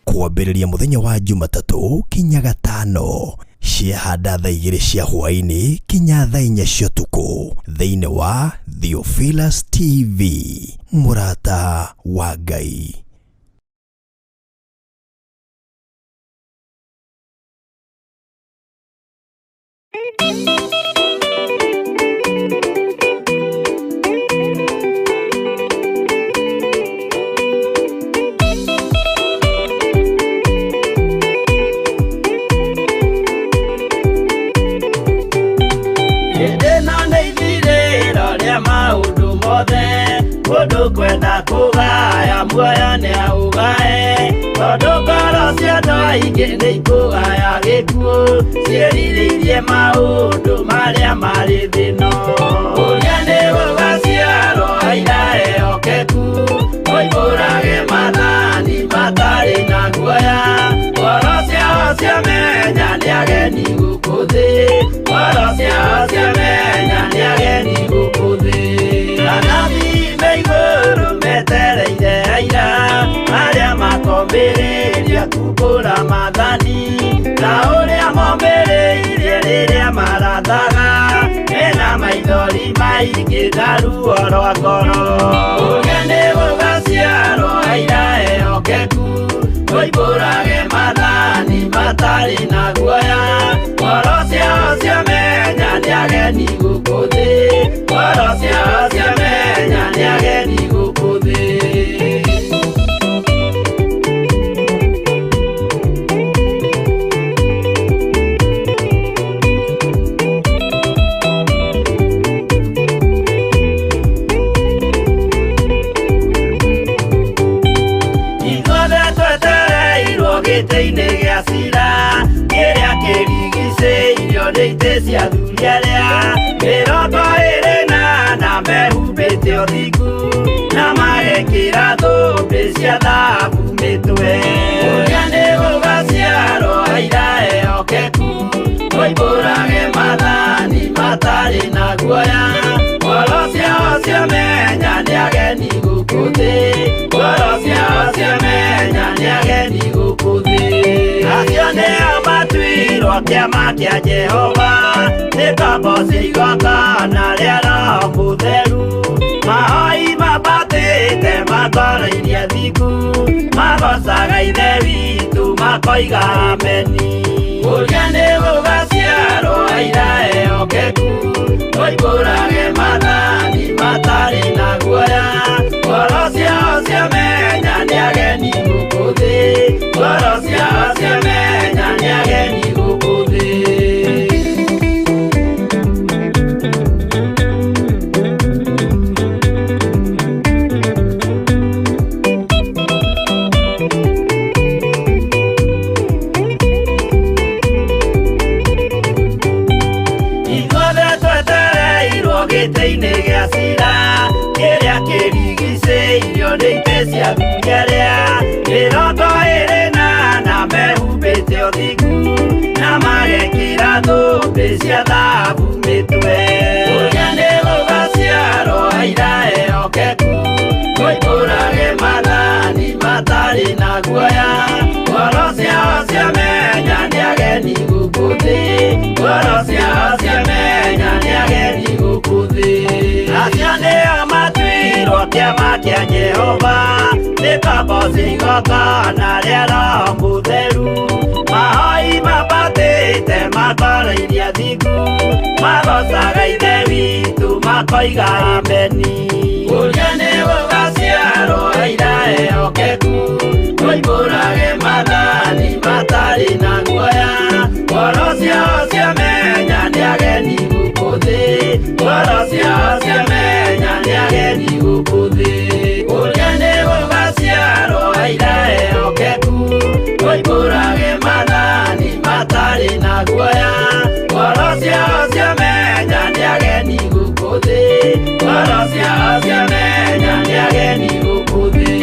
Kwambĩrĩria mũthenya wa Jumatatũ kinya Gatano ciahanda thaa 2 cia hwaĩ-inĩ kinya thaa 4 cia ũtukũ thĩinĩ wa Theophilus TV, mũrata wa Ngai. Hĩndĩ ĩno nĩ ithirĩro rĩa maũndũ mothe, mũndũ kwenda kũgaya muoyo nĩ aũgae, tondũ ngoro cia andũ aingĩ nĩ ikũgaya gĩkuũ, ciĩrirĩirie maũndũ marĩa marĩ thĩ-ĩno. Ũrĩa nĩ gũgaciarwo aira ehokeku, moimbũrage maathani matarĩ na guoya, ngoro ciao ciamenya nĩ ageni gũkũ thĩ, ngoro ciao ciamenya nĩ ageni gũkũ thĩ. Anabii me igũrũ metereire aira, arĩa makombĩrĩria kumbũra maathani, ta ũrĩa mombĩrĩirie rĩrĩa marathaga, mena maithori maingĩ na ruo rwa ngoro. Ũrĩa nĩ gũgaciarwo aira ehokeku, moimbũrage maathani matarĩ na guoya, ngoro ciao ciamenya nĩ ageni gũkũ thĩ, ngoro ciao ciamenya nĩ ageni gũkũ thĩ. Ithuothe twetereirwo gĩtĩ-inĩ gĩa cira, kĩrĩa kĩrigicĩirio nĩ itĩ cia athuri arĩa 24 mehumbĩte ũthingu, na magekĩra thũmbĩ cia thahabu mĩtwe. Ũrĩa nĩ gũgaciarwo aira ehokeku, moimbũrage maathani matarĩ na guoya, ngoro ciao ciamenya nĩ ageni gũkũ thĩ, ngoro ciao ciamenya nĩ ageni gũkũ thĩ. Acio nĩo matuirwo kĩama kĩa Jehova, nĩ ngombo cia igongona rĩa Roho Mũtheru, mahoi mambatĩte makoroirie athingu, magocaga Ithe witũ makoiga ameni. Ũrĩa nĩ gũgaciarwo aira ehokeku, moimbũrage maathani matarĩ na guoya, ngoro ciao ciamenya nĩ ageni gũkũ thĩ, ngoro ciao ciamenya nĩ ageni gũkũ thĩ. Ithuothe twetereirwo gĩtĩ-inĩ gĩa cira, kĩrĩa kĩrigicĩirio nĩ itĩ cia athuri arĩa 24 mehumbĩte ũthingu, na magekĩra thũmbĩ cia thahabu mĩtwe. Ũrĩa nĩ gũgaciarwo aira ehokeku, moimbũrage maathani matarĩ na guoya, ngoro ciao ciamenya nĩ ageni gũkũ thĩ, ngoro ciao ciamenya nĩ ageni gũkũ thĩ. Acio nĩo matuirwo kĩama kĩa Jehova, nĩ ngombo cia igongona rĩa Roho Mũtheru, mahoi mambatĩte makoroirie athingu, magocaga Ithe witũ makoiga ameni. Ũrĩa nĩ gũgaciarwo aira ehokeku, moimbũrage maathani matarĩ na guoya, ngoro ciao ciamenya nĩ ageni gũkũ thĩ, ngoro ciao ciamenya nĩ ageni gũkũ thĩ. Ũrĩa nĩ gũgaciarwo aira ehokeku, moimbũrage maathani matarĩ na guoya, ngoro ciao ciamenya nĩ ageni gũkũ thĩ, ngoro ciao ciamenya nĩ ageni gũkũ thĩ.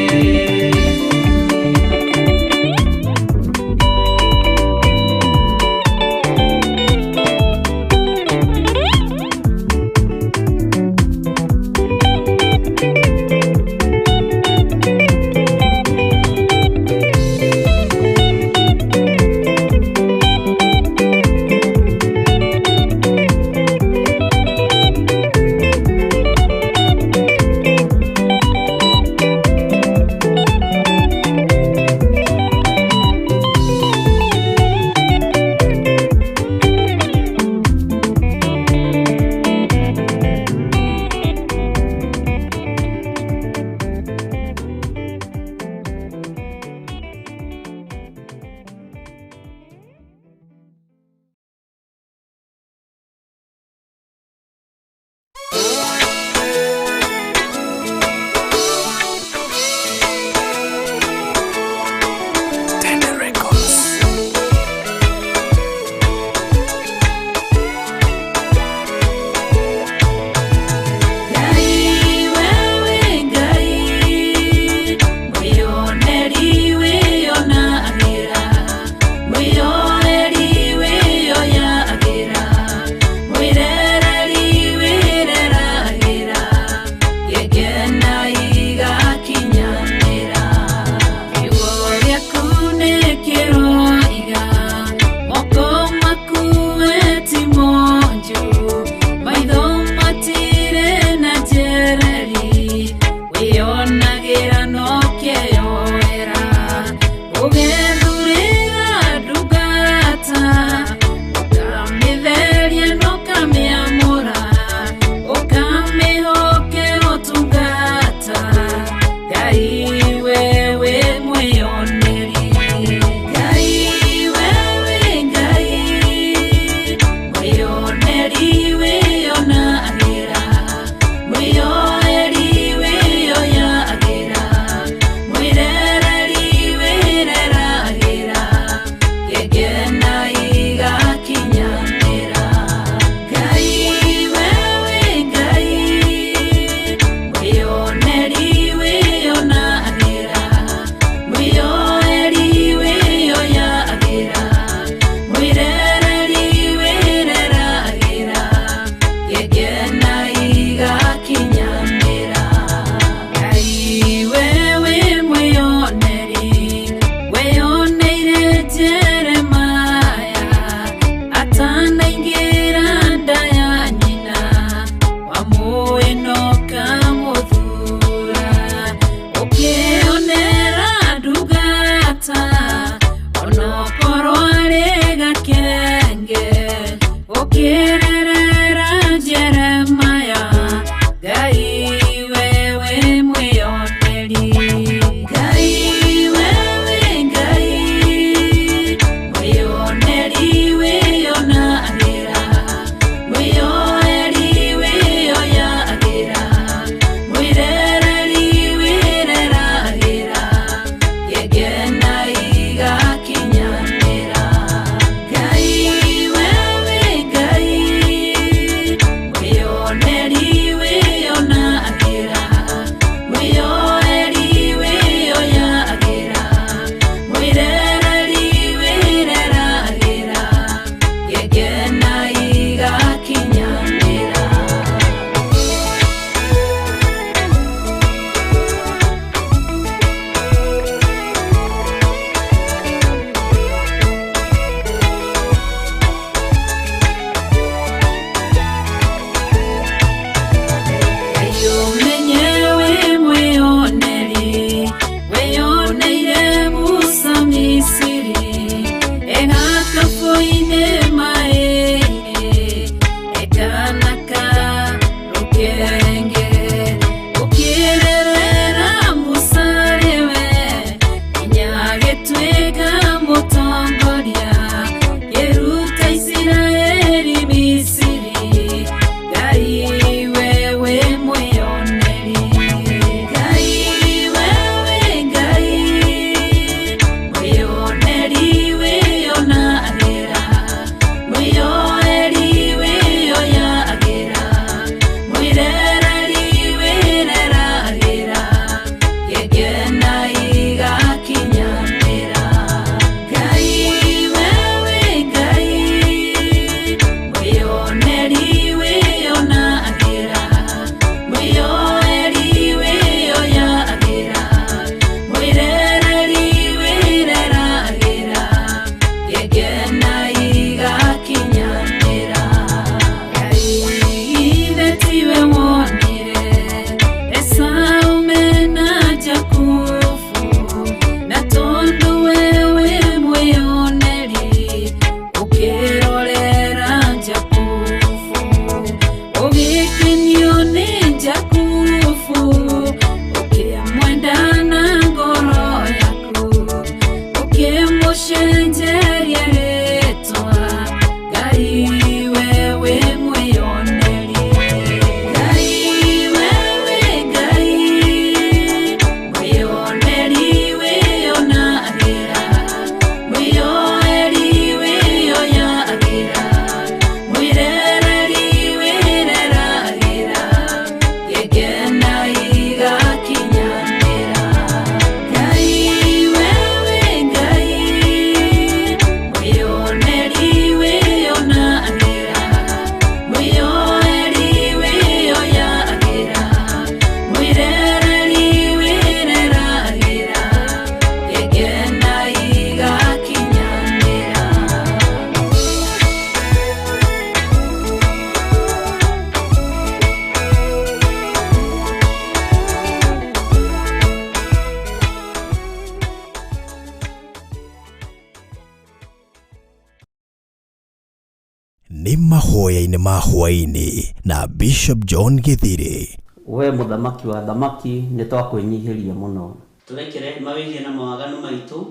Nĩ mahoya-inĩ ma hwaĩ-inĩ na Bishop John Gĩthirĩ. We mũthamaki wa athamaki, nĩ twakwĩnyihĩria mũno. Tũrekere mawĩhia na mawaganu maitũ,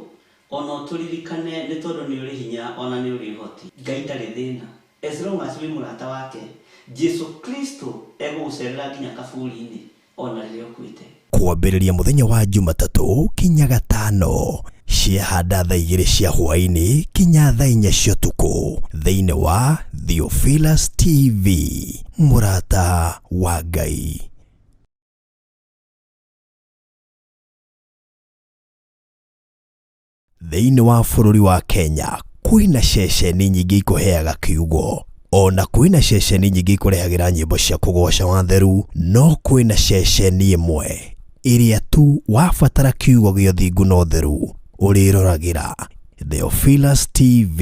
ona ũtũririkane nĩ tondũ nĩ ũrĩ hinya ona nĩ ũrĩ ũhoti. Ngai ndarĩ thĩna, as long as wĩ mũrata wake, Jesu Kristo egũgũcerera nginya kaburi-inĩ ona rĩrĩa ũkuĩte. Kwambĩrĩria mũthenya wa Jumatatũ kinya Gatano ciahanda thaa 2 cia hwaĩ-inĩ kinya thaa 4 cia ũtukũ thĩinĩ wa Theophilus TV, mũrata wa Ngai. Thĩinĩ wa bũrũri wa Kenya kwĩna ceceni nyingĩ ikũheaga kiugo, ona kwĩna ceceni nyingĩ ikũrehagĩra nyĩmbo cia kũgoca watheru, no kwĩna ceceni ĩmwe ĩrĩa tu wabatara kiugo gĩa ũthingu na ũtheru ũrĩroragĩra. Theophilus TV,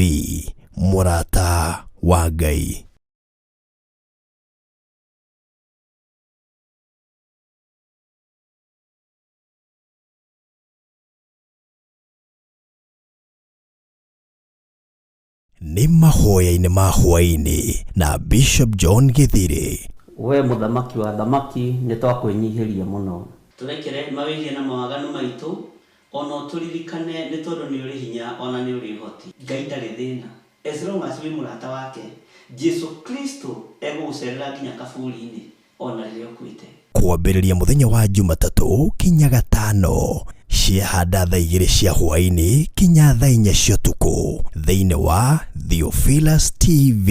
mũrata wa Ngai. Nĩ mahoya-inĩ ma hwaĩ-inĩ na Bishop John Gĩthirĩ. We mũthamaki wa athamaki, nĩ twakwĩnyihĩria mũno. Tũrekere mawĩhia na mawaganu maitũ, ona ũtũririkane nĩ tondũ nĩ ũrĩ hinya ona nĩ ũrĩ ũhoti. Ngai ndarĩ thĩna, as long as wĩ mũrata wake, Jesu Kristo egũgũcerera nginya kaburi-inĩ ona rĩrĩa ũkuĩte. Kwambĩrĩria mũthenya wa Jumatatũ kinya Gatano ciahanda thaa 2 cia hwaĩ-inĩ kinya thaa 4 cia ũtukũ thĩinĩ wa Theophilus TV,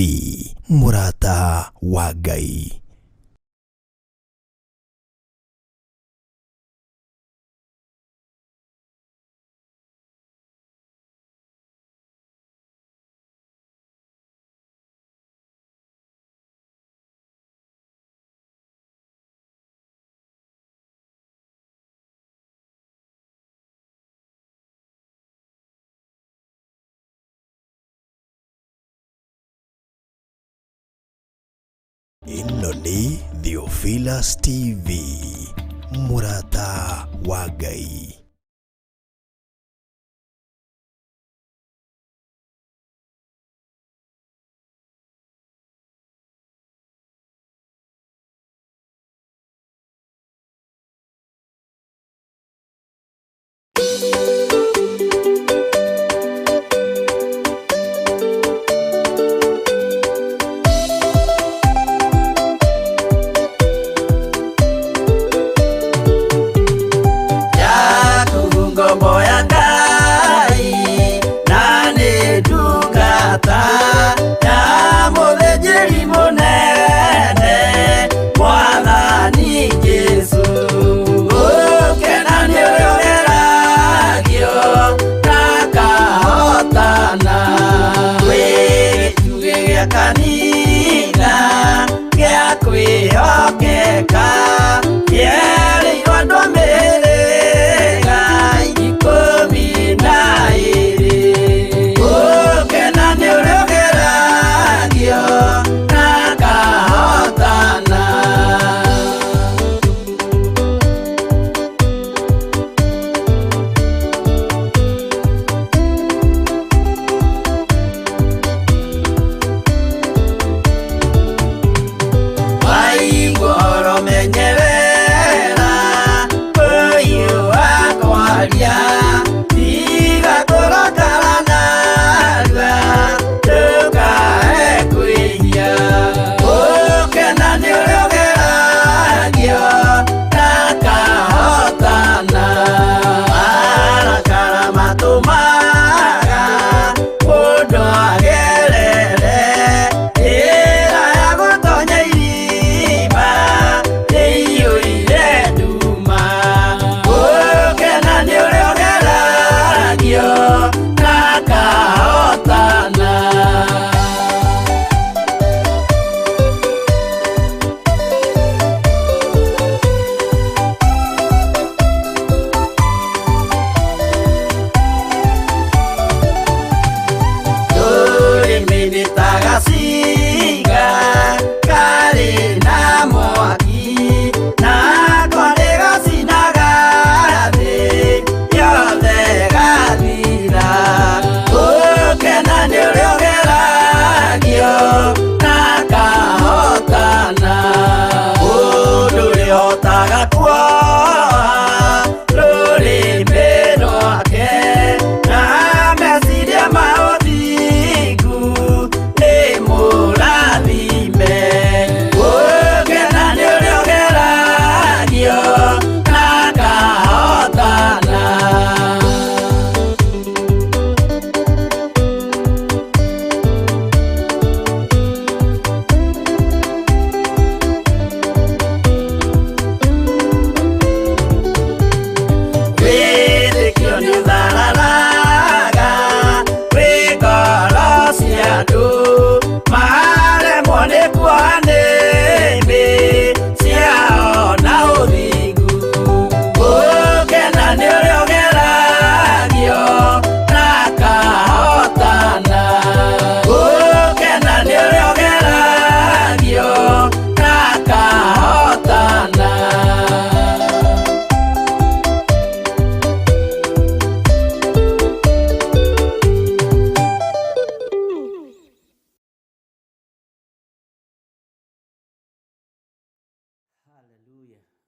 mũrata wa Ngai. Ĩno nĩ Theophilus TV, mũrata wa Ngai.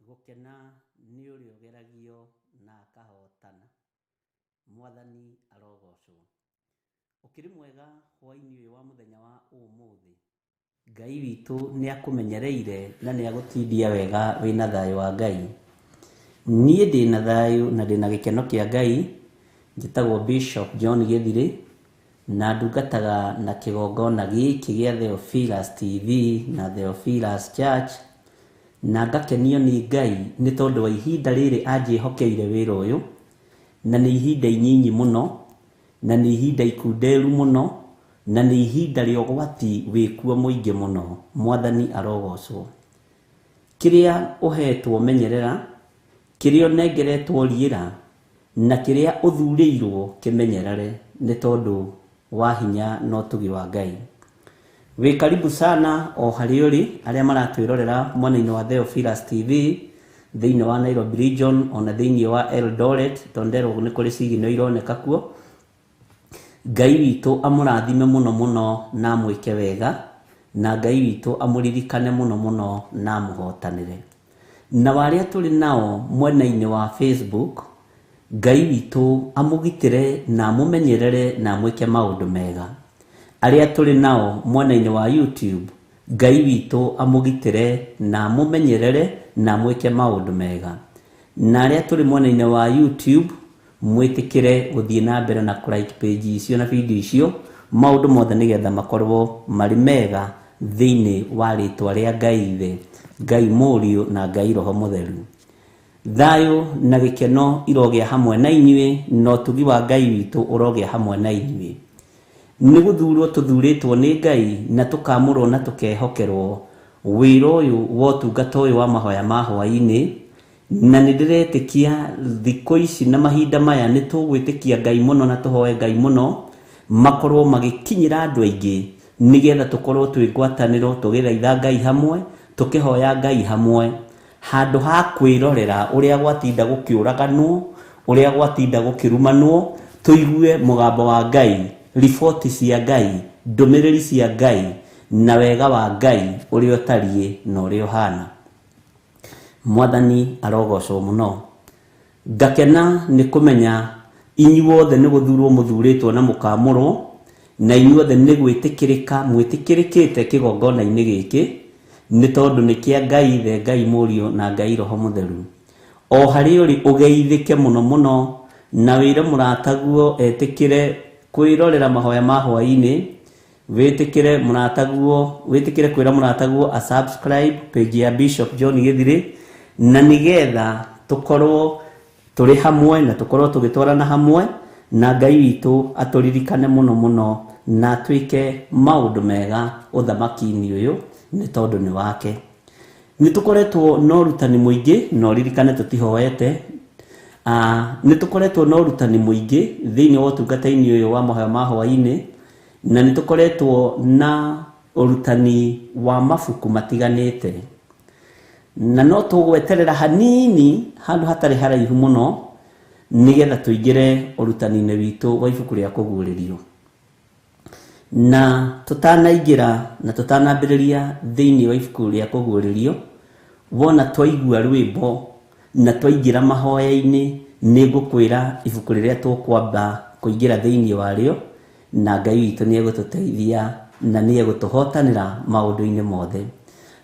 Gũkena nĩ ũrĩa ũgeragio na akahotana. Mwathani arogocwo. Ũkĩrĩ mwega hwaĩ-inĩ ũyũ wa mũthenya wa ũmũthĩ. Ngai witũ nĩ akũmenyereire na nĩ agũtindia wega wĩna thayũ wa Ngai. Niĩ ndĩna thayũ na ndĩna gĩkeno kĩa Ngai. Njĩtagwo Bishop John Gĩthirĩ na ndungataga na kĩgongona gĩkĩ gĩa Theophilus TV na Theophilus Church, na ngakenio nĩ Ngai nĩ tondũ wa ihinda rĩrĩ anjĩhokeire wĩra ũyũ, na nĩ ihinda inyinyi mũno, na nĩ ihinda ikunderu mũno, na nĩ ihinda rĩa ũgwati wĩkuo mũingĩ mũno. Mwathani arogocwo. Kĩrĩa ũhetwo menyerera, kĩrĩa ũnengeretwo riĩra, na kĩrĩa ũthurĩirwo kĩmenyerere, nĩ tondũ wa hinya na ũtugi wa Ngai. Wĩ karibu sana o harĩa ũrĩ, arĩa maratwĩrorera mwena-inĩ wa Theophilus TV, thĩinĩ wa Nairobi region, ona thĩinĩ wa Eldoret, tondũ nderwo nĩ kũrĩ signal ironeka kuo. Ngai witũ amũrathime mũno mũno na amwĩke wega, na Ngai witũ amũririkane mũno mũno na amũhotanĩre. Na arĩa tũrĩ nao mwena-inĩ wa Facebook, Ngai witũ amũgitĩre na amũmenyerere na amwĩke maũndũ mega. Arĩa tũrĩ nao mwena-inĩ wa YouTube, Ngai witũ amũgitĩre na amũmenyerere na amwĩke maũndũ mega. Na arĩa tũrĩ mwena-inĩ wa YouTube, mwĩtĩkĩre gũthiĩ na mbere na kũ like page icio na video icio, maũndũ mothe nĩgetha makorwo marĩ mega thĩinĩ wa rĩtwa rĩa Ngai Ithe, Ngai Mũriũ na Ngai Roho Mũtheru. Thayũ na gĩkeno irogĩa hamwe na inyuĩ, na ũtugi wa Ngai witũ ũrogĩa hamwe na inyuĩ. Nĩ gũthurwo tũthurĩtwo nĩ Ngai na tũkamũrwo na tũkehokerwo wĩra ũyũ wa ũtungata ũyũ wa mahoya ma hwaĩ-inĩ, na nĩ ndĩretĩkia thikũ ici na mahinda maya nĩ tũgwĩtĩkia Ngai mũno na tũhoe Ngai mũno makorwo magĩkinyĩra andũ aingĩ, nĩgetha tũkorwo twĩ ngwatanĩro, tũgĩthaitha Ngai hamwe, tũkĩhoya Ngai hamwe, handũ ha kwĩrorera ũrĩa gwatinda gũkĩũraganwo, ũrĩa gwatinda gũkĩrumanwo, tũigue mũgambo wa Ngai, riboti cia Ngai, ndũmĩrĩri cia Ngai, na wega wa Ngai ũrĩa ũtariĩ na ũrĩa ũhana. Mwathani arogocwo mũno. Ngakena nĩ kũmenya inyuothe nĩ gũthurwo mũthurĩtwo na mũkamũrwo, na inyuothe nĩ gwĩtĩkĩrĩka mwĩtĩkĩrĩkĩte kĩgongona-inĩ gĩkĩ, nĩ tondũ nĩ kĩa Ngai Ithe, Ngai Mũriũ na Ngai Roho Mũtheru. O harĩa ũrĩ ũgeithĩke mũno mũno, na wĩre mũrataguo etĩkĩre kwĩrorera mahoya ma hwaĩ-inĩ, wĩtĩkĩre mũrataguo, wĩtĩkĩre kwĩra mũrataguo a subscribe page ya Bishop John Gĩthirĩ, na nĩgetha tũkorwo tũrĩ hamwe na tũkorwo tũgĩtwarana hamwe, na Ngai witũ atũririkane mũno mũno na atwĩke maũndũ mega ũthamaki-inĩ ũyũ, nĩ tondũ nĩ wake. Nĩ tũkoretwo na ũrutani mũingĩ, na ũririkane tũtihoete. Nĩ tũkoretwo na ũrutani mũingĩ thĩinĩ wa ũtungata-inĩ ũyũ wa mahoya ma hwaĩ-inĩ, na nĩ tũkoretwo na ũrutani wa mabuku matiganĩte. Na no tũgweterera hanini handũ hatarĩ haraihu mũno, nĩgetha tũingĩre ũrutani-inĩ witũ wa ibuku rĩa kũguũrĩrio. Na tũtanaingĩra na tũtanambĩrĩria thĩinĩ wa ibuku rĩa kũguũrĩrio, wona twaigua rwĩmbo na twaingĩra mahoya-inĩ, nĩ ngũkwĩra ibuku rĩrĩa tũkwamba kũingĩra thĩinĩ warĩo, na Ngai witũ nĩ egũtũteithia na nĩ egũtũhotanĩra maũndũ-inĩ mothe.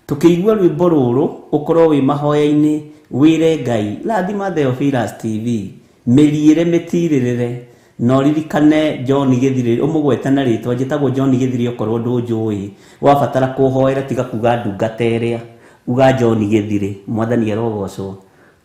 Tũkĩigua rwĩmbo rũrũ, ũkorwo wĩ mahoya-inĩ, wĩre Ngai, rathima Theophilus TV, mĩriĩre mĩtirĩrĩre, na ũririkane John Gĩthirĩ, ũmũgwete na rĩtwa, njĩtagwo John Gĩthirĩ okorwo ndũnjũĩ, wabatara kũhoera tiga kuga ndungata ĩrĩa, uga John Gĩthirĩ, Mwathani arogocwo.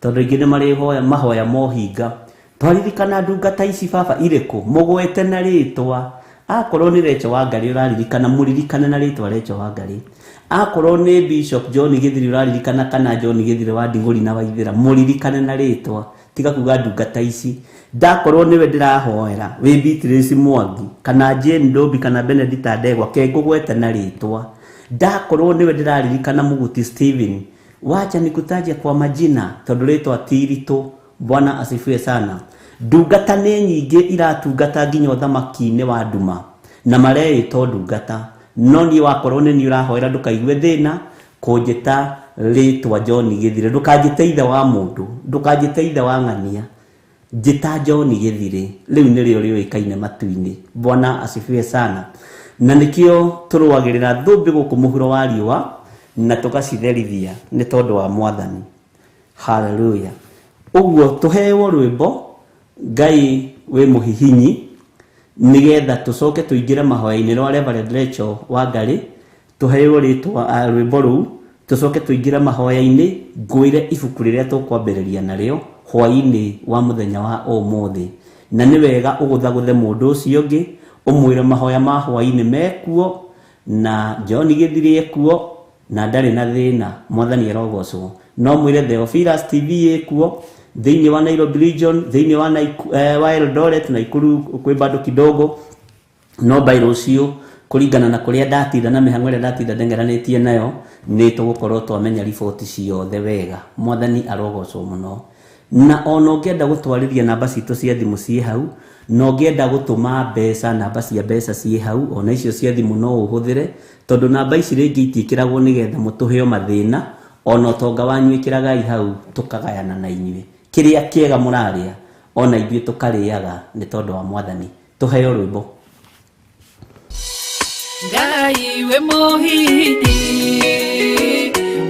Tondũ aingĩ nĩ marĩ mahoya mohinga. Twaririkana ndungata ici baba irĩkũ, mũgwete na rĩtwa. Akorwo nĩ Recho Wangari ũraririkana, mũririkane na rĩtwa Recho Wangari. Akorwo nĩ Bishop John Gĩthirĩ ũraririkana, kana John Gĩthirĩ wa Ndigũri na Waithĩra, mũririkane na rĩtwa, tiga kuga ndungata ici. Ndakorwo nĩwe ndĩrahoera, wĩ Beatrice Mwangi, kana Jane Ndombi, kana Benedicta Ndegwa, ke ngũgwete na rĩtwa. Ndakorwo nĩwe ndĩraririkana Mũguti Stephen, wacha nikutaje kwa majina, tondũ rĩtwa ti iritũ. Bwana asifiwe sana. Ndungata nĩ nyingĩ iratungata nginya ũthamaki-inĩ wa nduma, na mareĩtwo ndungata. No niĩ wakorwo nĩ niĩ ũrahoera ndũkaigue thĩna kũnjĩta rĩtwa John Gĩthire. Ndũkanjĩte ithe wa mũndũ, ndũkanjĩte ithe wa ng'ania, njĩta John Gĩthire. Rĩu nĩrĩo rĩũĩkaine matu-inĩ. Bwana asifiwe sana. Na nĩkĩo tũrũagĩrĩra thũmbĩ gũkũ mũhuro wa riũa na tũgacitherithia nĩ tondũ wa Mwathani. Haleluya. Ũguo tũheo rwĩmbo Ngai wĩ mũhihinyi, nĩgetha tũcoke tũingĩre mahoya-inĩ rwa Reverend Rachel Wangari. Tũheo rĩtwa rwĩmbo rũu, tũcoke tũingĩre mahoya-inĩ, ngwĩre ibuku rĩrĩa tũkwambĩrĩria narĩo hwaĩ-inĩ wa mũthenya wa ũmũthĩ. Na nĩ wega ũgũthagũthe mũndũ ũcio ũngĩ, ũmwĩre mahoya ma hwaĩ-inĩ mekuo, na John Gĩthire ekuo, na ndarĩ na thĩna. Mwathani arogocwo. No mwĩre Theophilus TV ĩkuo thĩinĩ wa Nairobi region, thĩinĩ wa wa Eldoret, Nakuru kwĩ bado kidogo, no by rũciũ kũringana na kũrĩa ndatinda na mĩhang'o ĩrĩa ndatinda ndengeranĩtie nayo, nĩ tũgũkorwo twamenya riboti ciothe wega. Mwathani arogocwo mũno. Na ona ũngĩenda gũtwarĩria, namba citũ cia thimũ ciĩ hau, na ũngĩenda gũtũma mbeca, namba cia mbeca ciĩ hau, ona icio cia thimũ no ũhũthĩre, tondũ namba ici rĩngĩ itiĩkĩragwo nĩgetha mũtũheo mathĩna. Ona ũtonga wanyu ĩkĩragai hau, tũkagayana na inyuĩ kĩrĩa kĩega mũrarĩa, ona ithuĩ tũkarĩaga nĩ tondũ wa Mwathani. Tũheo rwĩmbo. Ngai wĩ mũhihinyi,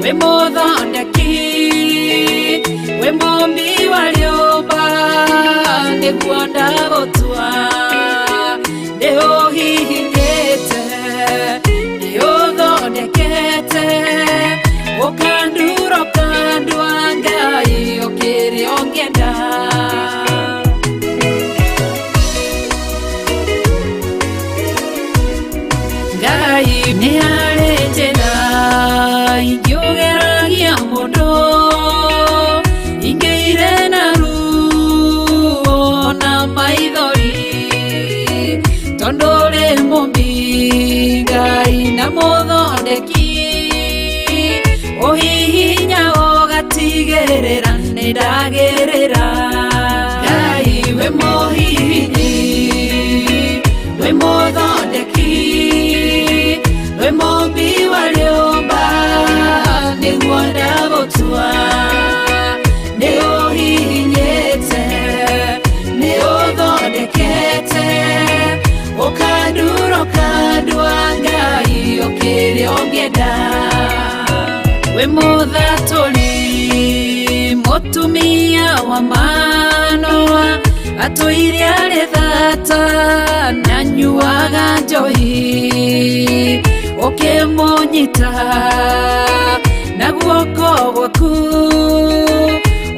wĩ mũthondeki, wĩ mũmbi wa rĩũmba, nĩguo ndagũtua. Nĩ ũhihinyĩte, nĩ ũthondekete, ũkandura ũkandua, Ngai ũkĩrĩ ũngĩenda. Ngai nĩ harĩ njĩra ingĩũgeragia mũndũ, ingĩire na ruo na maithori, tondũ ũrĩ mũmbi Ngai na mũthondeki, ũhihinya ũgatigĩrĩra nĩ ndagĩrĩra. Ngai wĩ mũhihinyi, wĩ mũthondeki, wĩ mũmbi wa rĩũmba, nĩguo ndagũtua. Nĩ ũhihinyĩte, nĩ ũthondekete, ũkandura ũkandua, Ngai ũkĩrĩ ũngĩenda. Wĩ mũthatũri mũtumia wa Manoa, atũire arĩ thata na nyuaga njohi, ũkĩmũnyita na guoko gwaku,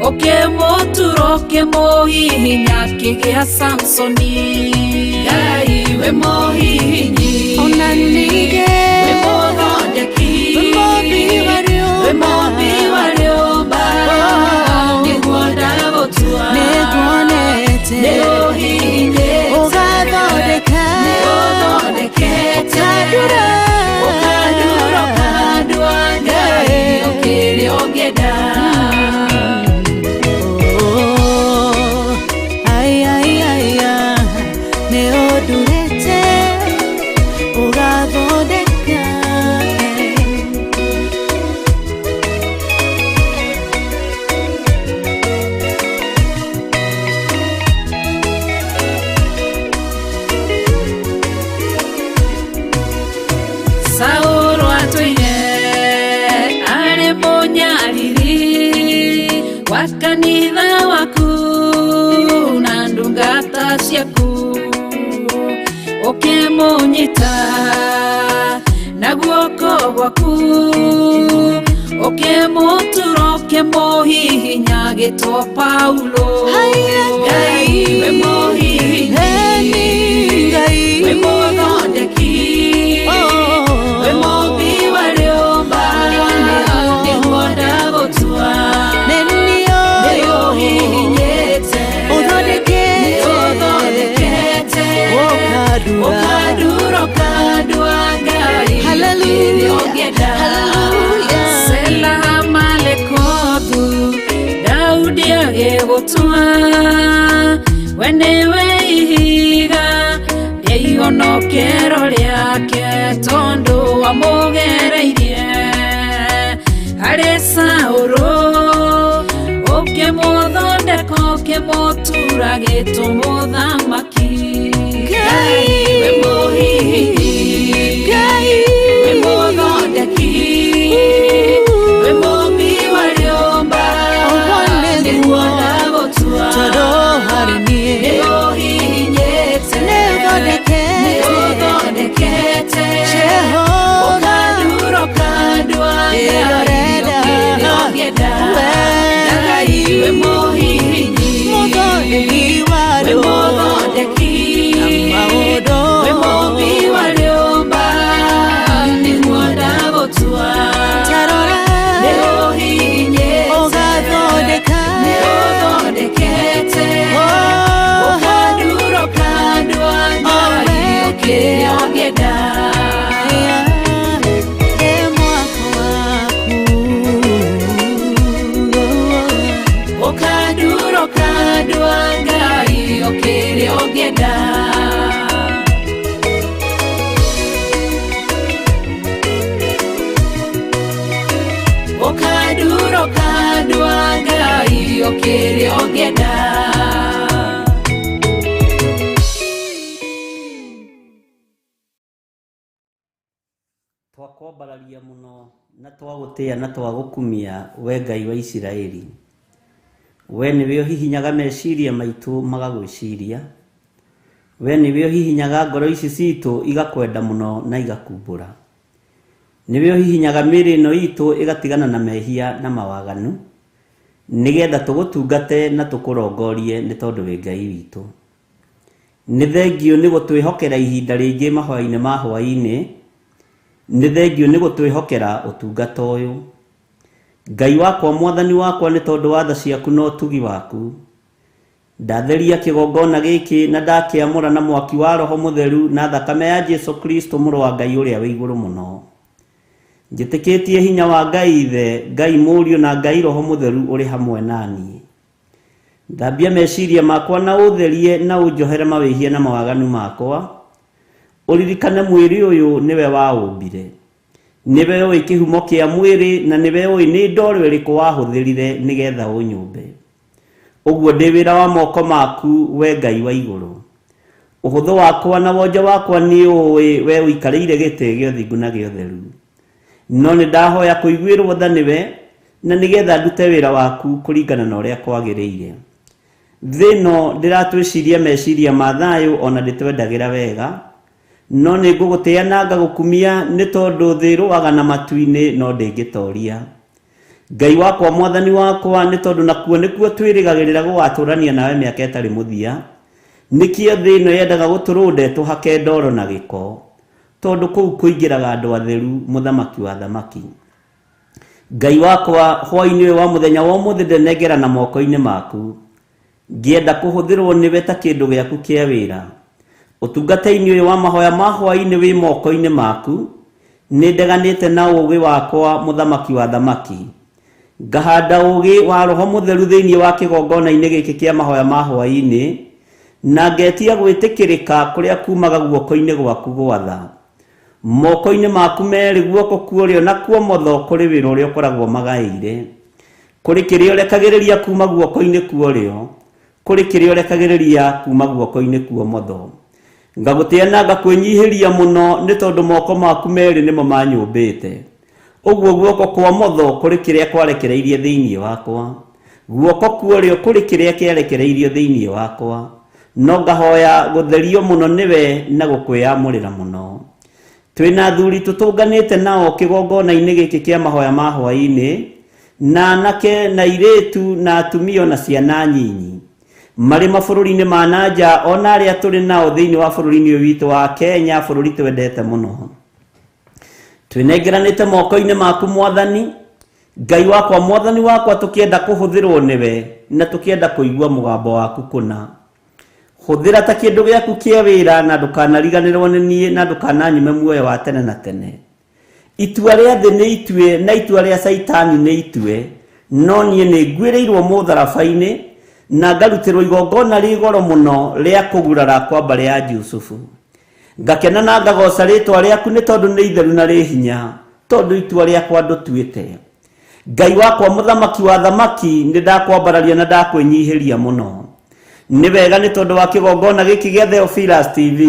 ũkĩmũtura ũkĩmũhihinya, akĩgĩa Samsoni. Ngai wĩ mũhihinyi, Ona ningĩ wĩ mũthondeki, wĩ mũmbi wa rĩũmba, wĩ mũmbi wa rĩũmba, nĩguo ndagũtua. Nĩnguonete Nĩ ũhihinyĩte, ũgathondeka, nĩ ũthondekete, ũkandura, ũkandura ũkandua, Ngai ũkĩrĩ ũngĩenda. Oh, ai, ai, ai, ah, nĩ ũndurĩte ũgathondeka. Saũlũ atũire arĩ mũnyariri wa kanitha waku na ndungata ciaku, ũkĩmũnyita na guoko gwaku, ũkĩmũtura ũkĩmũhihinya, agĩtwo Paulo. Haiya, Ngai wĩ mũhihinyi, Eni Ngai, wĩ mũthondeki, Oh. wĩ mũmbi wa rĩũmba, nĩguo ndagũtua. Nĩ Nĩ niĩ ũhihinyĩte, Ũthondekete. nĩ ũthondekete, Ũkandura. ũkandura ũkandua, Ngai Hallelujah. ũkĩrĩ ũngĩenda. Hallelujah. Sela Malekothu, Daudi agĩgũtua, we nĩwe ihiga rĩa ihonokero rĩake, tondũ wamũgereirie harĩ Ũgagĩtwo mũthamaki. Ngai wĩ mũhihinyi, Ngai wĩ mũthondeki, wĩ mũmbi wa rĩũmba, Ũguo nĩguo. nĩguo ndagũtua. Tondũ harĩ niĩ Nĩ ũhihinyĩte, Nĩũthondekete. nĩ ũthondekete. Jehova. Ũkandura ũkandua, Kĩrĩa Ngai ũrenda. kĩrĩa ũngĩenda. We. Ngai wĩ mũhihinyi, Mũthondeki wa wĩ rĩũmba. mũthondeki, Na maũndũ. wĩ mũmbi wa rĩũmba, nĩguo ndagũtua. Ta rora. Nĩ ũhihinyĩte, Ũgathondeka. nĩ ũthondekete. Oh. Ũkandura ũkandua, Ngai kĩrĩa ũngĩenda. Ĩ mwako waku. Ũkandura ũkandua, Ngai kĩrĩa ũngĩenda. Ũkandura ũkandua, Ngai kĩrĩa ũngĩenda. Twakwambararia mũno na twagũtĩa na twagũkumia we Ngai wa Isiraeli. We nĩwe ũhihinyaga meciria maitũ magagwĩciria. We nĩwe ũhihinyaga ngoro ici citũ igakwenda mũno na igakumbũra. Nĩwe ũhihinyaga mĩĩrĩ ĩno itũ ĩgatigana na mehia na mawaganu, nĩgetha tũgũtungate na tũkũrongorie nĩ tondũ wĩ Ngai witũ. Nĩ thengiũ nĩ gũtwĩhokera ihinda rĩngĩ mahoya-inĩ ma hwaĩ-inĩ, nĩ thengiũ nĩ gũtwĩhokera ũtungata ũyũ. Ngai wakwa mwathani wakwa nĩ tondũ wa tha ciaku na ũtugi waku. Ndatheria kĩgongona gĩkĩ na ndakĩamũra na mwaki wa Roho Mũtheru na thakame ya Jesu Kristo mũrũ wa Ngai ũrĩa wĩ igũrũ mũno. Njĩtĩkĩtie hinya wa Ngai Ithe, Ngai Mũriũ na Ngai Roho Mũtheru ũrĩ hamwe na niĩ. Thambia meciria makwa na ũtherie na ũnjohere mawĩhia na mawaganu makwa. Ũririkane mwĩrĩ ũyũ nĩwe waũmbire. Nĩwe ũĩ kĩhumo kĩa mwĩrĩ na nĩwe ũĩ nĩ ndoro ĩrĩkũ wahũthĩrire nĩgetha ũnyũmbe. Ũguo ndĩ wĩra wa moko maku we Ngai wa igũrũ. Ũhũthũ wakwa na wonje wakwa nĩ ũĩ we ũikarĩire gĩtĩ gĩa ũthingu na gĩa ũtheru. No nĩ ndahoya kũiguĩrwo tha nĩwe na nĩgetha ndute wĩra waku kũringana na ũrĩa kwagĩrĩire. Thĩ ĩno ndĩratwĩciria meciria ma thayũ ona ndĩtwendagĩra wega, no nĩ ngũgũtĩa na ngagũkumia nĩ tondũ thĩ ĩrũaga na matu-inĩ no ndĩngĩtoria. Ngai wakwa mwathani wakwa nĩ tondũ nakuo nĩkuo twĩrĩgagĩrĩra gũgatũrania nawe mĩaka ĩtarĩ mũthia, nĩkĩo thĩ ĩno yendaga gũtũrũnda ĩtũhake ndoro na gĩko, tondũ kũu kũingĩraga andũ atheru mũthamaki wa thamaki. Ngai wakwa hwaĩ-inĩ ũyũ wa mũthenya wa ũmũthĩ ndenengerana moko-inĩ maku, ngĩenda kũhũthĩrwo nĩwe ta kĩndũ gĩaku kĩa wĩra. Ũtungata-inĩ ũyũ wa mahoya ma hwaĩ-inĩ wĩ moko-inĩ maku, nĩ ndeganĩte na ũũgĩ wakwa mũthamaki wa thamaki. Ngahanda ũũgĩ wa Roho Mũtheru thĩinĩ wa kĩgongona-inĩ gĩkĩ kĩa mahoya ma hwaĩ-inĩ, na ngetia gwĩtĩkĩrĩka kũrĩa kumaga guoko-inĩ gwaku gwatha. Moko-inĩ maku merĩ guoko kuorĩo na kuomotho kũrĩ wĩra ũrĩa ũkoragwo magaĩire. Kũrĩ kĩrĩa ũrekagĩrĩria kuma guoko-inĩ kuorĩo, kũrĩ kĩrĩa ũrekagĩrĩria kuma guoko-inĩ kuomotho. Ngagũtĩa na ngakwĩnyihĩria mũno nĩ tondũ moko maku merĩ nĩmo manyũmbĩte. Ũguo guoko kwa motho kũrĩ kĩrĩa kwarekereirie thĩinĩ wakwa, guoko kuorĩo kũrĩ kĩrĩa kĩarekereirio thĩinĩ wakwa, no ngahoya gũtherio mũno nĩwe na gũkwĩyamũrĩra mũno. Twĩna athuri tũtũnganĩte nao kĩgongona-inĩ gĩkĩ kĩa mahoya ma hwaĩ-inĩ, na anake na airĩtu na atumia na ciana nyinyi marĩ mabũrũri-inĩ ma na nja ona arĩa tũrĩ nao thĩinĩ wa bũrũri-inĩ ũyũ witũ wa Kenya, bũrũri twendete mũno. Twĩnengeranĩte moko-inĩ maku mwathani, Ngai wakwa mwathani wakwa, tũkĩenda kũhũthĩrwo nĩwe na tũkĩenda kũigua mũgambo waku kũna. Hũthĩra ta kĩndũ gĩaku kĩa wĩra na ndũkanariganĩrwo nĩ niĩ na ndũkananyume muoyo wa tene na tene. Itua rĩa thĩ nĩ itue na itua rĩa Caitani nĩ itue, no niĩ nĩ nguĩrĩirwo mũtharaba-inĩ na ngarutĩrwo igongona rĩ goro mũno rĩa kũgurara kwa mbarĩ ya Jusufu. Ngakena na ngagoca rĩtwa rĩaku nĩ tondũ nĩ itheru na rĩ hinya, tondũ itua rĩakwa ndũtuĩte. Ngai wakwa mũthamaki wa thamaki, nĩ ndakwambararia na ndakwĩnyihĩria mũno. Nĩ wega nĩ tondũ wa kĩgongona gĩkĩ gĩa Theophilus TV.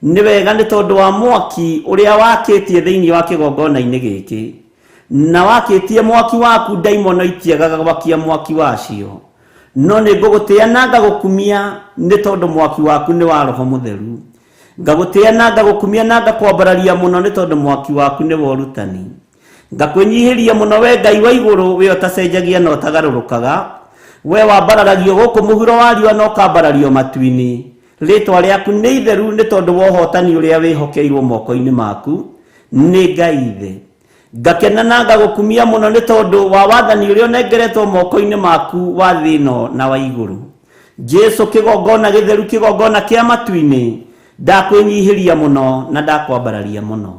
Nĩ wega nĩ tondũ wa mwaki ũrĩa wakĩtie thĩinĩ wa kĩgongona-inĩ gĩkĩ. Na wakĩtie mwaki waku ndaimono itiagaga gwakia mwaki wacio. No nĩ ngũgũtĩa na ngagũkumia nĩ tondũ mwaki waku nĩ wa Roho Mũtheru. Ngagũtĩa na ngagũkumia na ngakwambararia mũno nĩ tondũ mwaki waku nĩ wa ũrutani. Ngakwĩnyihĩria mũno we Ngai wa igũrũ, we ũtacenjagia na ũtagarũrũkaga. We wambararagio gũkũ mũhuro wa riũa na ũkambarario matu-inĩ. Rĩtwa rĩaku nĩ itheru nĩ tondũ wa ũhotani ũrĩa wĩhokeirwo moko-inĩ maku nĩ Ngai Ithe. Ngakena na ngagũkumia mũno nĩ tondũ wa wathani ũrĩa ũnengeretwo moko-inĩ maku wa thĩ ĩno na wa igũrũ. Jesu kĩgongona gĩtheru, kĩgongona kĩa matu-inĩ, ndakwĩnyihĩria mũno na ndakwambararia mũno.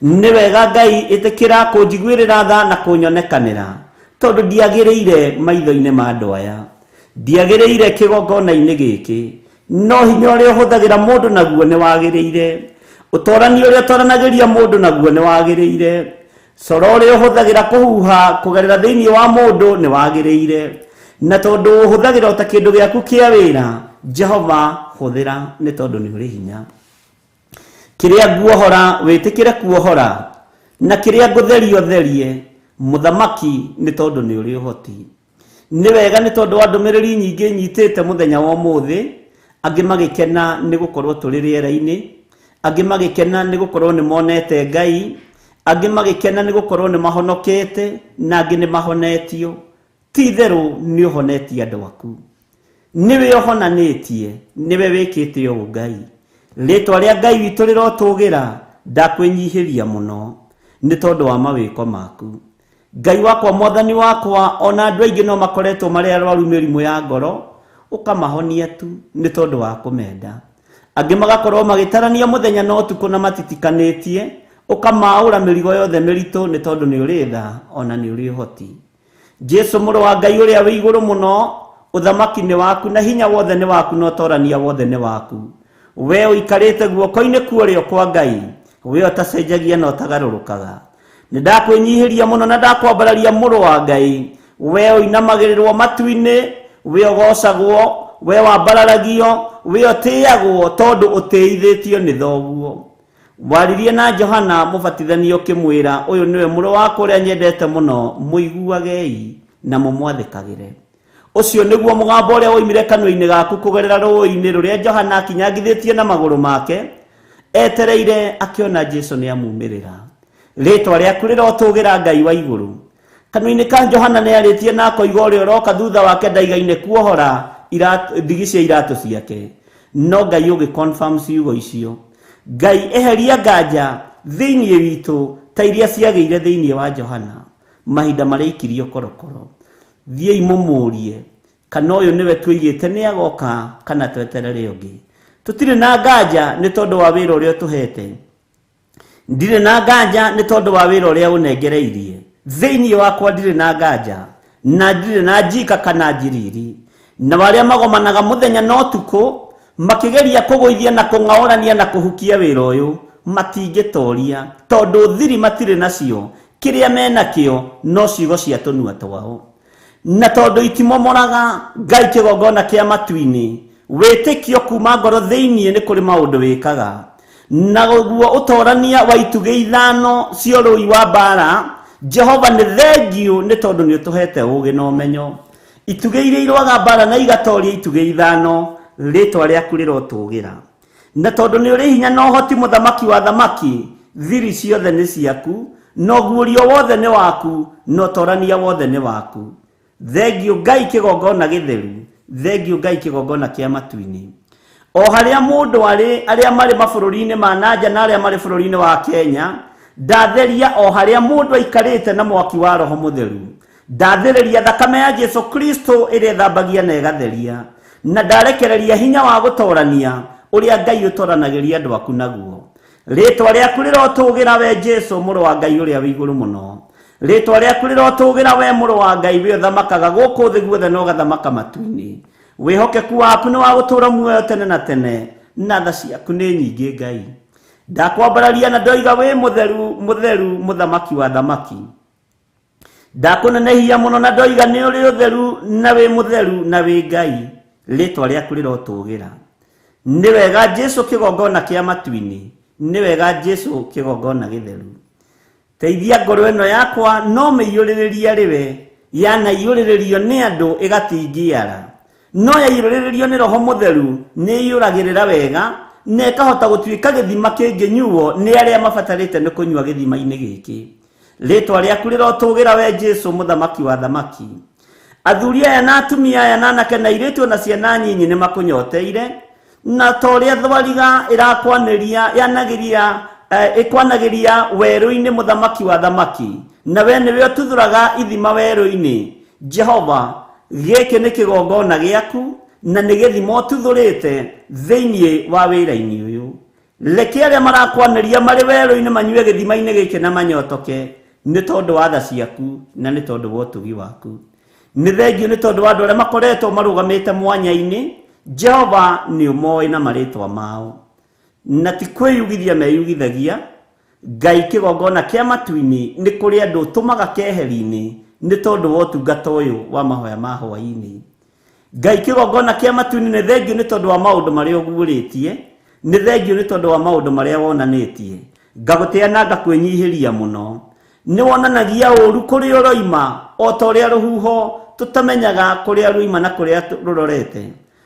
Nĩ wega Ngai ĩtĩkĩra kũnjiguĩrĩra tha na kũnyonekanĩra, tondũ ndiagĩrĩire maitho-inĩ ma andũ aya, ndiagĩrĩire kĩgongona-inĩ gĩkĩ, no hinya ũrĩa ũhũthagĩra mũndũ naguo nĩ wagĩrĩire, ũtorani ũrĩa ũtoranagĩria mũndũ naguo nĩ wagĩrĩire, coro ũrĩa ũhũthagĩra kũhuha kũgerera thĩinĩ wa mũndũ nĩ wagĩrĩire, na tondũ ũhũthagĩra o ta kĩndũ gĩaku kĩa wĩra, Jehova hũthĩra nĩ tondũ nĩ ũrĩ hinya. Kĩrĩa nguohora wĩtĩkĩre kuohora, na kĩrĩa ngũtheria ũtherie, mũthamaki nĩ tondũ nĩ ũrĩ ũhoti. Nĩ wega nĩ tondũ wa ndũmĩrĩri nyingĩ nyitĩte mũthenya wa ũmũthĩ, angĩ magĩkena nĩ gũkorwo tũrĩ rĩera-inĩ, angĩ magĩkena nĩ gũkorwo nĩ monete Ngai, angĩ magĩkena nĩ gũkorwo nĩ mahonokete, na angĩ nĩ mahonetio. Ti itherũ nĩ ũhonetie andũ aku, nĩwe ũhonanĩtie, nĩwe wĩkĩte ũũ Ngai. Rĩtwa rĩa Ngai witũ rĩrotũgĩra, ndakwĩnyihĩria mũno nĩ tondũ wa mawĩko maku. Ngai wakwa, mwathani wakwa, ona andũ aingĩ no makoretwo marĩ arwaru mĩrimũ ya ngoro, ũkamahonia tu nĩ tondũ wa kũmenda. Angĩ magakorwo magĩtarania mũthenya na ũtukũ na matitikanĩtie, ũkamaũra mĩrigo yothe mĩritũ nĩ tondũ nĩ ũrĩ tha ona nĩ ũrĩ ũhoti. Jesu mũrũ wa Ngai ũrĩa wĩ igũrũ mũno, ũthamaki nĩ waku na hinya wothe nĩ waku na ũtorania wothe nĩ waku. We ũikarĩte guoko-inĩ kuorĩo kwa Ngai, we ũtacenjagia na ũtagarũrũkaga. Nĩ ndakwĩnyihĩria mũno na ndakwambararia mũrũ wa Ngai, we ũinamagĩrĩrwo matu-inĩ, we ũgocagwo, we wambararagio, we ũtĩagwo tondũ ũtĩithĩtio nĩ thoguo. Waririe na Johana mũbatithania ũkĩmwĩra, ũyũ nĩwe mũrũ wakwa ũrĩa nyendete mũno, mũiguagei na mũmwathĩkagĩre. Ũcio nĩguo mũgambo ũrĩa woimire kanua-inĩ gaku kũgerera rũũĩ-inĩ rũrĩa Johana akinyangithĩtie na magũrũ make, etereire akĩona Jesu nĩ amumĩrĩra. Rĩtwa rĩaku rĩrotũgĩra Ngai wa igũrũ. Kanua-inĩ ka Johana nĩ arĩtie na akoiga ũrĩa ũroka thutha wake ndaigaine kuohora ndigi cia iratũ ciake. No Ngai ũgĩ confirm ciugo icio. Ngai eheria nganja thĩinĩ witũ ta iria ciagĩire thĩinĩ wa Johana mahinda marĩa aikirio korokoro. Thiĩi mũmũrie kana ũyũ nĩwe tuigĩte nĩ agoka kana tweterere ũngĩ. Tũtirĩ na nganja nĩ tondũ wa wĩra ũrĩa ũtũhete. Ndirĩ na nganja nĩ tondũ wa wĩra ũrĩa ũnengereirie. Thĩinĩ wakwa ndirĩ na nganja na ndirĩ na njika kana njiriri. Na arĩa magomanaga mũthenya na ũtukũ makĩgeria kũgũithia na kũng'aũrania na kũhukia wĩra ũyũ matingĩtoria tondũ thiri matirĩ nacio, kĩrĩa menakĩo no ciugo cia tũnua twao. Na tondũ itimomoraga Ngai kĩgongona kĩa matu-inĩ, wĩtĩkio kuma ngoro thĩinĩ nĩ kũrĩ maũndũ wĩkaga. Na ũguo ũtorania wa itugĩ ithano cia ũrũi wa mbara, Jehova nĩ thengiũ nĩ tondũ nĩ ũtũhete ũũgĩ na ũmenyo. Itugĩ iria irũaga mbara na igatoria itugĩ ithano, rĩtwa rĩaku rĩrotũgĩra. Na tondũ nĩ ũrĩ hinya na ũhoti mũthamaki wa thamaki, thiri ciothe nĩ ciaku, na ũguũrio wothe nĩ waku, na ũtorania wothe nĩ waku. Thengiũ Ngai kĩgongona gĩtheru, thengiũ Ngai kĩgongona kĩa matu-inĩ. O harĩa mũndũ arĩ, arĩa marĩ mabũrũri-inĩ ma nanja na arĩa marĩ bũrũri-inĩ wa Kenya, ndatheria o harĩa mũndũ aikarĩte na mwaki wa Roho Mũtheru. Ndathĩrĩria thakame ya Jesu Kristo ĩrĩa ĩthambagia na ĩgatheria, na ndarekereria hinya wa gũtorania ũrĩa Ngai ũtoranagĩria andũ aku naguo. Rĩtwa rĩaku rĩrotũgĩra we Jesu mũrũ wa Ngai ũrĩa wĩ igũrũ mũno. Rĩtwa rĩaku rĩrotũgĩra we mũrũ wa Ngai we ũthamakaga gũkũ thĩ guothe na ũgathamaka matu-inĩ. Wĩhokeku waku nĩ wa gũtũũra muoyo tene na tene, na tha ciaku nĩ nyingĩ Ngai. Ndakwambararia na ndoiga wĩ mũtheru, mũtheru, mũthamaki wa thamaki. Ndakũnenehia mũno na ndoiga nĩ ũrĩ ũtheru na wĩ mũtheru na wĩ Ngai. Rĩtwa rĩaku rĩrotũgĩra. Nĩ wega Jesu kĩgongona kĩa matu-inĩ, nĩ wega Jesu kĩgongona gĩtheru. Teithia ngoro ĩno yakwa no mĩiyũrĩrĩria rĩwe, yanaiyũrĩrĩrio nĩ andũ ĩgatingiara. No yaiyũrĩrĩrio nĩ Roho Mũtheru nĩ ĩiyũragĩrĩra wega na ĩkahota gũtuĩka gĩthima kĩngĩnyuo nĩ arĩa mabatarĩte nĩ kũnyua gĩthima-inĩ gĩkĩ. Rĩtwa rĩaku rĩrotũgĩra we Jesu mũthamaki wa thamaki. Athuri aya na atumia aya na anake na airĩtu ona ciana nyinyi nĩ makũnyoteire, na ta ũrĩa thwariga ĩrakwanĩria yanagĩria ĩkwanagĩria werũ-inĩ mũthamaki wa thamaki, na we nĩwe ũtuthũraga ithima werũ-inĩ. Jehova, gĩkĩ nĩ kĩgongona gĩaku na nĩ gĩthima ũtuthũrĩte thĩinĩ wa wĩra-inĩ ũyũ. Reke arĩa marakwanĩria marĩ werũ-inĩ manyue gĩthima-inĩ gĩkĩ na manyotoke, nĩ tondũ wa tha ciaku na nĩ tondũ wa ũtugi waku. Nĩ thengio nĩ tondũ wa andũ arĩa makoretwo marũgamĩte mwanya-inĩ. Jehova nĩ ũmoĩ na marĩtwa mao, na ti kwĩyugithia meyugithagia. Ngai kĩgongona kĩa matu-inĩ nĩ kũrĩ andũ ũtũmaga keheri-inĩ nĩ tondũ wa ũtungata ũyũ wa mahoya ma hwaĩ-inĩ. Ngai kĩgongona kĩa matu-inĩ nĩ thengio nĩ tondũ wa maũndũ marĩa ũguũrĩtie, nĩ thengio nĩ tondũ wa maũndũ marĩa wonanĩtie. Ngagũtĩa na ngakwĩnyihĩria mũno. Nĩ wonanagia ũũru kũrĩa ũroima, o ta ũrĩa rũhuho tũtamenyaga kũrĩa ruima na kũrĩa rũrorete,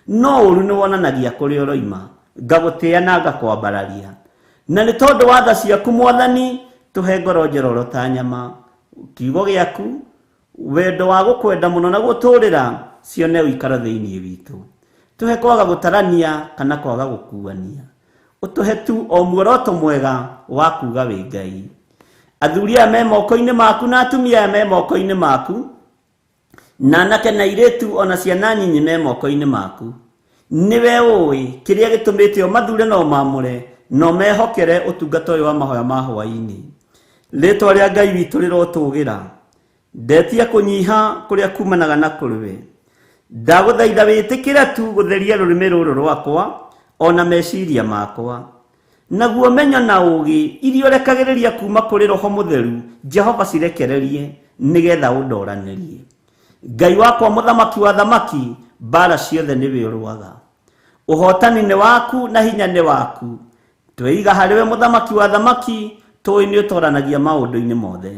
no ũũru nĩ wonanagia kũrĩa ũroima. Ngagũtĩa na ngakwambararia. Na nĩ tondũ wa tha ciaku Mwathani, tũhe ngoro njororo ta nyama. Kiugo gĩaku, wendo wa gũkwenda mũno na gũtũrĩra, cione ũikaro thĩinĩ witũ. Tũhe kwaga gũtarania kana kwaga gũkuania. Ũtũhe tu o muoroto mwega wa kuga wĩ Ngai. Athuri aya me moko-inĩ maku na atumia aya me moko-inĩ maku, na anake na airĩtu ona ciana nyinyi me moko-inĩ maku. Nĩwe ũĩ kĩrĩa gĩtũmĩte ũmathure na ũmamũre na ũmehokere ũtungata ũyũ wa mahoya ma hwaĩ-inĩ. Rĩtwa rĩa Ngai witũ rĩrotũgĩra. Ndetia kũnyiha kũrĩa kumanaga na kũrĩ we. Ndagũthaitha wĩtĩkĩre tu gũtheria rũrĩmĩ rũrũ rwakwa ona meciria makwa. Naguo menyo na ũũgĩ iria ũrekagĩrĩria kuma kũrĩ Roho Mũtheru, Jehova cirekererie nĩgetha ũndoranĩrie. Ngai wakwa mũthamaki wa thamaki, mbara ciothe nĩwe ũrũaga. Ũhotani nĩ waku na hinya nĩ waku. Tweiga harĩ we mũthamaki wa thamaki, tũĩ nĩ ũtoranagia maũndũ-inĩ mothe.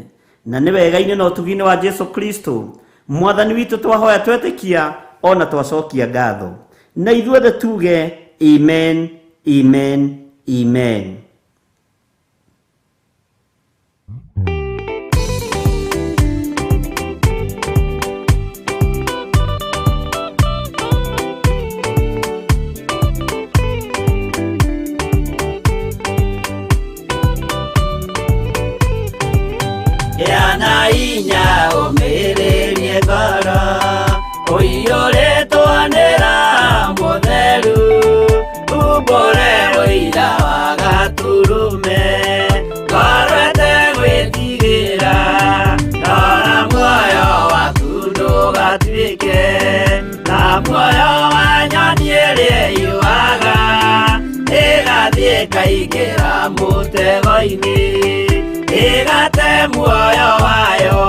Na nĩ wega-inĩ na ũtugi-inĩ wa Jesu Kristo Mwathani witũ twahoya twetĩkia ona twacokia ngatho. Na ithuothe tuge amen, amen, amen. Yana inya ũmĩrĩrie ngoro, ũiyũrĩtwo nĩ Roho Mũtheru, umbũre ũira wa Gatũrũme, ngoro ĩtegwĩtigĩra, rora muoyo waku ndũgatuĩke ta muoyo wa nyoni ĩrĩa ĩyũaga, ĩgathiĩ ĩkaingĩra mũtego-inĩ, ĩgate muoyo wayo.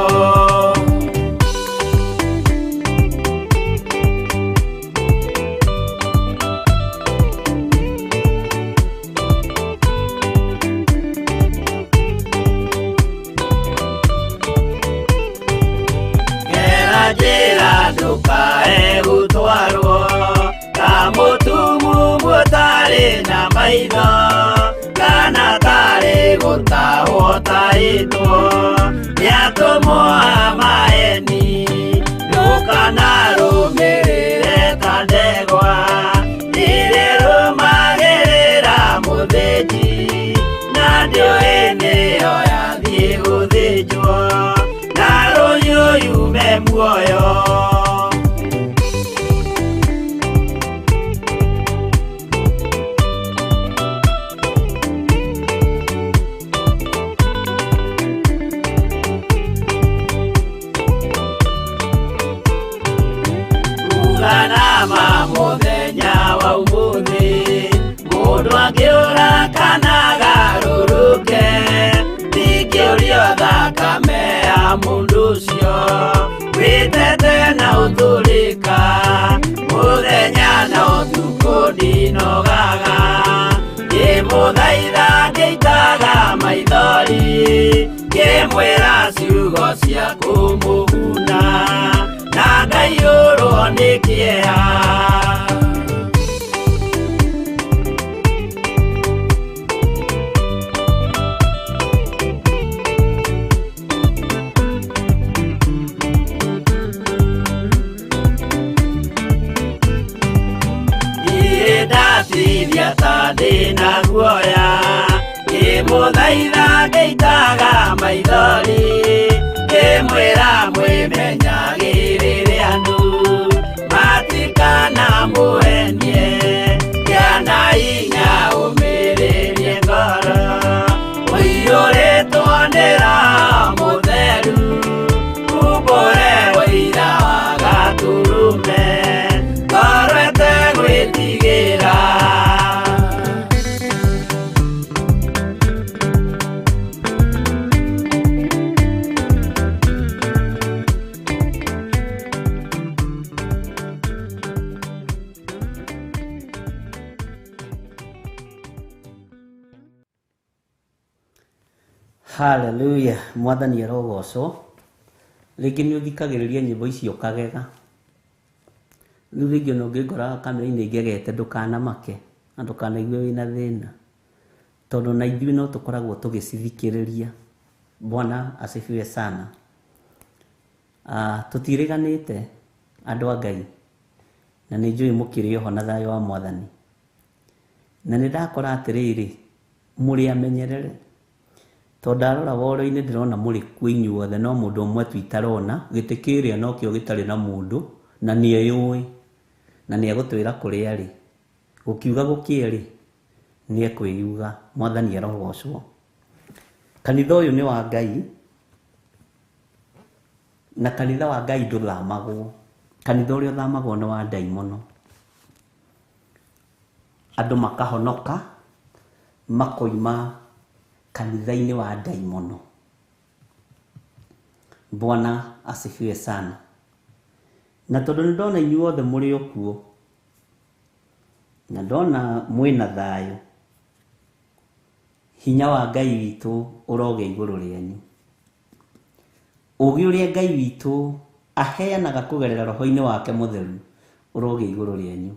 Gera njĩra ndũkae gũtwarwo ta mũtumumu ũtarĩ na maitho, kana tarĩ gũtahwo ũtahĩtwo nĩ atũmwo a maeni. Ndũkanarũmĩrĩre ta ndegwa ĩrĩa ĩrũmagĩrĩra mũthĩnji, na ndĩũĩ nĩyo yathiĩ gũthĩnjwo, na rũhiũ yume muoyo. Uganama mũthenya wa ũmũthĩ, mũndũ angĩũra kana agarũrũke, ndingĩũrio thakame ya mũndũ ũcio wĩtete na ũtũrĩka. Mũthenya na ũtukũ ndinogaga ngĩmũthaitha ngĩitaga maithori ngĩmwĩra ciugo cia kũmũguna na ngaiyũrwo nĩ kĩeha. Ndaciria ta ndĩna guoya ngĩmũthaitha ngĩitaga maithori ngĩmwĩra mwĩmenyagĩrĩre andũ matikanamũhenie kĩana hinya ũmĩrĩrie ngoro ũiyũrĩtwo nĩ Roho Mũtheru umbũre ũira wa Gatũrũme ngoro ĩtegwĩtigĩra. Haleluya, mwathani arogocwo. Rĩngĩ nĩ ũthikagĩrĩria nyĩmbo icio ũkagega. Rĩu rĩngĩ ona ũngĩngora kamera-inĩ ngegete ndũkanamake na ndũkanaigue wĩna thĩna, tondũ na ithuĩ no tũkoragwo tũgĩcithikĩrĩria. Bwana asifiwe sana. Tũtirĩganĩte andũ a Ngai, na nĩ njũĩ mũkĩrĩ oho na thayũ wa mwathani. Na nĩ ndakora atĩrĩrĩ, mũrĩ amenyerere, tondũ ndarora woro-inĩ ndĩrona mũrĩ kuo inyuothe, no mũndũ ũmwe tu itarona. Gĩtĩ kĩrĩa nokĩo gĩtarĩ na mũndũ, na nĩeyũĩ, na nĩegũtwĩra kũrĩa arĩ. Gũkiuga gũkĩe rĩ, nĩekwĩyuga. Mwathani arogocwo. Kanitha ũyũ nĩ wa Ngai, na kanitha wa Ngai ndũthamagwo. Kanitha ũrĩa ũthamagwo nĩ wa ndaimono. Andũ makahonoka makoima kanitha-inĩ wa ndaimono. Bwana asifiwe sana. Na tondũ nĩ ndona inyuothe mũrĩ o kuo, na ndona mwĩna thayũ, hinya wa Ngai witũ ũrogĩa igũrũ rĩanyu. Ũgĩ ũrĩa Ngai witũ aheanaga kũgerera roho-inĩ wake mũtheru ũrogĩa igũrũ rĩanyu.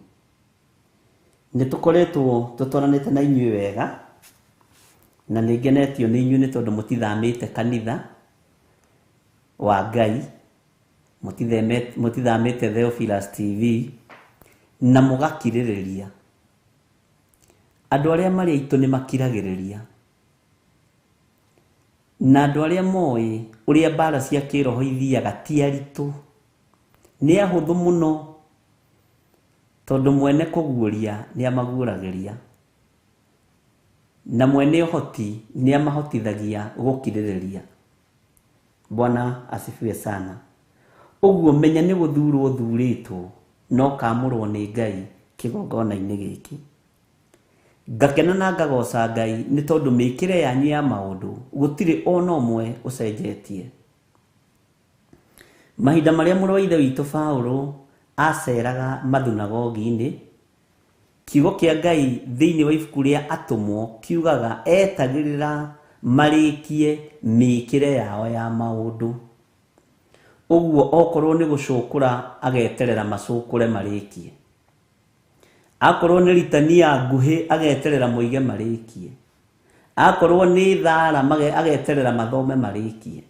Nĩ tũkoretwo tũtwaranĩte na inyuĩ wega, na nĩ ngenetio nĩ inyuĩ nĩ tondũ mũtithamĩte kanitha wa Ngai, mũtithamĩte Theophilus TV, na mũgakirĩrĩria. Andũ arĩa marĩ aitũ nĩ makiragĩrĩria, na andũ arĩa moĩ ũrĩa mbara cia kĩroho ithiaga ti aritũ, nĩ ahũthũ mũno, tondũ mwene kũguũria nĩ amaguũragĩria, na mwene ũhoti nĩ amahotithagia gũkirĩrĩria. Bwana asifiwe sana. Ũguo menya nĩ gũthurwo ũthurĩtwo na ũkamũrwo nĩ Ngai kĩgongona-inĩ gĩkĩ. Ngakena na ngagoca Ngai nĩ tondũ mĩkĩre yanyu ya maũndũ gũtirĩ ona ũmwe ũcenjetie. Mahinda marĩa mũrũ wa Ithe witũ Paũlũ aceraga mathunagogi-inĩ, kiugo kĩa Ngai thĩinĩ wa ibuku rĩa Atũmwo kiugaga etagĩrĩra marĩkie mĩkĩre yao ya maũndũ. Ũguo okorwo nĩ gũcũkũra ageterera macũkũre marĩkie, akorwo nĩ ritania nguhĩ ageterera moige marĩkie, akorwo nĩ thara ageterera mathome marĩkie,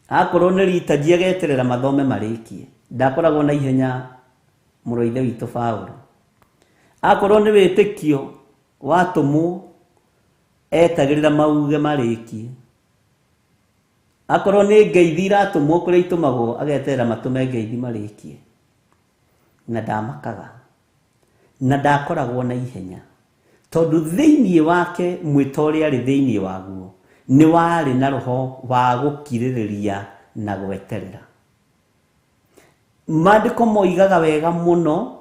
akorwo nĩ ritaji ageterera mathome marĩkie. Ndakoragwo na ihenya mũrũ wa Ithe witũ Paũlũ. Akorwo nĩ wĩtĩkio watũmwo etagĩrĩra mauge marĩkie, akorwo nĩ ngeithi iratũmwo kũrĩa itũmagwo ageterera matũme ngeithi marĩkie. Na ndamakaga na ndakoragwo na ihenya, tondũ thĩinĩ wake mwĩto ũrĩa arĩ thĩinĩ waguo nĩ warĩ na roho wa gũkirĩrĩria na gweterera. Maandĩko moigaga wega mũno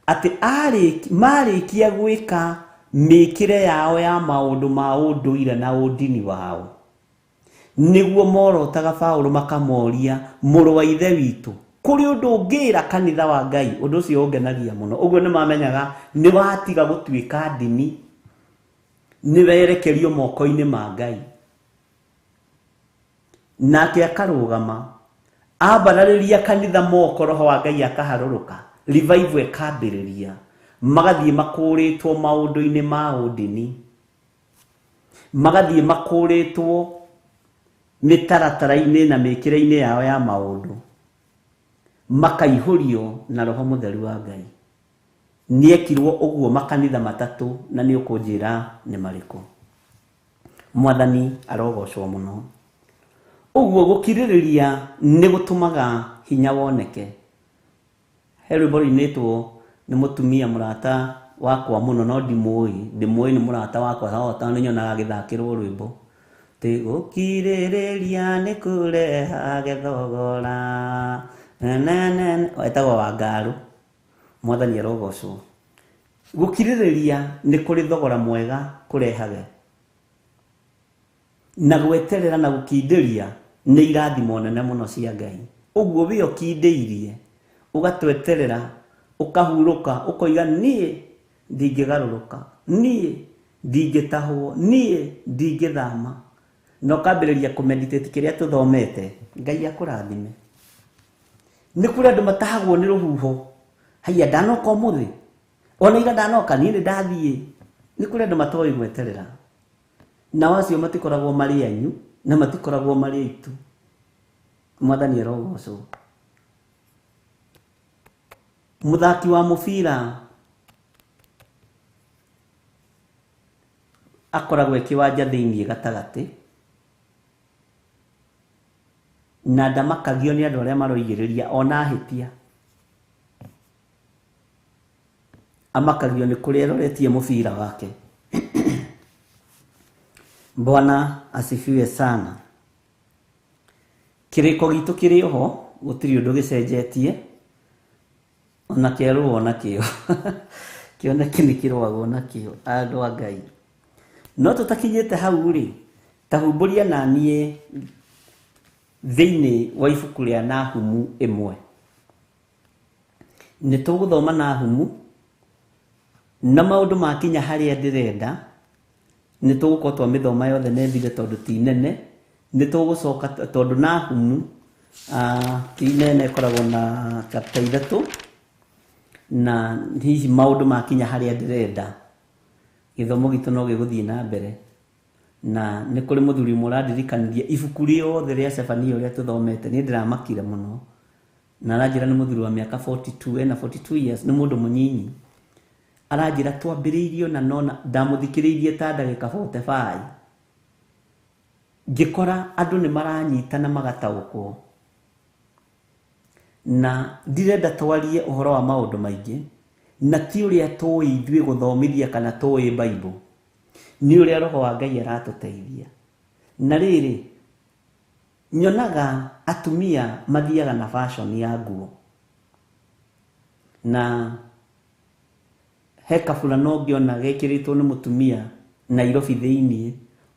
atĩ marĩkia gwĩka mĩkĩre yao ya maũndũ ma ũndũire na ũndini wao, nĩguo morotaga Paũlũ makamoria, mũrũ wa Ithe witũ, Kũrĩ ũndũ ũngĩra kanitha wa Ngai, ũndũ ũcio ũngenagia mũno. Ũguo nĩ mamenyaga nĩ watiga gũtuĩka ndini, nĩ werekerio moko-inĩ ma Ngai. Nake akarũgama ambararĩria kanitha moko, roho wa Ngai akaharũrũka, revival ĩkambĩrĩria, magathiĩ makũrĩtwo maũndũ-inĩ ma ũndini, magathiĩ makũrĩtwo mĩtaratara-inĩ na mĩkĩre-inĩ yao ya maũndũ, makaihũrio na roho mũtheru wa Ngai. Nĩekirwo ũguo makanitha matatũ, na nĩ ũkũnjĩra nĩ marĩkũ. Mwathani arogocwo mũno. Ũguo gũkirĩrĩria nĩ gũtũmaga hinya woneke. He rwĩmbo rũinĩtwo nĩ mũtumia mũrata wakwa mũno, no ndimũĩ, ndĩmũĩ nĩ mũrata wakwa, tondũ nĩ nyonaga agĩthakĩrwo rwĩmbo. Tĩ gũkirĩrĩria nĩ kũrehage thogora. Etagwo Wangarũ. Mwathani arogocwo. Gũkirĩrĩria nĩ kũrĩ thogora mwega kũrehage, na gweterera na gũkindĩria nĩ irathimo nene mũno cia Ngai. Ũguo we ũkindĩirie, ũgatweterera, ũkahurũka, ũkoiga niĩ ndingĩgarũrũka, niĩ ndingĩtahwo, niĩ ndingĩthama, na ũkambĩrĩria kũmeditate kĩrĩa tũthomete. Ngai akũrathime. Nĩ kũrĩ andũ matahagwo nĩ rũhuho, haiya ndanoka ũmũthĩ, ona ira ndanoka, niĩ nĩ ndathiĩ. Nĩ kũrĩ andũ matoĩ gweterera, nao acio matikoragwo marĩ anyu na matikoragwo marĩ aitũ. Mwathani arogocwo. Mũthaki wa mũbira akoragwo e kĩwanja thĩiniĩ gatagatĩ, na ndamakagio nĩ andũ arĩa maroigĩrĩria ona ahĩtia. Amakagio nĩ kũrĩa aroretie mũbira wake. Bwana asifiwe sana. Kĩrĩko gitũ kĩrĩ oho, gũtirĩ ũndũ gĩcenjetie, ona kĩarũo nakĩo. Kĩoneki nĩ kĩrũagwo nakĩo, andũ a Ngai. No tũtakinyĩte hau rĩ, ta humbũria na niĩ thĩinĩ wa ibuku rĩa Nahumu 1. Nĩ tũgũthoma Nahumu, na maũndũ makinya harĩa ndĩrenda, nĩ tũgũkorwo twamĩthoma yothe na ĩthire tondũ ti nene. Nĩ tũgũcoka tondũ Nahumu ti nene, ĩkoragwo na chapter 3, na hihi maũndũ makinya harĩa ndĩrenda, gĩthomo gitũ no gĩgũthiĩ na mbere. Na nĩ kũrĩ mũthuri ũmwe ũrandirikanirie ibuku rĩothe rĩa Cebania ũrĩa tũthomete, niĩ ndĩramakire mũno. Na aranjĩra nĩ mũthuri wa mĩaka 42, ena 42 years, nĩ mũndũ mũnyinyi. Aranjĩra twambĩrĩirio na nona ndamũthikĩrĩirie ta ndagĩka 45. Ngĩkora andũ nĩ maranyitana magataũkwo. Na ndirenda twarie ũhoro wa maũndũ maingĩ, na ti ũrĩa tũĩ ithuĩ gũthomithia kana tũĩ Bible, nĩ ũrĩa roho wa Ngai aratũteithia. Na rĩrĩ, nyonaga atumia mathiaga na fashion ya nguo, na he kabura no ngĩona gekĩrĩtwo nĩ mũtumia Nairobi thĩiniĩ,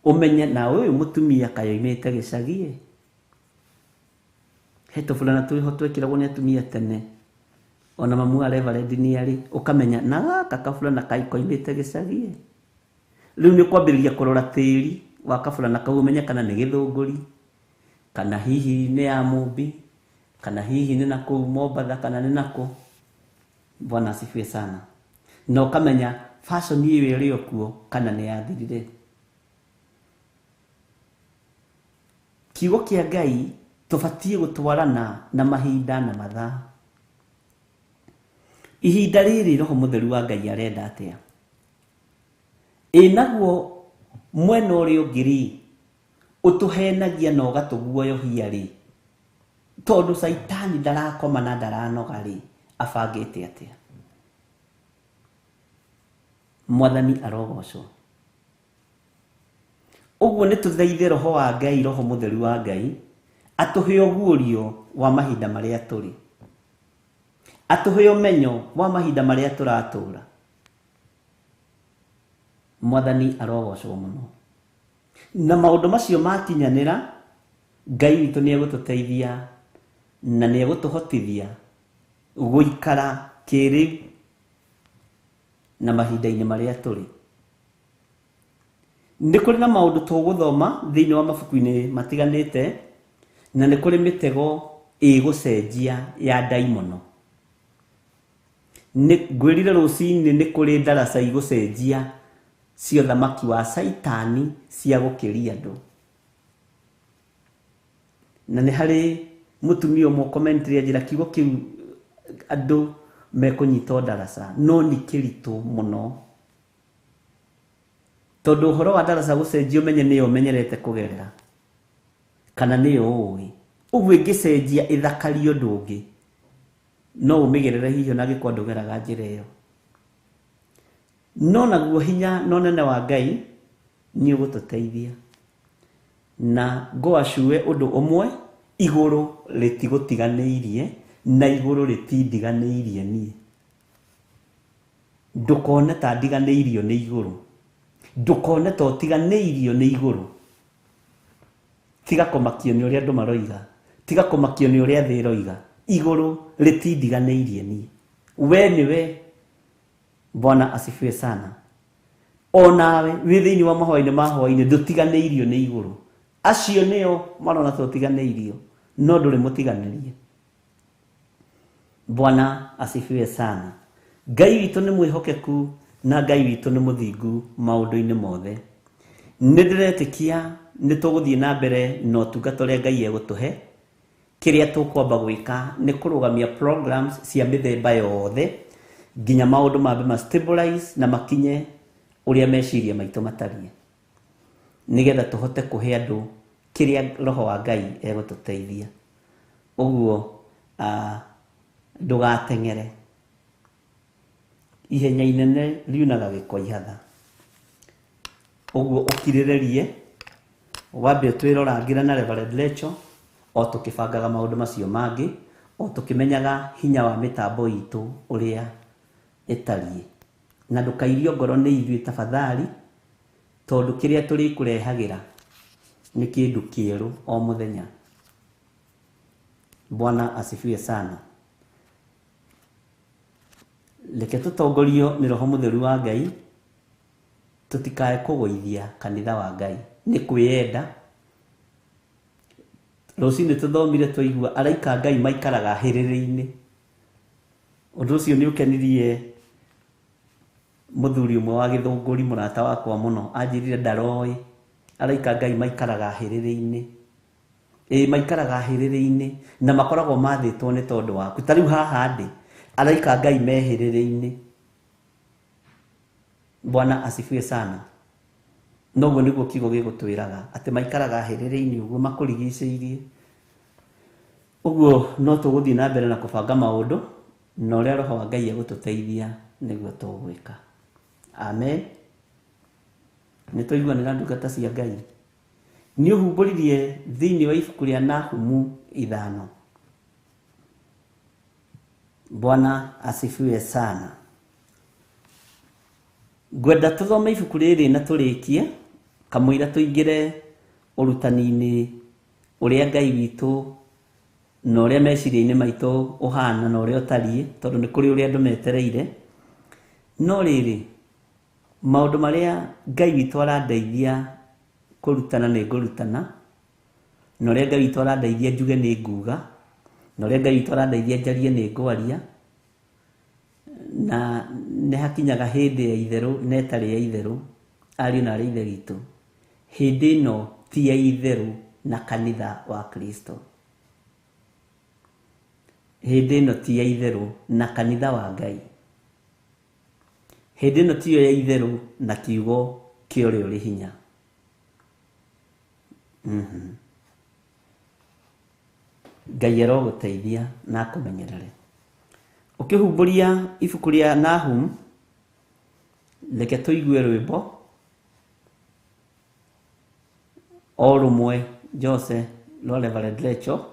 ũmenye na ũyũ mũtumia kayoimĩte gĩcagi. He tũburana twĩho twekĩragwo nĩ atumia tene, ona mamu wa Reverend nĩ arĩ, ũkamenya na gaka kaburana kaĩ koimĩte gĩcagi. Rĩu nĩ ũkwambĩrĩria kũrora tĩri wa kaburana kau, ũmenye kana nĩ gĩthũngũri, kana hihi nĩ ya Mũmbi, kana hihi nĩ nakũu Mombatha, kana nĩ nakũ. Bwana asifiwe sana. Na ũkamenya fashion ĩyo ĩrĩ o kuo kana nĩ yathirire. Kiugo kĩa Ngai tũbatiĩ gũtwarana na mahinda na mathaa. Ihinda rĩrĩ roho mũtheru wa Ngai arenda atĩa? Ĩ naguo mwena ũrĩa ũngĩ rĩ, ũtũhenagia na ũgatũguoyohia rĩ, tondũ Caitani ndarakoma na ndaranoga rĩ, abangĩte atĩa? Mwathani arogocwo. Ũguo nĩ tũthaithe roho wa Ngai, roho mũtheru wa Ngai, atũhe ũguũrio wa mahinda marĩa tũrĩ, atũhe ũmenyo wa mahinda marĩa tũratũra. Mwathani arogocwo mũno. Na maũndũ macio makinyanĩra, Ngai witũ nĩ egũtũteithia Na nĩ egũtũhotithia gũikara kĩrĩu na mahinda-inĩ marĩa tũrĩ. Nĩ kũrĩ na maũndũ tũgũthoma thĩinĩ wa mabuku-inĩ matiganĩte, na nĩ kũrĩ mĩtego ĩgũcenjia ya ndaimono. Nĩ ngwĩrire rũcinĩ nĩ kũrĩ ndaraca igũcenjia cia ũthamaki wa Caitani cia gũkĩria andũ. Na nĩ harĩ mũtumia ũmwe ũkomentire anjĩra kiugo kĩu andũ mekũnyitwo ndaraca, no nĩ kĩritũ mũno. Tondũ ũhoro wa ndaraca gũcenjia ũmenye nĩyo ũmenyerete kũgerera kana nĩyo ũĩ. Ũguo ĩngĩcenjia ĩthakarie ũndũ ũngĩ, no ũmĩgerere hihi ona angĩkorwo ndũgeraga njĩra ĩyo. No naguo hinya na ũnene wa Ngai nĩ ũgũtũteithia. Na ngũacue ũndũ ũmwe, igũrũ rĩtigũtiganĩirie na igũrũ rĩtindiganĩirie niĩ. Ndũkone ta ndiganĩirio nĩ igũrũ. Ndũkone ta ũtiganĩirio nĩ igũrũ. Tiga kũmakio nĩ ũrĩa andũ maroiga. Tiga kũmakio nĩ ũrĩa thĩ ĩroiga. Igũrũ rĩtindiganĩirie niĩ. We nĩwe. Bwana asifiwe sana. Onawe wĩ thĩinĩ wa mahoya-inĩ ma hwaĩ-inĩ ndũtiganĩirio nĩ igũrũ. Acio nĩo marona ta ũtiganĩirio, no ndũrĩ mũtiganĩrie. Bwana asifiwe sana. Ngai witũ nĩ mwĩhokeku na Ngai witũ nĩ mũthingu maũndũ-inĩ mothe. Nĩ ndĩretĩkia nĩ tũgũthiĩ na mbere na ũtungata ũrĩa Ngai egũtũhe. Kĩrĩa tũkwamba gwĩka nĩ kũrũgamia programs cia mĩthemba yothe nginya maũndũ mambe ma stabilize na makinye ũrĩa meciria maitũ matariĩ, nĩgetha tũhote kũhe andũ kĩrĩa Roho wa Ngai egũtũteithia. Ũguo ndũgateng'ere, ihenya inene riunaga gĩko ihatha. Ũguo ũkirĩrĩrie, wambe ũtwĩrorangĩre na Reverend Lecho o tũkĩbangaga maũndũ macio mangĩ, o tũkĩmenyaga hinya wa mĩtambo itũ ũrĩa ĩtariĩ. Na ndũkairio ngoro nĩ ithuĩ tafadhali, tondũ kĩrĩa tũrĩkũrehagĩra nĩ kĩndũ kĩerũ o mũthenya. Bwana asifiwe sana. Reke tũtongorio nĩ Roho Mũtheru wa Ngai, tũtikae kũgũithia kanitha wa Ngai nĩ kwĩyenda. Rũcinĩ tũthomire twaigua araika a Ngai maikaraga hĩrĩrĩ-inĩ. Ũndũ ũcio nĩ ũkenirie mũthuri ũmwe wa gĩthũngũri, mũrata wakwa mũno, anjĩrire ndaroĩ araika a Ngai maikaraga hĩrĩrĩ-inĩ. Ĩĩ, maikaraga hĩrĩrĩ-inĩ na makoragwo mathĩtwo nĩ tondũ waku. Ta rĩu haha ndĩ, araika a Ngai me hĩrĩrĩ-inĩ. Bwana asifiwe sana. Noguo nĩguo kiugo gĩgũtwĩraga atĩ maikaraga hĩrĩrĩ-inĩ ũguo makũrigicĩirie. Ũguo no tũgũthiĩ na mbere na kũbanga maũndũ na ũrĩa Roho wa Ngai egũtũteithia nĩguo tũgwĩka. Amen. Nĩ twaiguanĩra ndungata cia Ngai. Nĩ ũhumbũririe thĩinĩ wa ibuku rĩa Nahumu 5. Bwana asifiwe sana. Ngwenda tũthome ibuku rĩrĩ na tũrĩkie kamũira tũingĩre ũrutani-inĩ ũrĩa Ngai witũ na ũrĩa meciria-inĩ maitũ ũhana na ũrĩa ũtariĩ, tondũ nĩ kũrĩ ũrĩa andũ metereire. No rĩrĩ, maũndũ marĩa Ngai witũ arandeithia kũrutana nĩ ngũrutana, na ũrĩa Ngai witũ arandeithia njuge nĩ nguga, na ũrĩa Ngai witũ arandeithia njarie nĩ ngwaria. Na nĩ hakinyaga hĩndĩ ya itherũ na ĩtarĩ ya itherũ, ariũ na arĩ ithe witũ. Hĩndĩ ĩno ti ya itherũ na kanitha wa Kristo. Hĩndĩ ĩno ti ya itherũ na kanitha wa Ngai. Hĩndĩ ĩno tiyo ya itherũ na kiugo kĩa ũrĩa ũrĩ hinya. Ngai arogũteithia na akũmenyerere. Ũkĩhumbũria ibuku rĩa Nahum, reke tũigue rwĩmbo o rũmwe Jose rwa Reverend Lecho,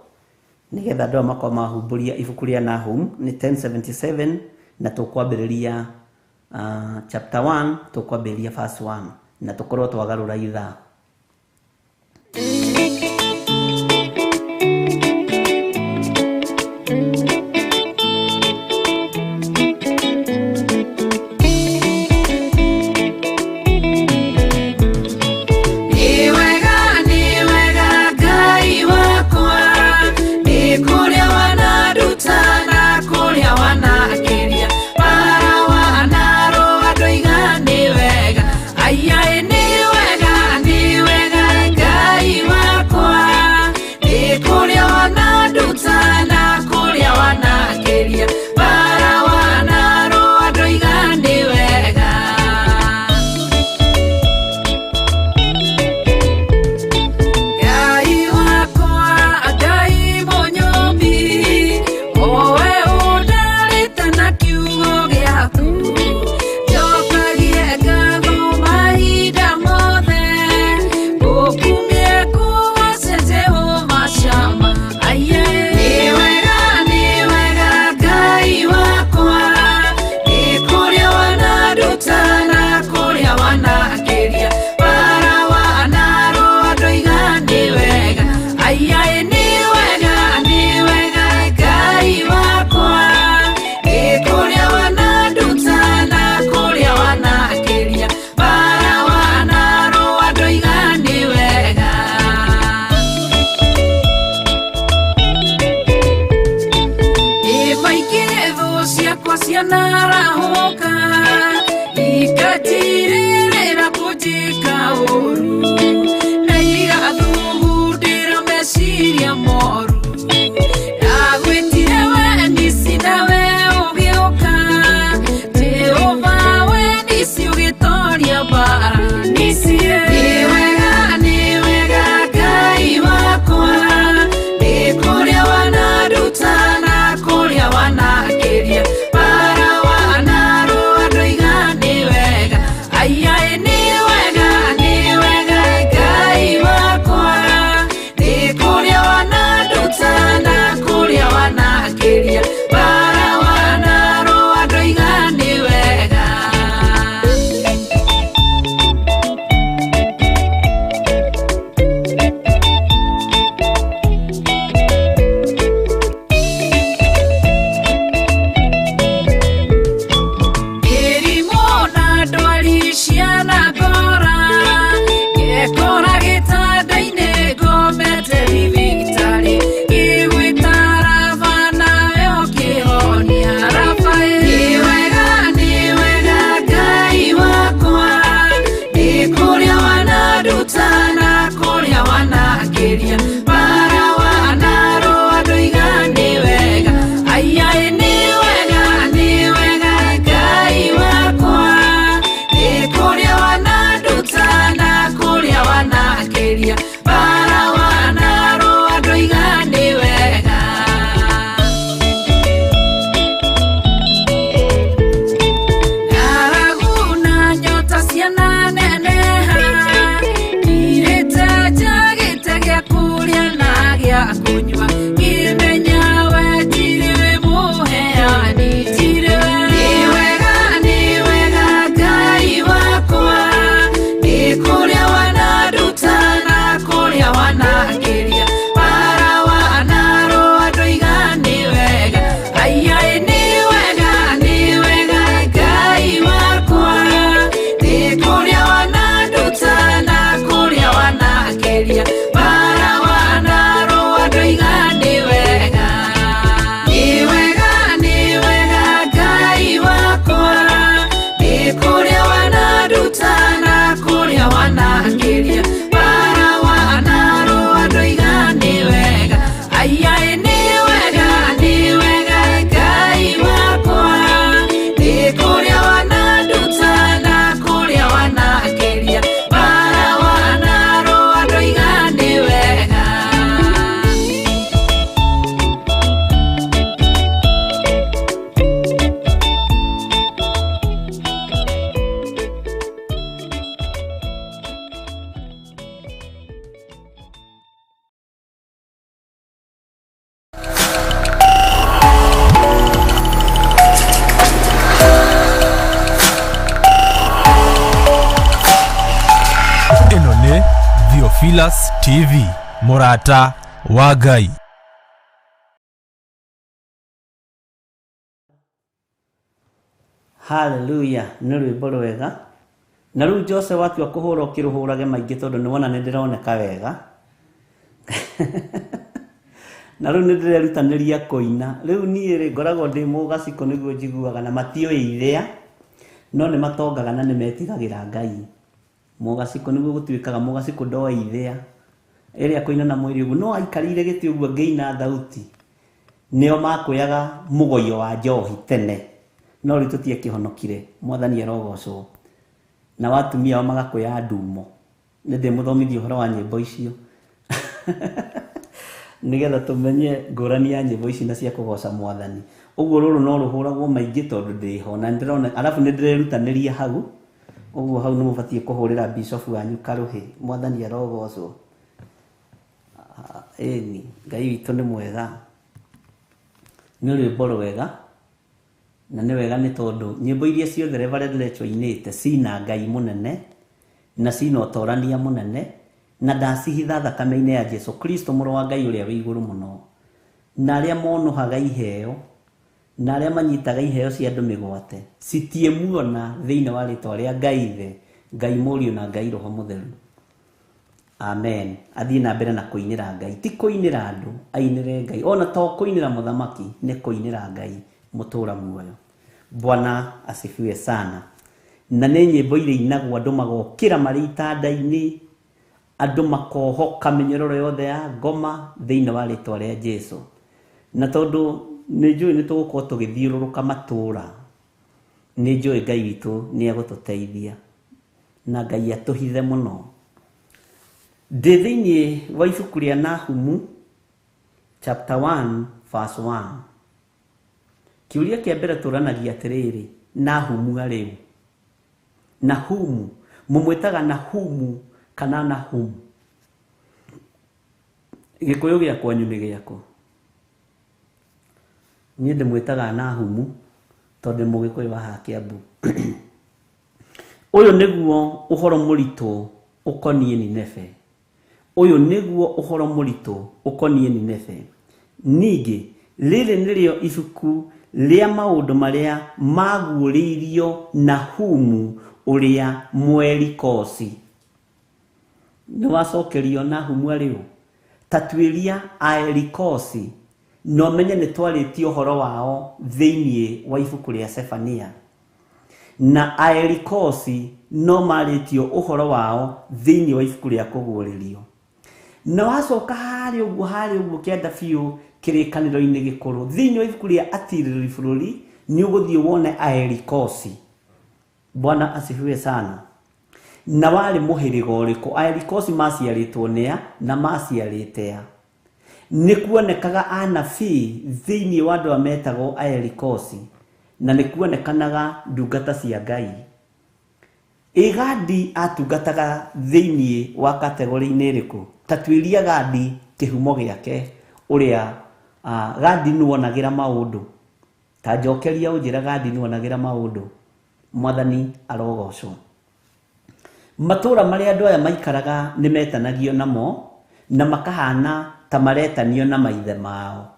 nĩgetha andũ aya makorwo mahumbũria ibuku rĩa Nahum nĩ 1077, na tũkwambĩrĩria chapter 1, tũkwambĩrĩria verse 1 na tũkorwo twagarũra ithaa. Ici. Nĩ wega, nĩ wega Ngai wakwa, nĩ kũrĩa wananduta na kũrĩa wanakĩria, bara wanarũa ndoiga nĩ wega. Aiaĩ, nĩ wega, nĩ wega Ngai wakwa, nĩ kũrĩa wananduta na kũrĩa wanakĩria, bara wanarũa ndoiga nĩ wega. Mĩrimũ na ndwari cianangora, ngekora gĩtanda-inĩ ngomete thibitarĩ, ngĩgwĩta Raba nawe ũkĩhonia Raba ĩ. Nĩ wega, nĩ wega Ngai wakwa, nĩ kũrĩa wananduta na kũrĩa wanakĩria, bara wanarũa ndoiga nĩ wega. Aiaĩ, nĩ wega, nĩ wega Ngai wakwa, nĩ kũrĩa wananduta na kũrĩa wanakĩria, bara wanarũa ndoiga nĩ wega. Ng'aragu na nyota ciananeneha, ngirĩte njagĩte gĩa kũrĩa na gĩa kũnyua, ngĩmenya we tirĩ mũheani, tirĩ we. Nĩ wega, nĩ wega Ngai wakwa, nĩ kũrĩa wananduta na kũrĩa wanakĩria, bara wanarũa ndoiga nĩ wega. Aiaĩ, nĩ wega, nĩ wega Ngai wakwa, nĩ kũrĩa wananduta na kũrĩa wanakĩria, bara wanarũa ndoiga nĩ wega. Nĩ wega, nĩ wega Ngai wakwa, nĩ kũrĩa wananduta na kũrĩa wanakĩria, bara wanarũa ndoiga nĩ wega. Aiaĩ, nĩ wega, nĩ wega Ngai wakwa, nĩ kũrĩa wananduta na kũrĩa wanakĩria, bara wanarũa ndoiga nĩ wega. Ĩno nĩ Theophilus TV, mũrata wa Ngai. Haleluya, nĩ rwĩmbo rwega. Na rĩu Jose watua kũhũra ũkĩrũhũrage maingĩ tondũ nĩ wona nĩ ndĩroneka wega. Na rĩu nĩ ndĩrerutanĩria kũina. Rĩu niĩ rĩ ngoragwo ndĩ mũgacikũ nĩguo njiguaga na matiũĩ ithĩa, no nĩ matongaga na nĩ metigagĩra Ngai. Mũgacikũ nĩguo gũtuĩkaga, mũgacikũ ndoĩ ithĩa. Ĩrĩa kũina na mwĩrĩ ũguo, no aikarĩire gĩtĩ ũguo ngĩina thauti. Nĩo makuyaga mũgoyo wa njohi tene, no rĩu tũtiakĩhonokire. Mwathani arogocwo. Na watumia ao magakuya ndumo. Nĩ ndĩmũthomithia ũhoro wa nyĩmbo icio nĩgetha tũmenye ngũrani ya nyĩmbo ici na cia kũgoca mwathani. Ũguo rũrũ no rũhũragwo maingĩ tondũ ndĩho na nĩndĩrona, arabu nĩndĩrerutanĩria hau. Ũguo hau nĩ mũbatiĩ kũhũrĩra bishop wanyu karũhĩ. Mwathani arogocwo. Ĩni Ngai witũ nĩ mwega. Nĩ rwĩmbo rwega na nĩ wega nĩ tondũ nyĩmbo iria ciothe Reverend Lecho ainĩte cina Ngai mũnene na cina ũtorania mũnene, na ndacihitha thakame-inĩ ya Jesu Kristo mũrũ wa Ngai ũrĩa wĩ igũrũ mũno. Na arĩa monohaga iheo na arĩa manyitaga iheo cia andũ mĩgwate citiĩmuona thĩinĩ wa rĩtwa rĩa Ngai Ithe, Ngai Mũriũ na Ngai Roho Mũtheru. Amen. Athiĩ na mbere na kũinĩra Ngai, ti kũinĩra andũ, ainĩre Ngai. Ona to kũinĩra mũthamaki, nĩ kũinĩra Ngai mũtũra muoyo. Bwana asifiwe sana. Na nĩ nyĩmbo iria inagwo andũ magokĩra marĩ itanda-inĩ, andũ makohoka mĩnyororo yothe ya ngoma thĩinĩ wa rĩtwa rĩa Jesu. Na tondũ nĩ njũĩ nĩ tũgũkorwo tũgĩthiũrũrũka matũũra, nĩ njũĩ Ngai witũ nĩ egũtũteithia. Na Ngai atũhithe mũno. Ndĩ thĩinĩ wa ibuku rĩa Nahumu chapter 1 verse 1. Kĩũria kĩa mbere tũranagia atĩrĩrĩ, Nahumu arĩ ũ? Nahumu, mũmwĩtaga Nahumu kana Nahumu? Gĩkũyũ gĩa kwanyu nĩ gĩakũ? Niĩ ndĩmwĩtaga Nahumu tondũ ndĩ mũgĩkũyũ wa haha Kĩambu. Ũyũ nĩguo ũhoro mũritũ ũkoniĩ Nineve. Ũyũ nĩguo ũhoro mũritũ ũkoniĩ Nineve. Ningĩ, rĩrĩ nĩrĩo ibuku rĩa maũndũ marĩa maguũrĩirio Nahumu ũrĩa Mũelikosi. Nĩwacokerio Nahumu arĩ ũ? Ta tuĩria Aelikosi, na ũmenye nĩ twarĩtie ũhoro wao thĩinĩ wa ibuku rĩa Sefania. Na Aelikosi no marĩtio ũhoro wao thĩinĩ wa ibuku rĩa Kũguũrĩrio. Na wacoka harĩa ũguo kĩanda biũ kĩrĩkanĩro-inĩ gĩkũrũ thĩinĩ wa ibuku rĩa Atirĩrĩri bũrũri nĩ ũgũthiĩ wone Aelikosi. Bwana asifiwe sana. Na warĩ mũhĩrĩga ũrĩkũ? Aelikosi maciarĩtwo nĩa na maciarĩte a? Nĩ kuonekaga anabii thĩinĩ wa andũ arĩa metagwo Aelikosi, na nĩ kuonekanaga ndungata cia Ngai. Ĩ Gadi atungataga thĩinĩ wa kategori-inĩ ĩrĩkũ? Ta tuĩria Gadi kĩhumo gĩake ũrĩa Gadi nĩwonagĩra maũndũ. Ta njokeria ũnjĩra Gadi nĩwonagĩra maũndũ. Mwathani arogocwo. Matũũra marĩa andũ aya maikaraga nĩ metanagio namo na makahana ta maretanio na maithe mao,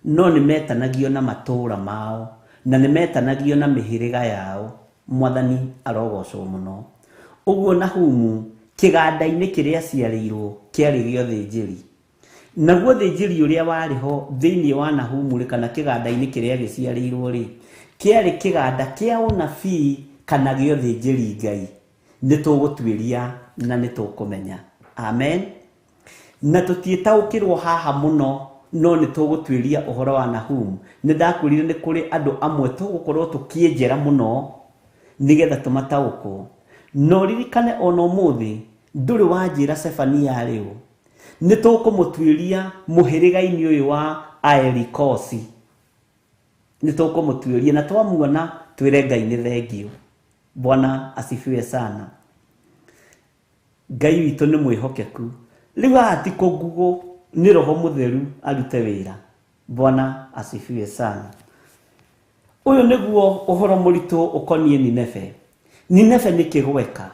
no nĩ metanagio na matũũra mao na nĩ metanagio na mĩhĩrĩga yao. Mwathani arogocwo mũno. Ũguo Nahumu kĩganda-inĩ kĩrĩa aciarĩirwo kĩarĩ gĩa ũthĩnjĩri. Naguo ũthĩnjĩri ũrĩa warĩ ho thĩinĩ wa Nahumu rĩ, kana kĩganda-inĩ kĩrĩa gĩciarĩirwo rĩ, kĩarĩ kĩganda kĩa ũnabii kana gĩa ũthĩnjĩri Ngai. Nĩ tũgũtuĩria na nĩ tũkũmenya. Amen. Na tũtiĩtaũkĩrwo haha mũno, no nĩ tũgũtuĩria ũhoro wa Nahumu. Nĩ ndakwĩrire nĩ kũrĩ andũ amwe tũgũkorwo tũkĩenjera mũno nĩgetha tũmataũkwo. No ririkane ona ũmũthĩ ndũrĩ wanjĩra Sefania arĩ ũ. Nĩ tũkũmũtuĩria mũhĩrĩga-inĩ ũyũ wa Aelikosi. Nĩ tũkũmũtuĩria na twamuona twĩre Ngai nĩ thengio. Bwana asifiwe sana. Ngai witũ nĩ mwĩhokeku. Rĩu haha ti kũngugo, nĩ Roho Mũtheru arute wĩra. Bwana asifiwe sana. Ũyũ nĩguo ũhoro mũritũ ũkoniĩ Nineve. Nineve nĩ kĩgweka.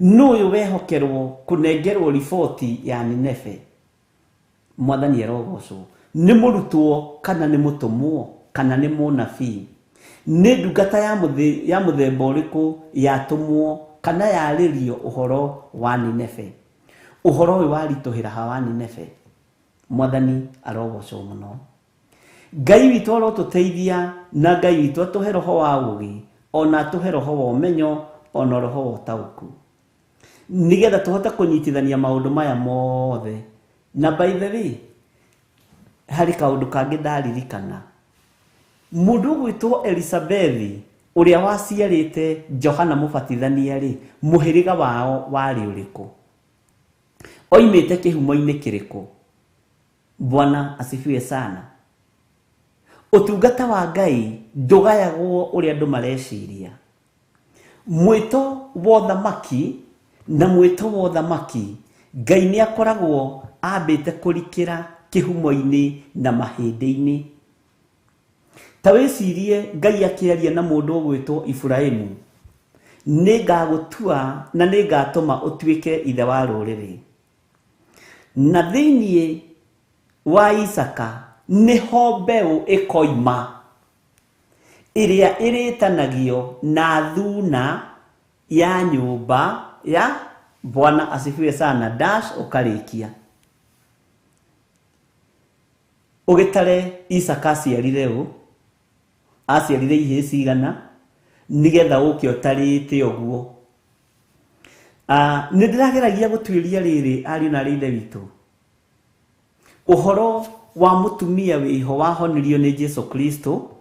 Nũ ũyũ wehokerwo kũnengerwo riboti ya Nineve? Mwathani arogocwo. Nĩ mũrutwo kana nĩ mũtũmwo kana nĩ mũnabii? Nĩ ndungata ya mũthemba ũrĩkũ yatũmwo kana yarĩrio ũhoro wa Nineve? Ũhoro ũyũ waritũhĩra ha wa Nineve? Mwathani arogocwo mũno. Ngai witũ arotũteithia na Ngai witũ atũhe roho wa ũũgĩ, ona atũhe roho wa ũmenyo, ona roho wa ũtaũku, nĩgetha tũhote kũnyitithania maũndũ maya mothe. Na by the way, harĩ kaũndũ kangĩ ndaririkana. Mũndũ ũgwĩtwo Elisabethi ũrĩa waciarĩte Johana Mũbatithania rĩ, mũhĩrĩga wao warĩ ũrĩkũ? Oimĩte kĩhumo-inĩ kĩrĩkũ? Bwana asifiwe sana. Ũtungata wa Ngai ndũgayagwo ũrĩa andũ mareciria. Mwĩto wa ũthamaki na mwĩto wa ũthamaki, Ngai nĩ akoragwo ambĩte kũrikĩra kĩhumo-inĩ na mahĩndĩ-inĩ. Ta wĩcirie Ngai akĩaria na mũndũ ũgwĩtwo Iburahĩmu, nĩ ngagũtua na nĩ ngatũma ũtuĩke ithe wa rũrĩrĩ. Na thĩinĩ wa Isaka nĩho mbeũ ĩkoima ĩrĩa ĩrĩtanagio na thuna ya nyũmba ya Bwana asifiwe sana dash ũkarĩkia. Ũgĩtare Isaka aciarire ũ? Aciarire ihĩĩ cigana? Nĩgetha ũke ũtarĩte ũguo. Nĩ ndĩrageragia gũtuĩria rĩrĩ ariũ na arĩ ithe witũ. Ũhoro wa mũtumia wĩho wahonirio nĩ Jesu Kristo,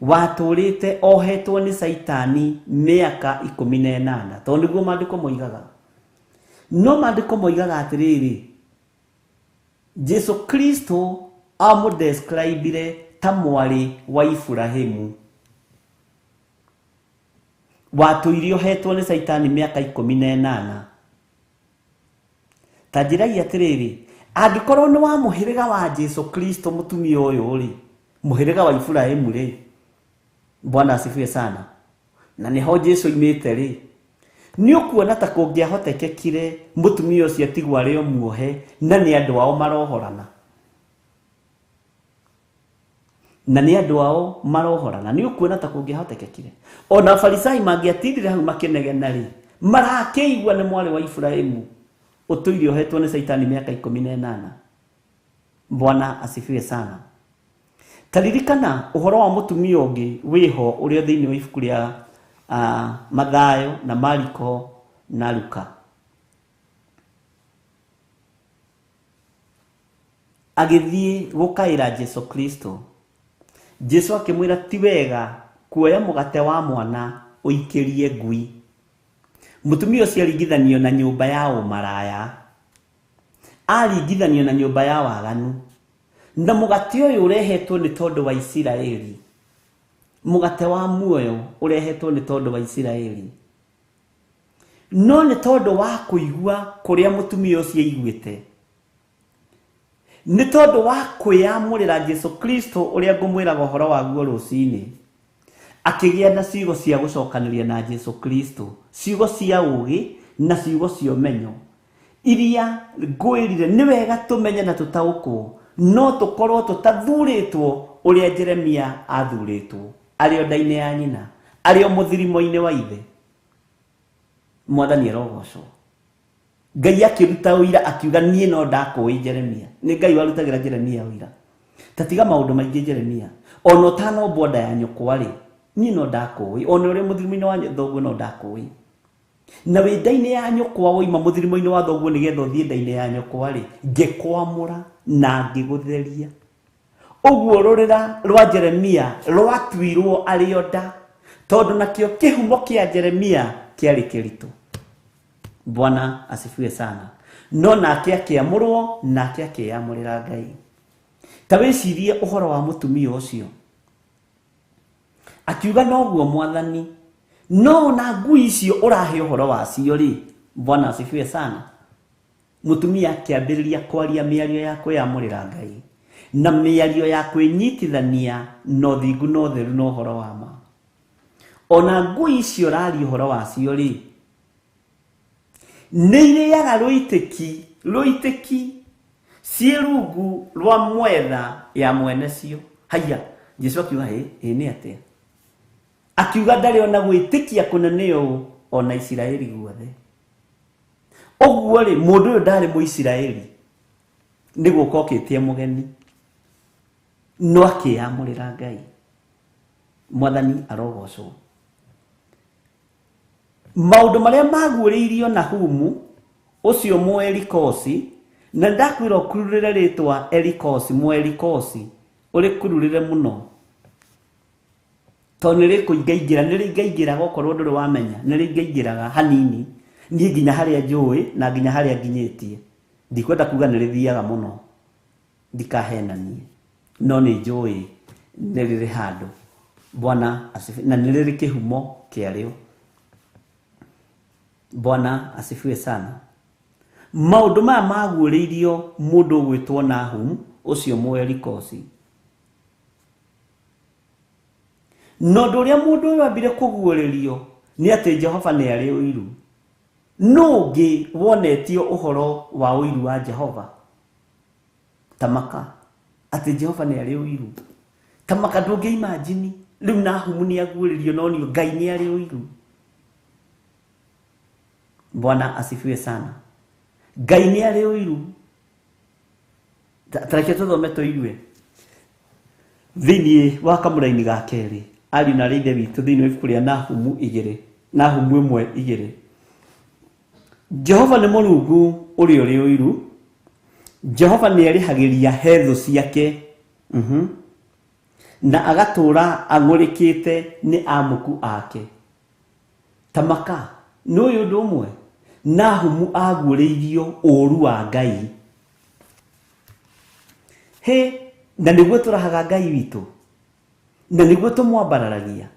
Watũrĩte ohetwo nĩ Caitani mĩaka 18, tondũ nĩguo maandĩko moigaga. No maandĩko moigaga atĩrĩrĩ, Jesu Kristo amũdescribire ta mwarĩ wa Iburahĩmu watũire ohetwo nĩ Caitani mĩaka 18. Ta njĩrai atĩrĩrĩ, angĩkorwo nĩ wa mũhĩrĩga wa Jesu Kristo mũtumia ũyũ rĩ, mũhĩrĩga wa Iburahĩmu rĩ, Bwana asifiwe sana, na nĩho Jesu oimĩte rĩ, nĩ ũkuona ta kũngĩahotekekire mũtumia ũcio atigwo arĩ o muohe na nĩ andũ ao marohorana? Na nĩ andũ ao marohorana, nĩ ũkuona ta kũngĩahotekekire? Ona Farisai mangĩatindire hau makĩnegena rĩ, marakĩigua nĩ mwarĩ wa Iburahĩmu ũtũire ohetwo nĩ Caitani mĩaka 18. Bwana asifiwe sana. Ta ririkana ũhoro wa mũtumia ũngĩ wĩho ũrĩa thĩinĩ wa ibuku rĩa Mathayo na Mariko na Luka. Agĩthiĩ gũkaĩra Jesu Kristo. Jesu akĩmwĩra ti wega kuoya mũgate wa mwana ũikĩrie ngui. Mũtumia ũcio aringithanio na nyũmba ya ũmaraya, aringithanio na nyũmba ya waganu, na mũgate ũyũ ũrehetwo nĩ tondũ wa Isiraeli, mũgate wa muoyo ũrehetwo nĩ tondũ wa Isiraeli. No nĩ tondũ wa kũigua kũrĩa mũtumia ũcio aiguĩte, nĩ tondũ wa kwĩyamũrĩra Jesu Kristo ũrĩa ngũmwĩraga ũhoro waguo rũcinĩ, akĩgĩa na ciugo cia gũcokanĩria na Jesu Kristo, ciugo cia ũũgĩ na ciugo cia ũmenyo iria ngwĩrire nĩ wega tũmenye na tũtaũkwo, no tũkorwo tũtathurĩtwo ũrĩa Jeremia athurĩtwo arĩ o nda-inĩ ya nyina, arĩ o mũthirimo-inĩ wa ithe. Mwathani arogocwo. Ngai akĩruta ũira akiuga niĩ no ndakũĩ Jeremia. Nĩ Ngai warutagĩra Jeremia ũira. Ta tiga maũndũ maingĩ Jeremia, ona ũtanombwo nda ya nyũkwa rĩ, niĩ no ndakũĩ, ona ũrĩ mũthirimo-inĩ wa thoguo no ndakũĩ. Na wĩ nda-inĩ ya nyũkwa woima mũthirimo-inĩ wa thoguo nĩgetha ũthiĩ nda-inĩ ya nyũkwa rĩ, ngĩkwamũra na ngĩgũtheria. Ũguo rũrĩra rwa Jeremia rwatuirwo arĩ o nda, tondũ nakĩo kĩhumo kĩa Jeremia kĩarĩ kĩritũ. Bwana asifiwe sana. No nake akĩamũrwo, nake akĩyamũrĩra Ngai. Ta wĩcirie ũhoro wa mũtumia ũcio. Akiuga noguo Mwathani, no ona ngui icio ũrahe ũhoro wacio rĩ, Bwana asifiwe sana. Mũtumia akĩambĩrĩria kwaria mĩario ya kwĩyamũrĩra Ngai na mĩario ya kwĩnyitithania na ũthingu na ũtheru na ũhoro wa ma. Ona ngui icio ũraria ũhoro wacio rĩ, nĩ irĩaga rũitĩki ciĩ rungu rwa mwetha ya mwene cio. Haiya, Jesu akiuga hĩ, ĩ nĩ atĩa? Akiuga ndarĩ ona gwĩtĩkia kũnene ũũ ona Isiraeli guothe. Ũguo rĩ, mũndũ ũyũ ndarĩ Mũisiraeli, nĩ gũka okĩte mũgeni, no akĩyamũrĩra Ngai. Mwathani arogocwo. Maũndũ marĩa maguũrĩirio Nahumu ũcio Mũelikosi, na ndakwĩra ũkururĩre rĩtwa Elikosi, Mũelikosi, ũrĩkururĩre mũno, tondũ nĩ rĩkũingaingĩra, nĩ rĩingaingĩraga okorwo ndũrĩ wamenya, nĩ rĩingaingĩraga hanini, niĩ nginya harĩa njũĩ na nginya harĩa nginyĩtie. Ndikwenda kuga nĩ rĩthiaga mũno, ndikahenanie, no nĩ njũĩ nĩ rĩrĩ handũ. Bwana asifiwe. Na nĩ rĩrĩ kĩhumo kĩarĩo. Bwana asifiwe sana. Maũndũ maya maguũrĩirio mũndũ ũgwĩtwo Nahum ũcio Mũelikosi. Na ũndũ ũrĩa mũndũ ũyũ ambire kũguũrĩrio nĩ atĩ Jehova nĩ arĩ ũiru. Nũ ũngĩ wonetio ũhoro wa ũiru wa Jehova? Tamaka atĩ Jehova nĩ arĩ ũiru. Tamaka ndũngĩ imagine rĩu Nahumu nĩ aguũrĩrio no nĩ Ngai nĩ arĩ ũiru. Bwana asifiwe sana. Ngai nĩ arĩ ũiru. Tareke tũthome tũigue thĩinĩ wa kamũraini ga kerĩ, ariũ na arĩ ithe witũ, thĩinĩ wa ibuku rĩa Nahumu 2, Nahumu 1:2. Jehova nĩ Mũrungu ũrĩa ũrĩ ũiru. Jehova nĩ arĩhagĩria he thũ ciake. Na agatũra ang'ũrĩkĩte nĩ amuku ake. Tamaka nĩ ũyũ ũndũ ũmwe Nahumu aguũrĩirio ũũru wa Ngai. Hĩ, na nĩguo tũrahaga Ngai witũ, na nĩguo tũmwambararagia,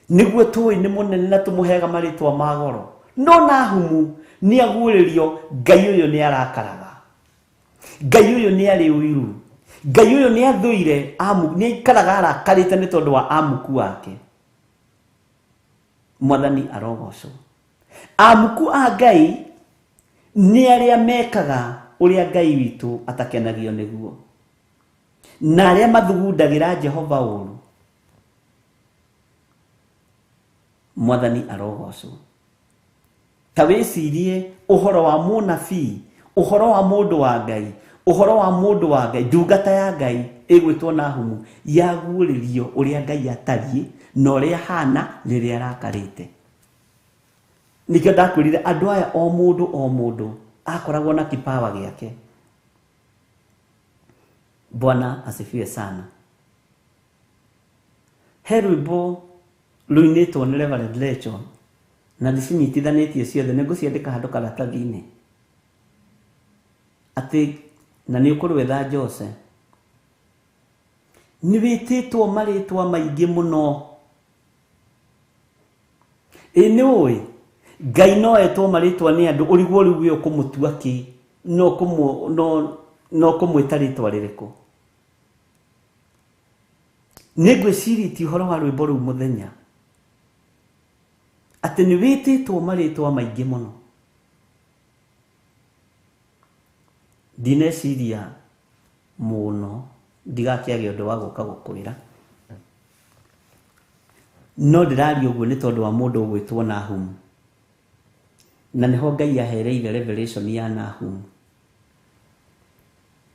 nĩguo tũĩ nĩ mũnene na tũmũheaga marĩtwa ma goro. No Nahumu nĩ aguũrĩrio Ngai ũyũ nĩ arakaraga, Ngai ũyũ nĩ arĩ ũiru, Ngai ũyũ nĩ athũire nĩ aikaraga arakarĩte nĩ tondũ wa amuku wake. Mwathani arogocwo. Amuku a Ngai nĩ arĩa mekaga ũrĩa Ngai witũ atakenagio nĩguo, na arĩa mathugundagĩra Jehova ũũru. Mwathani arogocwo. Ta wĩcirie ũhoro wa mũnabii, ũhoro wa mũndũ wa Ngai, ũhoro wa mũndũ wa Ngai, ndungata ya Ngai ĩgwĩtwo Nahumu, yaguũrĩrio ũrĩa Ngai atariĩ na ũrĩa ahana rĩrĩa arakarĩte. Nĩkĩo ndakwĩrire andũ aya o mũndũ o mũndũ akoragwo na kipawa gĩake. Bwana asifiwe sana. He rwĩmbo rũinĩtwo nĩ Reverend Rachel na ndicinyitithanĩtie ciothe, nĩngũciandĩka handũ karatathi-inĩ atĩ na nĩ ũkũrwetha Jose. Nĩ wĩtĩtwo marĩtwa maingĩ mũno. Ĩ nĩ ũĩ Ngai no etwo marĩtwa nĩ andũ, ũrigwo rĩu we ũkũmũtua kĩ, no ũkũmwĩta rĩtwa rĩrĩkũ. Nĩ ngwĩcirĩtie ũhoro wa rwĩmbo rũu mũthenya atĩ nĩ wĩtĩtwo marĩtwa maingĩ mũno. Ndineciria mũno ndigakĩage ũndũ wa gũka gũkwĩra, no ndĩraria ũguo nĩ tondũ wa mũndũ ũgwĩtwo Nahumu, na nĩho Ngai ahereire revelation ya Nahumu.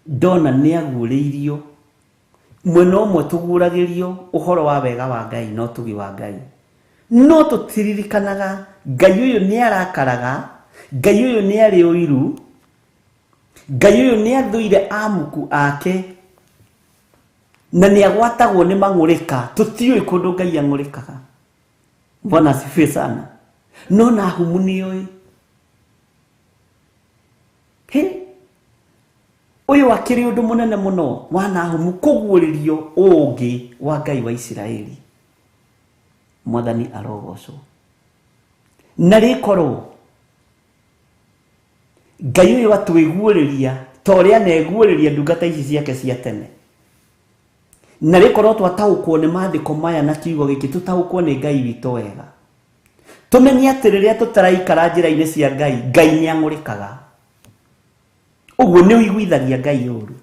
Ndona nĩ aguũrĩirio mwena ũmwe tũguũragĩrio ũhoro wa wega wa Ngai na ũtugi wa Ngai, no tũtiririkanaga Ngai ũyũ nĩ arakaraga, Ngai ũyũ nĩ arĩ ũiru, Ngai ũyũ nĩ athũire amuku ake na nĩ agwatagwo nĩ mang'ũrĩka. Tũtiũĩ kũndũ Ngai ang'ũrĩkaga. Bwana asifiwe sana. No Nahumu nĩ oĩ. Hĩ, ũyũ akĩrĩ ũndũ mũnene mũno wa Nahumu kũguũrĩrio ũũngĩ wa Ngai wa Isiraeli. Mwathani arogocwo. Na rĩkorwo Ngai ũyũ atwĩguũrĩria ta ũrĩa aneguũrĩria ndungata ici ciake cia tene, na rĩkorwo twataũkwo nĩ maandĩko maya na kiugo gĩkĩ, tũtaũkwo nĩ Ngai witũ wega, tũmenye atĩ rĩrĩa tũtaraikara njĩra-inĩ cia Ngai, Ngai nĩ ang'ũrĩkaga. Ũguo nĩ ũiguithagia Ngai ũru.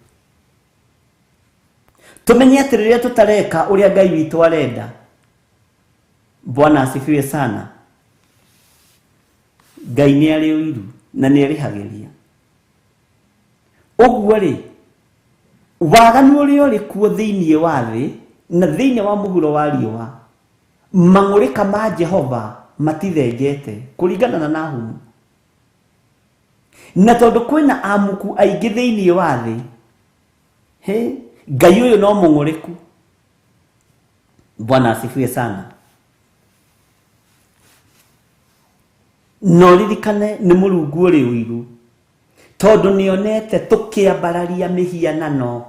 Tũmenye atĩ rĩrĩa tũtareka ũrĩa Ngai witũ arenda, Bwana asifiwe sana, Ngai nĩ arĩ ũiru na nĩ arĩhagĩria. Ũguo rĩ, waganu ũrĩa ũrĩ kuo thĩinĩ wa thĩ na thĩinĩ wa mũhuro wa riũa, mang'ũrĩka ma Jehova matithengete kũringana na Nahumu. Na tondũ kwĩna amuku aingĩ thĩinĩ wa thĩ, hĩ, Ngai ũyũ no mũng'ũrĩku. Bwana asifiwe sana. No ririkane nĩ Mũrungu ũrĩ ũiru, tondũ nĩonete tũkĩambararia mĩhianano,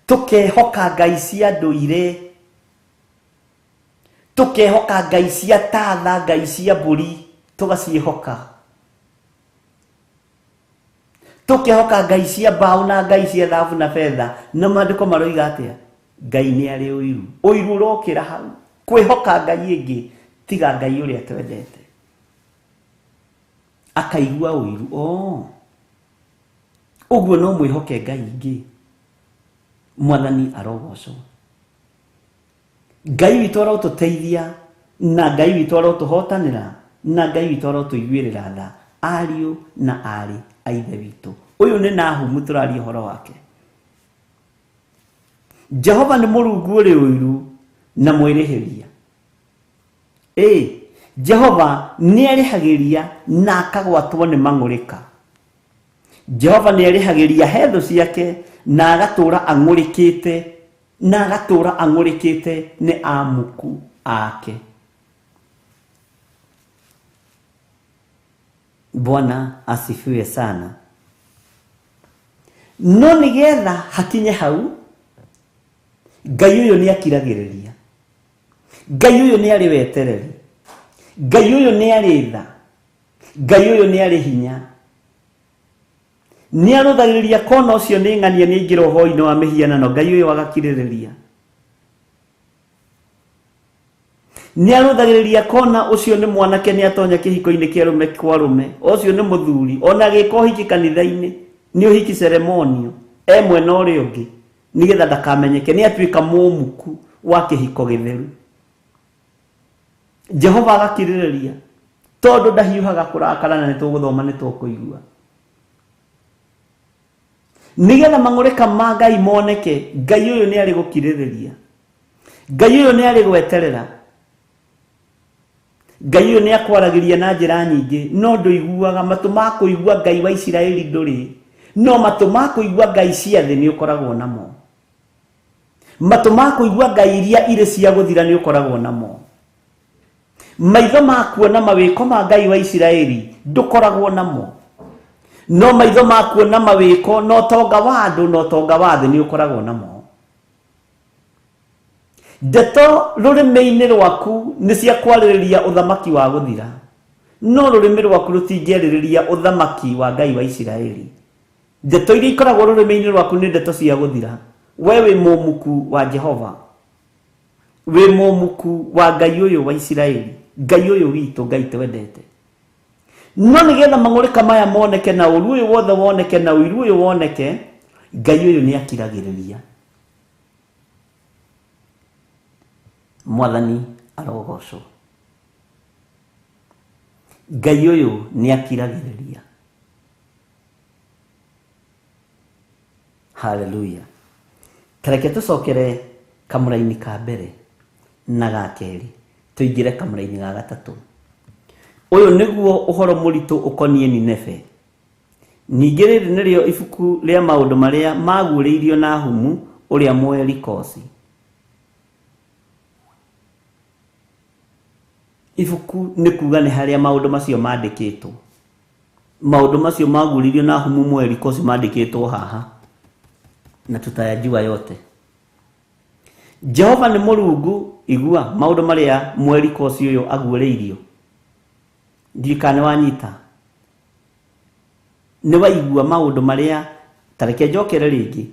tũkehoka ngai cia ndũire, tũkehoka ngai cia tatha, ngai cia mbũri, tũgaciĩhoka, tũkehoka ngai cia mbaũ na ngai cia thahabu na betha. Na maandĩko maroiga atĩa? Ngai nĩ arĩ ũiru. Ũiru ũrokĩra hau kwĩhoka ngai ĩngĩ tiga Ngai ũrĩa twendete. Akaigua ũiru, oh, ũguo no mwĩhoke Ngai ingĩ. Mwathani arogocwo. Ngai witũ arotũteithia, na Ngai witũ arotũhotanĩra, na Ngai witũ arotũiguĩrĩra tha, ariũ na aarĩ a Ithe witũ. Ũyũ nĩ Nahumu tũraria ũhoro wake. Jehova nĩ Mũrungu ũrĩ ũiru na mwĩrĩhĩria. Ĩ, Jehova nĩ arĩhagĩria na akagwatwo nĩ mang'ũrĩka. Jehova nĩ arĩhagĩria he thũ ciake na agatũra ang'ũrĩkĩte Na agatũra ang'ũrĩkĩte nĩ amuku ake. Bwana asifiwe sana. No nĩgetha hakinye hau, Ngai ũyũ nĩ akiragĩrĩria, Ngai ũyũ nĩ arĩ wetereri, Ngai ũyũ nĩ arĩ tha, Ngai ũyũ nĩ arĩ hinya. Nĩ arũthagĩrĩria kona ũcio nĩ ng'ania nĩ aingĩra ũhoi-inĩ wa mĩhianano, Ngai ũyũ agakirĩrĩria. Nĩ arũthagĩrĩria kona ũcio nĩ mwanake nĩ atonya kĩhiko-inĩ kĩa rũme kwa rũme, ũcio nĩ mũthuri, ona agĩka ũhiki kanitha-inĩ, nĩ ũhiki ceremonio, e mwena ũrĩa ũngĩ, nĩgetha ndakamenyeke, nĩ atuĩka mũmuku wa kĩhiko gĩtheru. Jehova agakirĩrĩria, tondũ ndahiũhaga kũrakara na nĩtũgũthoma nĩtũkũigua. Nĩgetha mang'ũrĩka ma Ngai moneke, Ngai ũyũ nĩ arĩ gũkirĩrĩria, Ngai ũyũ nĩ arĩ gweterera, Ngai ũyũ nĩ akwaragĩria na njĩra nyingĩ, no ndũiguaga. Matũ ma kũigua Ngai wa Isiraeli ndũrĩ, no matũ ma kũigua Ngai cia thĩ nĩ ũkoragwo namo. Matũ ma kũigua Ngai iria irĩ cia gũthira nĩ ũkoragwo namo. Maitho ma kuona mawĩko ma Ngai wa Isiraeli ndũkoragwo namo, no maitho ma kuona mawĩko na ũtonga wa andũ na ũtonga wa thĩ nĩ ũkoragwo namo. Ndeto rũrĩmĩ-inĩ rwaku nĩ cia kwarĩrĩria ũthamaki wa gũthira, no rũrĩmĩ rwaku rũtingĩarĩrĩria ũthamaki wa Ngai wa Isiraeli. Ndeto iria ikoragwo rũrĩmĩ-inĩ rwaku nĩ ndeto cia gũthira. We wĩ mũmuku wa Jehova, wĩ mũmuku wa Ngai ũyũ wa Isiraeli, Ngai ũyũ witũ, Ngai twendete. No nĩgetha mang'ũrĩka maya moneke na ũru ũyũ wothe woneke na ũiru ũyũ woneke, Ngai ũyũ nĩ akiragĩrĩria. Mwathani arogocwo. Ngai ũyũ nĩ akiragĩrĩria. Haleluya. Tareke tũcokere kamũraini ka mbere na ga kerĩ, tũingĩre kamũraini ga gatatũ. Ũyũ nĩguo ũhoro mũritũ ũkoniĩ Nineve. Ningĩ rĩrĩ nĩrĩo ibuku rĩa maũndũ marĩa maguũrĩirio Nahumu ũrĩa Mũelikosi. Ibuku nĩ kuga nĩ harĩa maũndũ macio mandĩkĩtwo. Maũndũ macio maguũrĩirio Nahumu Mũelikosi mandĩkĩtwo haha, na tutayajua yote. Jehova nĩ Mũrungu, igua maũndũ marĩa Mũelikosi ũyũ aguũrĩirio. Ndiũĩ kana nĩ wanyita, nĩ waigua maũndũ marĩa. Tareke njokere rĩngĩ.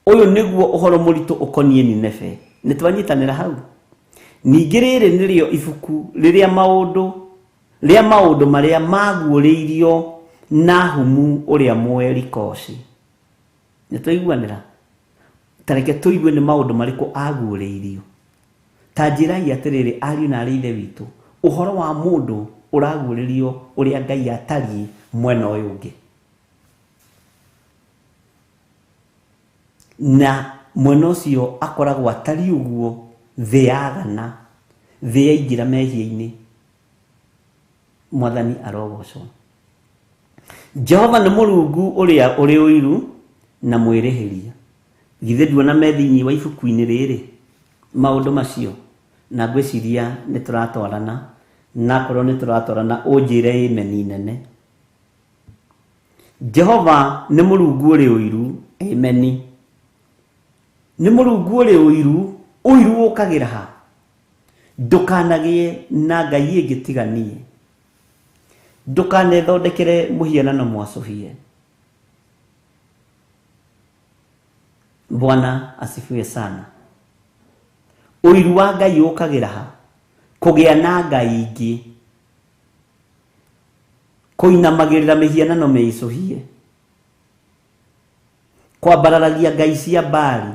Ũyũ nĩguo ũhoro mũritũ ũkoniĩ Nineve. Nĩ twanyitanĩra hau. Ningĩ rĩrĩ nĩrĩo ibuku rĩrĩa maũndũ rĩa maũndũ marĩa maguũrĩirio Nahumu ũrĩa Mũelikosi. Nĩ twaiguanĩra? Tareke tũigue nĩ maũndũ marĩkũ aguũrĩirio. Ta njĩrai atĩrĩrĩ, ariũ na arĩ ithe witũ, ũhoro wa mũndũ ũraguũrĩrio ũrĩa Ngai atariĩ mwena ũyũ ũngĩ. Na mwena ũcio akoragwo atariĩ ũguo, thĩ yagana, thĩ yaingĩra mehia-inĩ. Mwathani arogocwo. Jehova nĩ Mũrungu ũrĩa ũrĩ ũiru na mwĩrĩhĩria. Githĩ nduona me thĩinĩ wa ibuku-inĩ rĩrĩ maũndũ macio? Na ngwĩciria nĩ tũratwarana, na akorwo nĩ tũratwarana ũnjĩre ĩmeni nene. Jehova nĩ Mũrungu ũrĩ ũiru, ĩmeni. Nĩ Mũrungu ũrĩ ũiru, ũiru ũkagĩra ha? Ndũkanagĩe na Ngai ĩngĩ tiga niĩ. Ndũkanethondekere mũhianano mwacũhie. Bwana asifiwe sana. Ũiru wa Ngai ũkagĩra ha? Kũgĩa na Ngai ingĩ, kũinamagĩrĩra mĩhianano mĩicũhie, kwambararagia ngai cia Baali,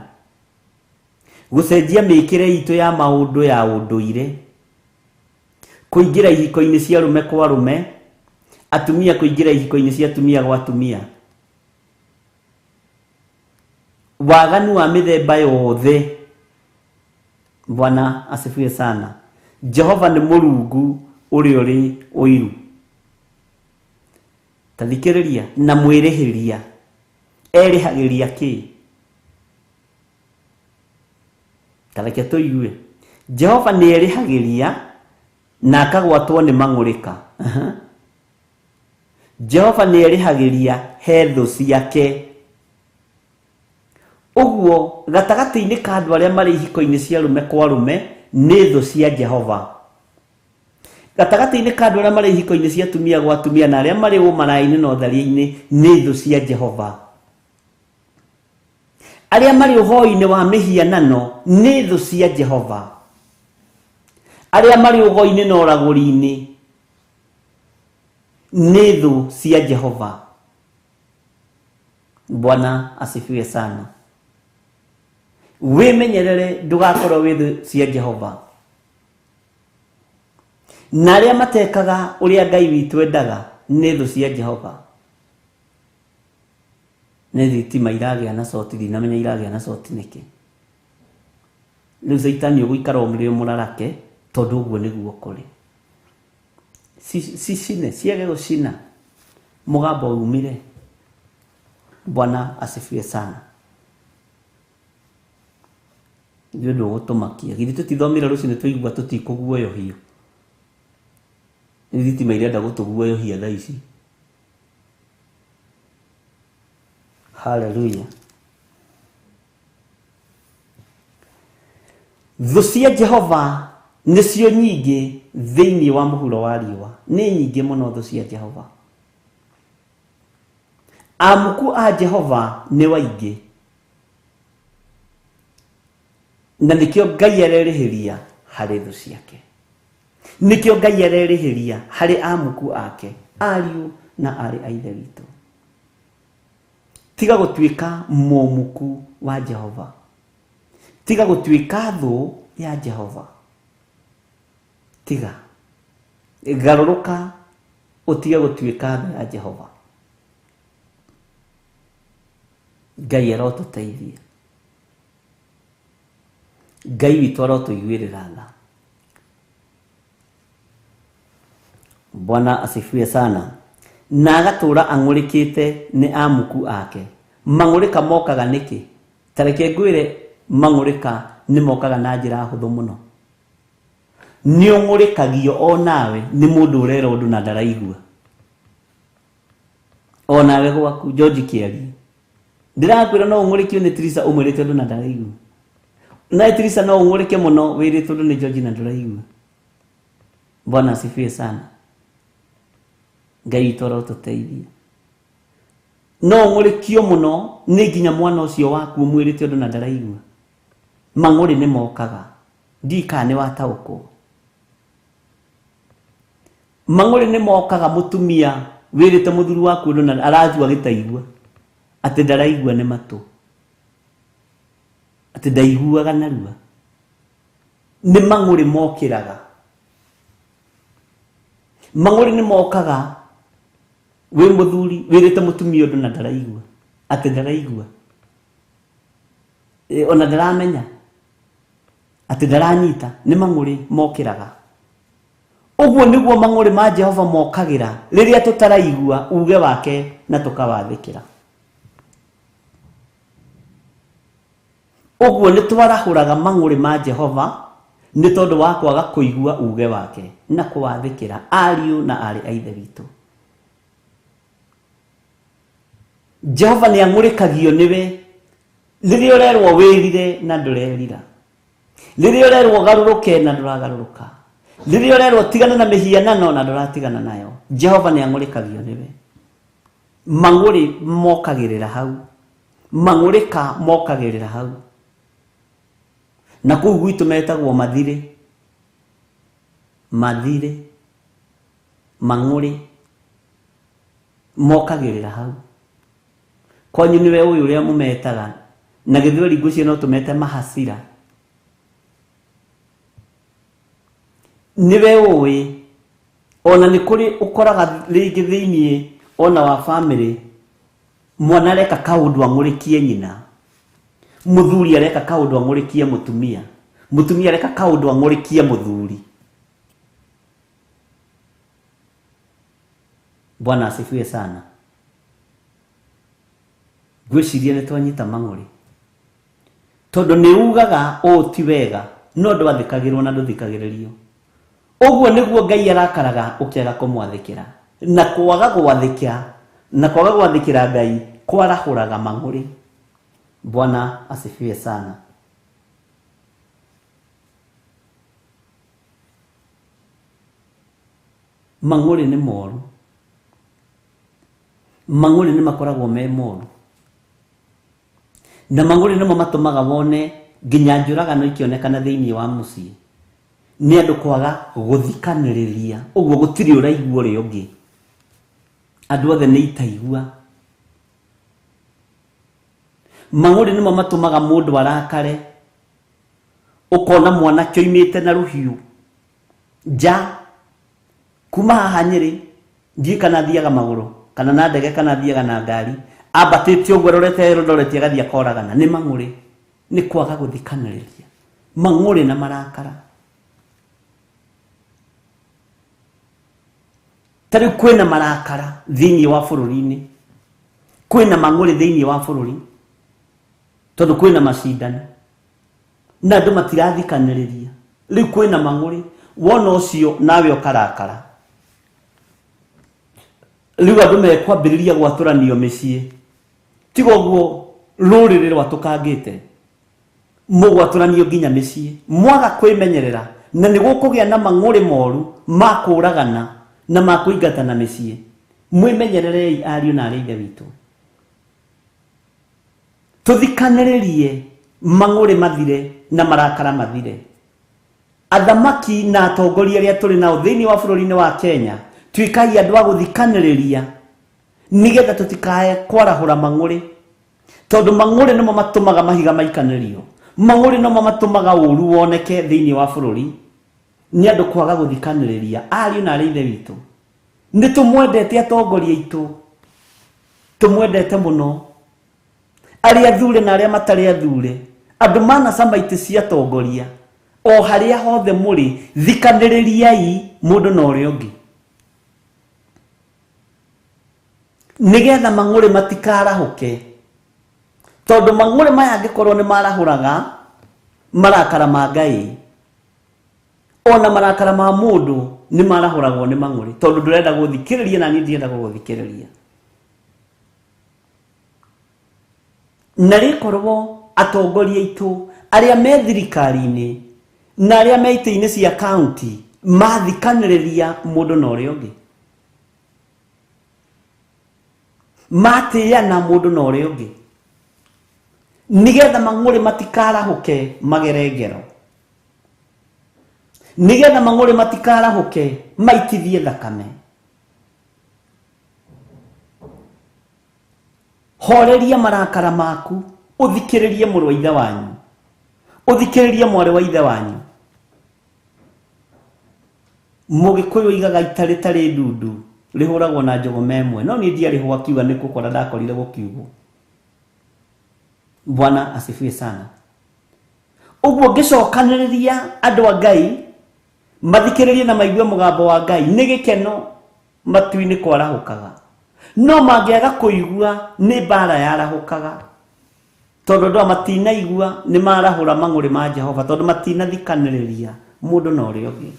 gũcenjia mĩĩkĩre itũ ya maũndũ ya ũndũire, kũingĩra ihiko-inĩ cia rũme kwa rũme, atumia kũingĩra ihiko-inĩ cia atumia gwa atumia, waganu wa mĩthemba yothe. Bwana asifiwe sana. Jehova nĩ Mũrungu ũrĩa ũrĩ ũiru. Ta thikĩrĩria, na mwĩrĩhĩria. Erĩhagĩria kĩ? Ta reke tũigue. Jehova nĩ erĩhagĩria na akagwatwo nĩ mang'ũrĩka. Jehova nĩ erĩhagĩria he thũ ciake. Ũguo gatagatĩ-inĩ ka andũ arĩa marĩ ihiko-inĩ cia arũme kwa arũme nĩ thũ cia Jehova. Gatagatĩ-inĩ ka andũ arĩa marĩ ihiko-inĩ cia atumia gwa atumia na arĩa marĩ ũmaraya-inĩ na ũtharia-inĩ nĩ thũ cia Jehova. Arĩa marĩ ũhoi-inĩ wa mĩhianano nĩ thũ cia Jehova. Arĩa marĩ ũgoi-inĩ na ũragũri-inĩ nĩ thũ cia Jehova. Bwana asifiwe sana. Wĩmenyerere ndũgakorwo wĩ thũ cia Jehova. Na arĩa matekaga ũrĩa Ngai witũ endaga nĩ thũ cia Jehova. Nĩ thitima iragĩa na coti, ndinamenya iragĩa na coti nĩkĩ. Rĩu caitani ũgũikara ũrĩ mũrarake tondũ ũguo nĩguo kũrĩ. Cicine, ciage gũcina, mũgambo umire. Bwana asifiwe sana. Ithuĩ ndũgũtũmakia. Githĩ tũtithomire rũcinĩ twaigua tũtikũguoyohio. Nĩ thitima irenda gũtũguoyohia thaa ici. Hallelujah. Thũ cia Jehova nĩcio nyingĩ thĩinĩ wa mũhuro wa riũa. Nĩ nyingĩ mũno thũ cia Jehova. Amuku a Jehova nĩ waingĩ. Na nĩkĩo Ngai arerĩhĩria harĩ thũ ciake. Nĩkĩo Ngai arerĩhĩria harĩ amuku ake, ariũ na aarĩ a Ithe witũ. Tiga gũtuĩka mũmuku wa Jehova. Tiga gũtuĩka thũ ya Jehova. Tiga. Garũrũka ũtige gũtuĩka thũ ya Jehova. Ngai arotũteithia. Ngai witũ arotũiguĩrĩra tha. Bwana asifiwe sana. Na agatũra ang'ũrĩkĩte nĩ amuku ake. Mang'ũrĩka mokaga nĩkĩ? Ta reke ngwĩre mang'ũrĩka nĩ mokaga na njĩra hũthũ mũno. Nĩ ũng'ũrĩkagio o nawe nĩ mũndũ ũrera ũndũ na ndaraigua. O nawe gwaku George Kĩarie. Ndĩrakwĩra no ũng'ũrĩkio nĩ Teresa ũmwĩrĩte ũndũ na ndaraigua. Na Teresa no ũng'ũrĩke mũno wĩrĩtwo ũndũ nĩ George na ndũraigua. Bwana asifiwe sana. Ngai witũ arotũteithia. No ũng'ũrĩkio mũno nĩ nginya mwana ũcio waku ũmwĩrĩte ũndũ na ndaraigua. Mang'ũrĩ nĩ mokaga. Ndiũĩ kana nĩ wataũkwo. Mang'ũrĩ nĩ mokaga mũtumia wĩrĩte mũthuri waku ũndũ na aratua gĩtaigua. Atĩ ndaraigua nĩ matũ. Atĩ ndaiguaga narua. Nĩ mang'ũrĩ mokĩraga. Mang'ũrĩ nĩ mokaga wĩ mũthuri wĩrĩte mũtumia ũndũ na ndaraigua. Atĩ ndaraigua. Ona ndaramenya. Atĩ ndaranyita. Nĩ mang'ũrĩ mokĩraga. Ũguo nĩguo mang'ũrĩ ma Jehova mokagĩra rĩrĩa tũtaraigua uge wake na tũkawathĩkĩra. Ũguo nĩ twarahũraga mang'ũrĩ ma Jehova nĩ tondũ wa kwaga kũigua uge wake na kũwathĩkĩra ariũ na aarĩ a Ithe witũ. Jehova nĩ ang'ũrĩkagio nĩwe rĩrĩa ũrerwo wĩrire na ndũrerira. Rĩrĩa ũrerwo ũgarũrũke na ndũragarũrũka. Rĩrĩa ũrerwo tigana na mĩhianano na ndũratigana nayo. Jehova nĩ ang'ũrĩkagio nĩwe. Mang'ũrĩ mokagĩrĩra hau. Mang'ũrĩka mokagĩrĩra hau. Na kũu gwitũ metagwo mathirĩ. Mathirĩ. Mang'ũrĩ mokagĩrĩra hau. Kwanyu nĩwe ũyũ ũrĩa mũmetaga. Na gĩthweri ngwĩciria no tũmete mahasira. Nĩwe ũĩ ona nĩ kũrĩ ũkoraga rĩngĩ thĩiniĩ ona wa family mwana areka kaũndũ ang'ũrĩkie nyina. Mũthuri areka kaũndũ ang'ũrĩkie mũtumia. Mũtumia areka kaũndũ ang'ũrĩkie mũthuri. Bwana asifiwe sana. Ngwĩciria nĩ twanyita mang'ũrĩ. Tondũ nĩ ugaga ũũ ti wega no ndwathĩkagĩrwo na ndũthikagĩrĩrio. Ũguo nĩguo Ngai arakaraga ũkĩaga kũmwathĩkĩra. Na kwaga gwathĩkĩra, na kwaga gwathĩkĩra Ngai kwarahũraga mang'ũrĩ. Bwana asifiwe sana. Mang'ũrĩ nĩ moru. Mang'ũrĩ nĩ makoragwo me moru. Na mang'ũrĩ nĩmo matũmaga wone nginya njũragano ikĩonekana thĩinĩ wa mũciĩ. Nĩ andũ kwaga gũthikanĩrĩria. Ũguo gũtirĩ ũraigua ũrĩa ũngĩ. Andũ othe nĩ itaigua. Mang'ũrĩ nĩmo matũmaga mũndũ arakare. Ũkona mwanake oimĩte na rũhiũ nja kuma haha Nyĩrĩ, ndiũĩ kana athiaga magũrũ kana na ndege kana athiaga na ngari, ambatĩte ũguo arorete Eldoret agathiĩ akoragana. Nĩ mang'ũrĩ, nĩ kwaga gũthikanĩrĩria. Mang'ũrĩ na marakara. Ta rĩu kwĩna marakara thĩinĩ wa bũrũri-inĩ, kwĩna mang'ũrĩ thĩinĩ wa bũrũri, tondũ kwĩna macindano na andũ matirathikanĩrĩria. Rĩu kwĩna mang'ũrĩ, wona ũcio nawe ũkarakara. Rĩu andũ mekwambĩrĩria gwatũranio mĩciĩ. Tiga ũguo rũrĩrĩ rwatũkangĩte, mũgwatũranio nginya mĩciĩ. Mwaga kwĩmenyerera, na nĩ gũkũgĩa na mang'ũrĩ moru ma kũragana na ma kũingatana mĩciĩ. Mwĩmenyererei ariũ na arĩ ithe witũ. Tũthikanĩrĩrie mang'ũrĩ mathire na marakara mathire. Athamaki na atongoria arĩa tũrĩ nao thĩinĩ wa bũrũri-inĩ wa Kenya, tuĩkai andũ a gũthikanĩrĩria nĩgetha tũtikae kwarahũra mang'ũrĩ. Tondũ mang'ũrĩ nĩmo matũmaga mahiga maikanĩrio. Mang'ũrĩ nĩmo matũmaga ũru woneke thĩinĩ wa bũrũri. Nĩ andũ kwaga gũthikanĩrĩria. Ariũ na arĩ ithe witũ, nĩ tũmwendete atongoria aitũ, tũmwendete mũno. Arĩa athure na arĩa matarĩ athure, andũ manacama itĩ cia atongoria, o harĩa hothe mũrĩ, thikanĩrĩriai mũndũ na ũrĩa ũngĩ. Nĩgetha mang'ũrĩ matikarahũke. Tondũ mang'ũrĩ maya angĩkorwo nĩ marahũraga marakara ma Ngai, ona marakara ma mũndũ nĩ marahũragwo nĩ mang'ũrĩ. Tondũ ndũrenda gũthikĩrĩria na niĩ ndirenda gũgũthikĩrĩria. Na rĩkorwo atongoria aitũ arĩa me thirikari-inĩ na arĩa me itĩ-inĩ cia kaunti mathikanĩrĩria mũndũ na ũrĩa ũngĩ, matĩana mũndũ na ũrĩa ũngĩ, nĩgetha mang'ũrĩ matikarahũke magere ngero, nĩgetha mang'ũrĩ matikarahũke maitithie thakame. Horeria marakara maku, ũthikĩrĩrie mũrũ wa ithe wanyu, ũthikĩrĩrie mwarĩ wa ithe wanyu. Mũgĩkũyũ oigaga ita rĩtarĩ ndundu rĩhũragwo na njũgũma ĩmwe, no niĩ ndiarĩhwo akiuga nĩ gũkora ndakorire gũkiugwo. Bwana asifiwe sana. Ũguo ngĩcokanĩrĩria andũ a Ngai mathikĩrĩrie na maigue mũgambo wa Ngai, nĩ gĩkeno matu-inĩ kwarahũkaga. No mangĩaga kũigua nĩ mbara yarahũkaga. Tondũ andũ aya matinaigua nĩ marahũra mang'ũrĩ ma Jehova, tondũ matinathikanĩrĩria mũndũ na ũrĩa ũngĩ.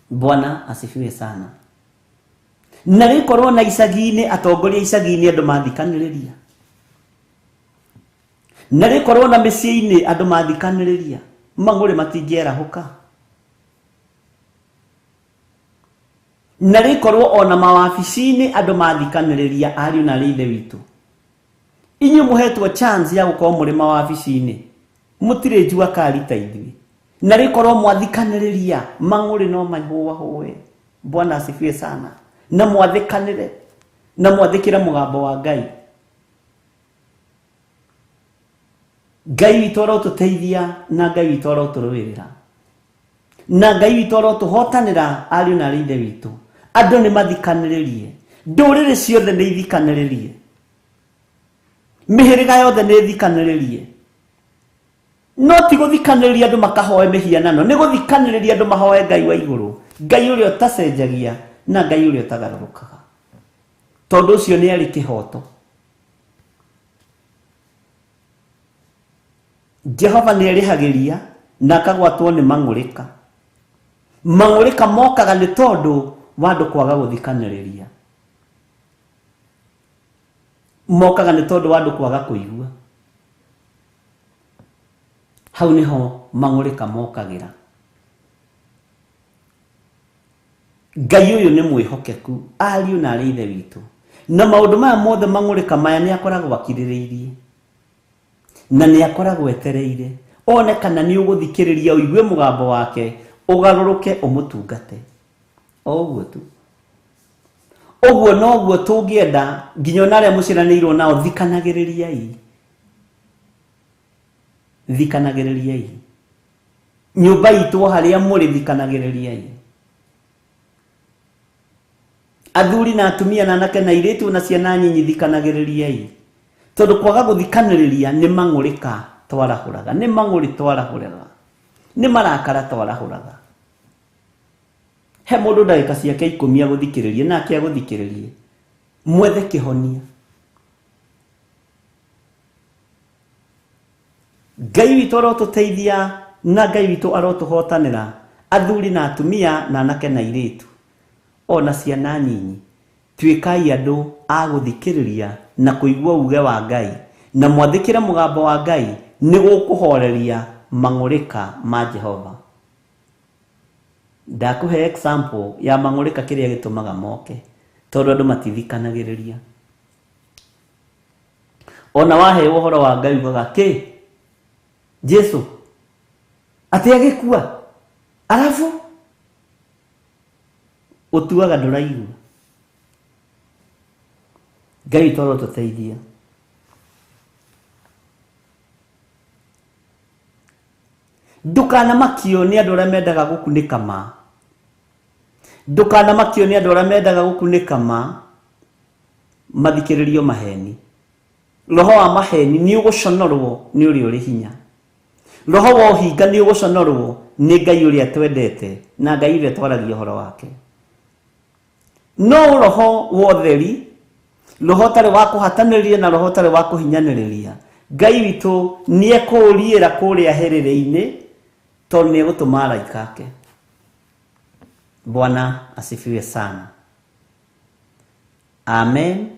Bwana asifiwe sana. Na rĩkorwo na icagi-inĩ, atongoria icagi-inĩ andũ mathikanĩrĩria. Na rĩkorwo na mĩciĩ-inĩ andũ mathikanĩrĩria, mang'ũrĩ matingĩerahũka. Na rĩkorwo ona mawabici-inĩ andũ mathikanĩrĩria, ariũ na arĩ ithe witũ. Inyuĩ mũhetwo chance ya gũkorwo mũrĩ mawabici-inĩ, mũtirĩ njua kali ta ithuĩ. Na rĩkorwo mwathikanĩrĩria, mang'ũrĩ no mahũahũe. Bwana asifiwe sana. Na mwathĩkanĩre, na mwathĩkĩre mũgambo wa Ngai. Ngai witũ arotũteithia na Ngai witũ arotũrũĩrĩra. Na Ngai witũ arotũhotanĩra ariũ na arĩ ithe witũ. Andũ nĩ mathikanĩrĩrie. Ndũrĩrĩ ciothe nĩ ithikanĩrĩrie. Mĩhĩrĩga yothe nĩ ĩthikanĩrĩrie. No ti gũthikanĩrĩria andũ makahoe mĩhianano, nĩ gũthikanĩrĩria andũ mahoe Ngai wa igũrũ, Ngai ũrĩa ũtacenjagia na Ngai ũrĩa ũtagarũrũkaga. Tondũ ũcio nĩ arĩ kĩhoto. Jehova nĩ erĩhagĩria na akagwatwo nĩ mang'ũrĩka. Mang'ũrĩka mokaga nĩ tondũ wa andũ kwaga gũthikanĩrĩria, mokaga nĩ tondũ wa andũ kwaga kũigua. Hau nĩho mang'ũrĩka mokagĩra. Ngai ũyũ nĩ mwĩhokeku, ariũ na arĩ ithe witũ, na maũndũ maya mothe mang'ũrĩka maya nĩ akoragwo akirĩrĩirie na nĩ akoragwo etereire one kana nĩ ũgũthikĩrĩria ũigue mũgambo wake ũgarũrũke ũmũtungate. O ũguo tu, ũguo noguo tũngĩenda nginya ona arĩa mũciaranĩirwo nao, thikanagĩrĩriai, thikanagĩrĩriai nyũmba itũ harĩa mũrĩ, thikanagĩrĩriai athuri na atumia na anake na airĩtu na ciana nyinyi, thikanagĩrĩriai, tondũ kwaga gũthikanĩrĩria nĩ mang'ũrĩka twarahũraga, nĩ mang'ũrĩ twarahũraga, nĩ marakara twarahũraga. He mũndũ ndagĩka ciake 10 agũthikĩrĩrie nake agũthikĩrĩrie, mwethe kĩhonia. Ngai witũ arotũteithia na Ngai witũ arotũhotanĩra, athuri na atumia na anake na airĩtu ona ciana nyinyi, tuĩkai andũ a gũthikĩrĩria na kũigua uge wa Ngai na mwathĩkĩre mũgambo wa Ngai, nĩ gũkũhoreria mang'ũrĩka ma Jehova. Ndakũhe example ya mang'ũrĩka kĩrĩa gĩtũmaga moke, tondũ andũ matithikanagĩrĩria. Ona waheo ũhoro wa Ngai ugaga kĩ Jesu atĩ agĩkua, arabu ũtuaga ndũraigua. Ngai witũ arotũteithia. Ndũkanamakio nĩ andũ arĩa mendaga gũkunĩka ma, ndũkanamakio nĩ andũ arĩa mendaga gũkunĩka ma, mathikĩrĩrio maheni. Roho wa maheni nĩ ũgũconorwo nĩ ũrĩa ũrĩ hinya. Roho wa ũhinga nĩ ũgũconorwo nĩ Ngai ũrĩa twendete na Ngai ũrĩa twaragia ũhoro wake. No roho wa ũtheri, roho ũtarĩ wa kũhatanĩrĩria na roho ũtarĩ wa kũhinyanĩrĩria, Ngai witũ nĩ ekũũriĩra kũrĩa hĩrĩrĩ-inĩ, tondũ nĩ egũtũma araika ake. Bwana asifiwe sana. Amen.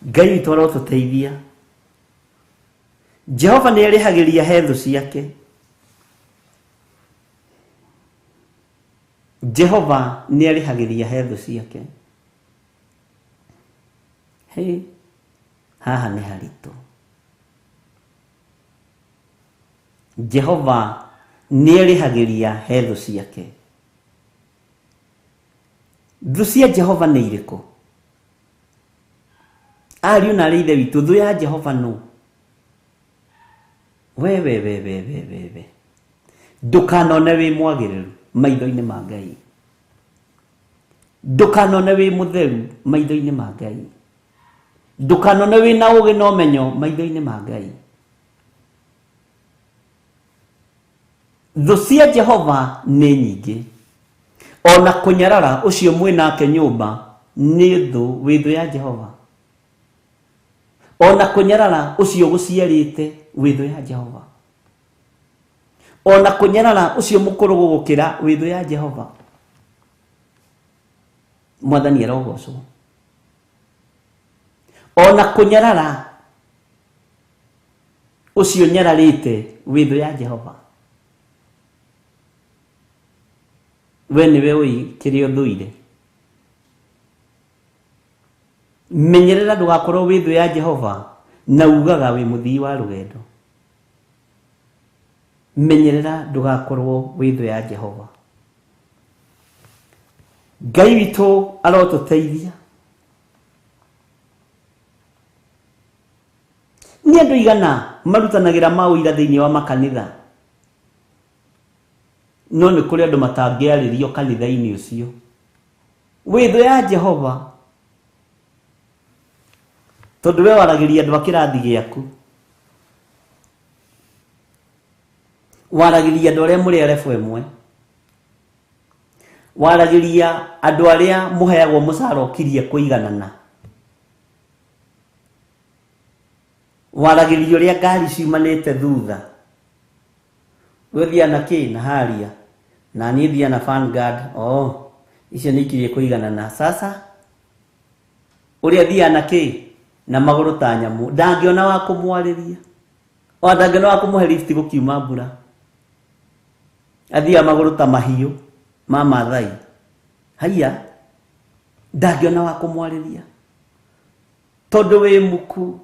Ngai witũ arotũteithia. Jehova nĩ erĩhagĩria he thũ ciake. Jehova nĩ erĩhagĩria he thũ ciake. Hey, haha nĩ haritũ. Jehova nĩ erĩhagĩria he thũ ciake. Thũ cia Jehova nĩ irĩkũ? Ariũ na arĩ ithe witũ, thũ ya Jehova nũ? We we we we we we we, ndũkanone wĩ mwagĩrĩru maitho-inĩ ma Ngai, ndũkanone wĩ mũtheru maitho-inĩ ma Ngai, ndũkanone wĩ na ũũgĩ na ũmenyo maitho-inĩ ma Ngai. Thũ cia Jehova nĩ nyingĩ, ona kũnyarara ũcio mwĩ nake nyũmba nĩ thũ, wĩ thũ ya Jehova. Ona kũnyarara ũcio gũciarĩte wĩ thũ ya Jehova. Ona kũnyarara ũcio mũkũrũ gũgũkĩra wĩ thũ ya Jehova. Mwathani arogocwo. Ona kũnyarara ũcio nyararĩte wĩ thũ ya Jehova. We nĩwe ũĩ kĩrĩa ũthũire. Menyerera ndũgakorwo wĩ thũ ya Jehova na ugaga wĩ mũthii wa rũgendo. Menyerera ndũgakorwo wĩ thũ ya Jehova. Ngai witũ arotũteithia. Nĩ andũ igana marutanagĩra maũira thĩinĩ wa makanitha, no nĩ kũrĩ andũ matangĩarĩrio kanitha-inĩ ũcio. Wĩ thũ ya Jehova, tondũ we waragĩria andũ a kĩrathi gĩaku, waragĩria andũ arĩa mũrĩ a level ĩmwe, waragĩria andũ arĩa mũheagwo mũcara ũkirie kũiganana. Waragĩrio ũrĩa ngari ciumanĩte thutha. We ũthiaga na kĩ? Na Harrier. Na niĩ thiaga na Vanguard. Oh, icio nĩ ikirie kũiganana. Sasa ũrĩa athiaga na kĩ? Na magũrũ ta nyamũ. Ndangĩona wa kũmwarĩria. Ona ndangĩona wa kũmũhe lift gũkiuma mbura. Athiaga magũrũ ta mahiũ ma Maathai. Haiya, ndangĩona wa kũmwarĩria. Tondũ wĩ muku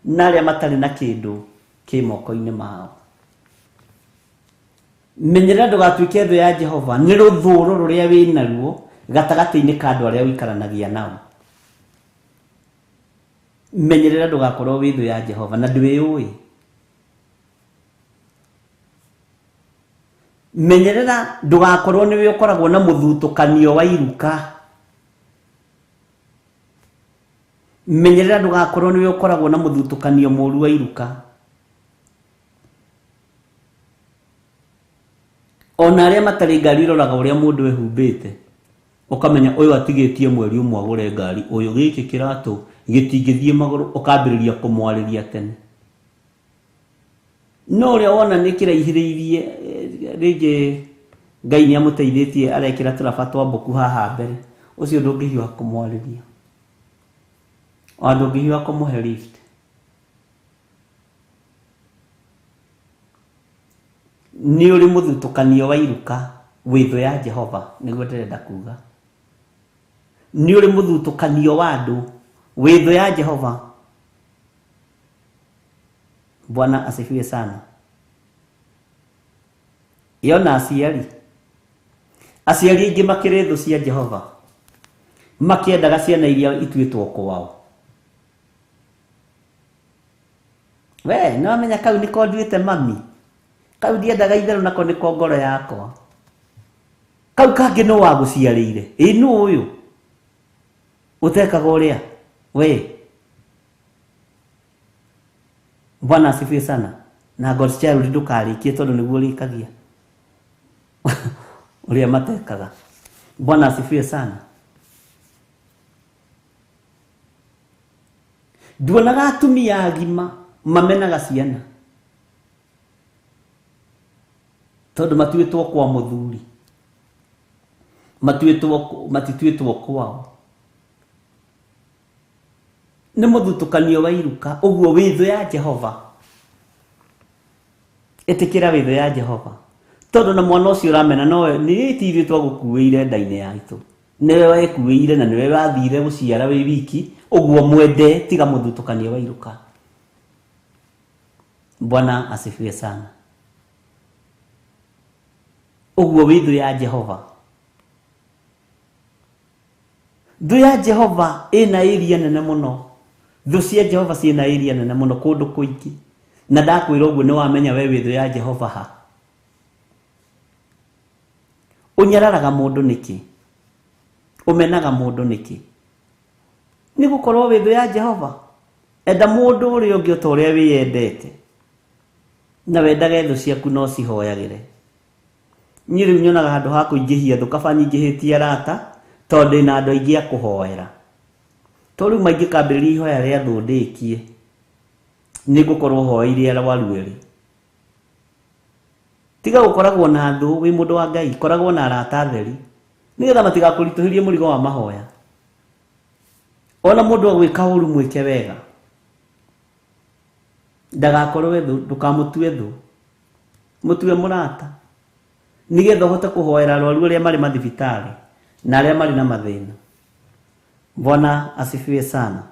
na arĩa matarĩ na kĩndũ kĩ moko-inĩ mao. Menyerera ndũgatuĩke thũ ya Jehova nĩ rũthũũro rũrĩa wĩ naruo gatagatĩ-inĩ ka andũ arĩa ũikaranagia nao. Menyerera ndũgakorwo wĩ thũ ya Jehova na ndwĩũĩ. Menyerera ndũgakorwo nĩwe ũkoragwo na mũthutũkanio wa iruka. Menyerera ndũgakorwo nĩwe ũkoragwo na mũthutũkanio mũru wa iruka. Ona arĩa matarĩ ngari iroraga ũrĩa mũndũ ehumbĩte, ũkamenya ũyũ atigĩtie mweri ũmwe agũre ngari, ũyũ gĩkĩ kĩratũ gĩtingĩthiĩ magũrũ, ũkambĩrĩria kũmwarĩria tene. No ũrĩa wona nĩ kĩraihĩrĩirie, rĩngĩ Ngai nĩ amũteithĩtie arekĩra tũraba twa mbũku haha mbere, ũcio ndũngĩhiũha kũmwarĩria. Ona ndũngĩhiũha kũmũhe lift. Nĩ ũrĩ mũthutũkanio wa iruka wĩ thũ ya Jehova, nĩguo ndĩrenda kuga. Nĩ ũrĩ mũthutũkanio wa andũ wĩ thũ ya Jehova. Bwana asifiwe sana. Yona aciari. Aciari aingĩ makĩrĩ thũ cia Jehova. Makĩendaga ciana iria ituĩtwo kwao. We, nĩ wamenya kau nĩko nduĩte mami. Kau ndiendaga itherũ nako nĩko ngoro yakwa. Kau kangĩ nũ wagũciarĩire? Ĩ nũ ũyũ? Ũtekaga ũrĩa? We. Bwana asifiwe sana. Na God's child ndũkarĩkie tondũ nĩguo ũrĩkagia. Ũrĩa matekaga. Bwana asifiwe sana. Nduonaga atumia agima mamenaga ciana. Tondũ matuĩtwo kwa mũthuri. Matuĩtwo, matituĩtwo kwao. Nĩ mũthutũkanio wa iruka, ũguo wĩ thũ ya Jehova. Ĩtĩkĩra wĩ thũ ya Jehova. Tondũ na mwana ũcio ũramena nowe, nĩ ti ithuĩ twagũkuĩire nda-inĩ yaitũ. Nĩwe wekuĩire na nĩwe wathire gũciara wĩ wiki, ũguo mwende tiga mũthutũkanio wa iruka. Bwana asifiwe sana. Ũguo wĩ thũ ya Jehova. Thũ ya Jehova ĩna ĩria nene mũno. Thũ cia Jehova ciĩna ĩria nene mũno kũndũ kũingĩ. Na ndakwĩra ũguo nĩ wamenya we wĩ thũ ya Jehova ha. Ũnyararaga mũndũ nĩkĩ? Ũmenaga mũndũ nĩkĩ? Nĩ gũkorwo wĩ thũ ya Jehova. Enda mũndũ ũrĩa ũngĩ o ta ũrĩa wĩyendete. Na wendage thũ ciaku no cihoyagĩre. Niĩ rĩu nyonaga handũ ha kũingĩhia thũ kaba nyingĩhĩtie arata tondũ ndĩna andũ aingĩ a kũhoera. To rĩu maingĩkambĩrĩria ihoya rĩa thũ ndĩkie. Nĩ ngũkorwo hoeire arwaru erĩ. Tiga gũkoragwo na thũ wĩ mũndũ wa Ngai, koragwo na arata atheri. Nĩgetha matigakũritũhĩrie mũrigo wa mahoya. Ona mũndũ agwĩka ũru mwĩke wega. Ndagakorwo thũ, ndũkamũtue thũ. Mũtue mũrata. Nĩgetha ũhote kũhoera arwaru arĩa marĩ mathibitarĩ na arĩa marĩ na mathĩna. Bwana asifiwe sana.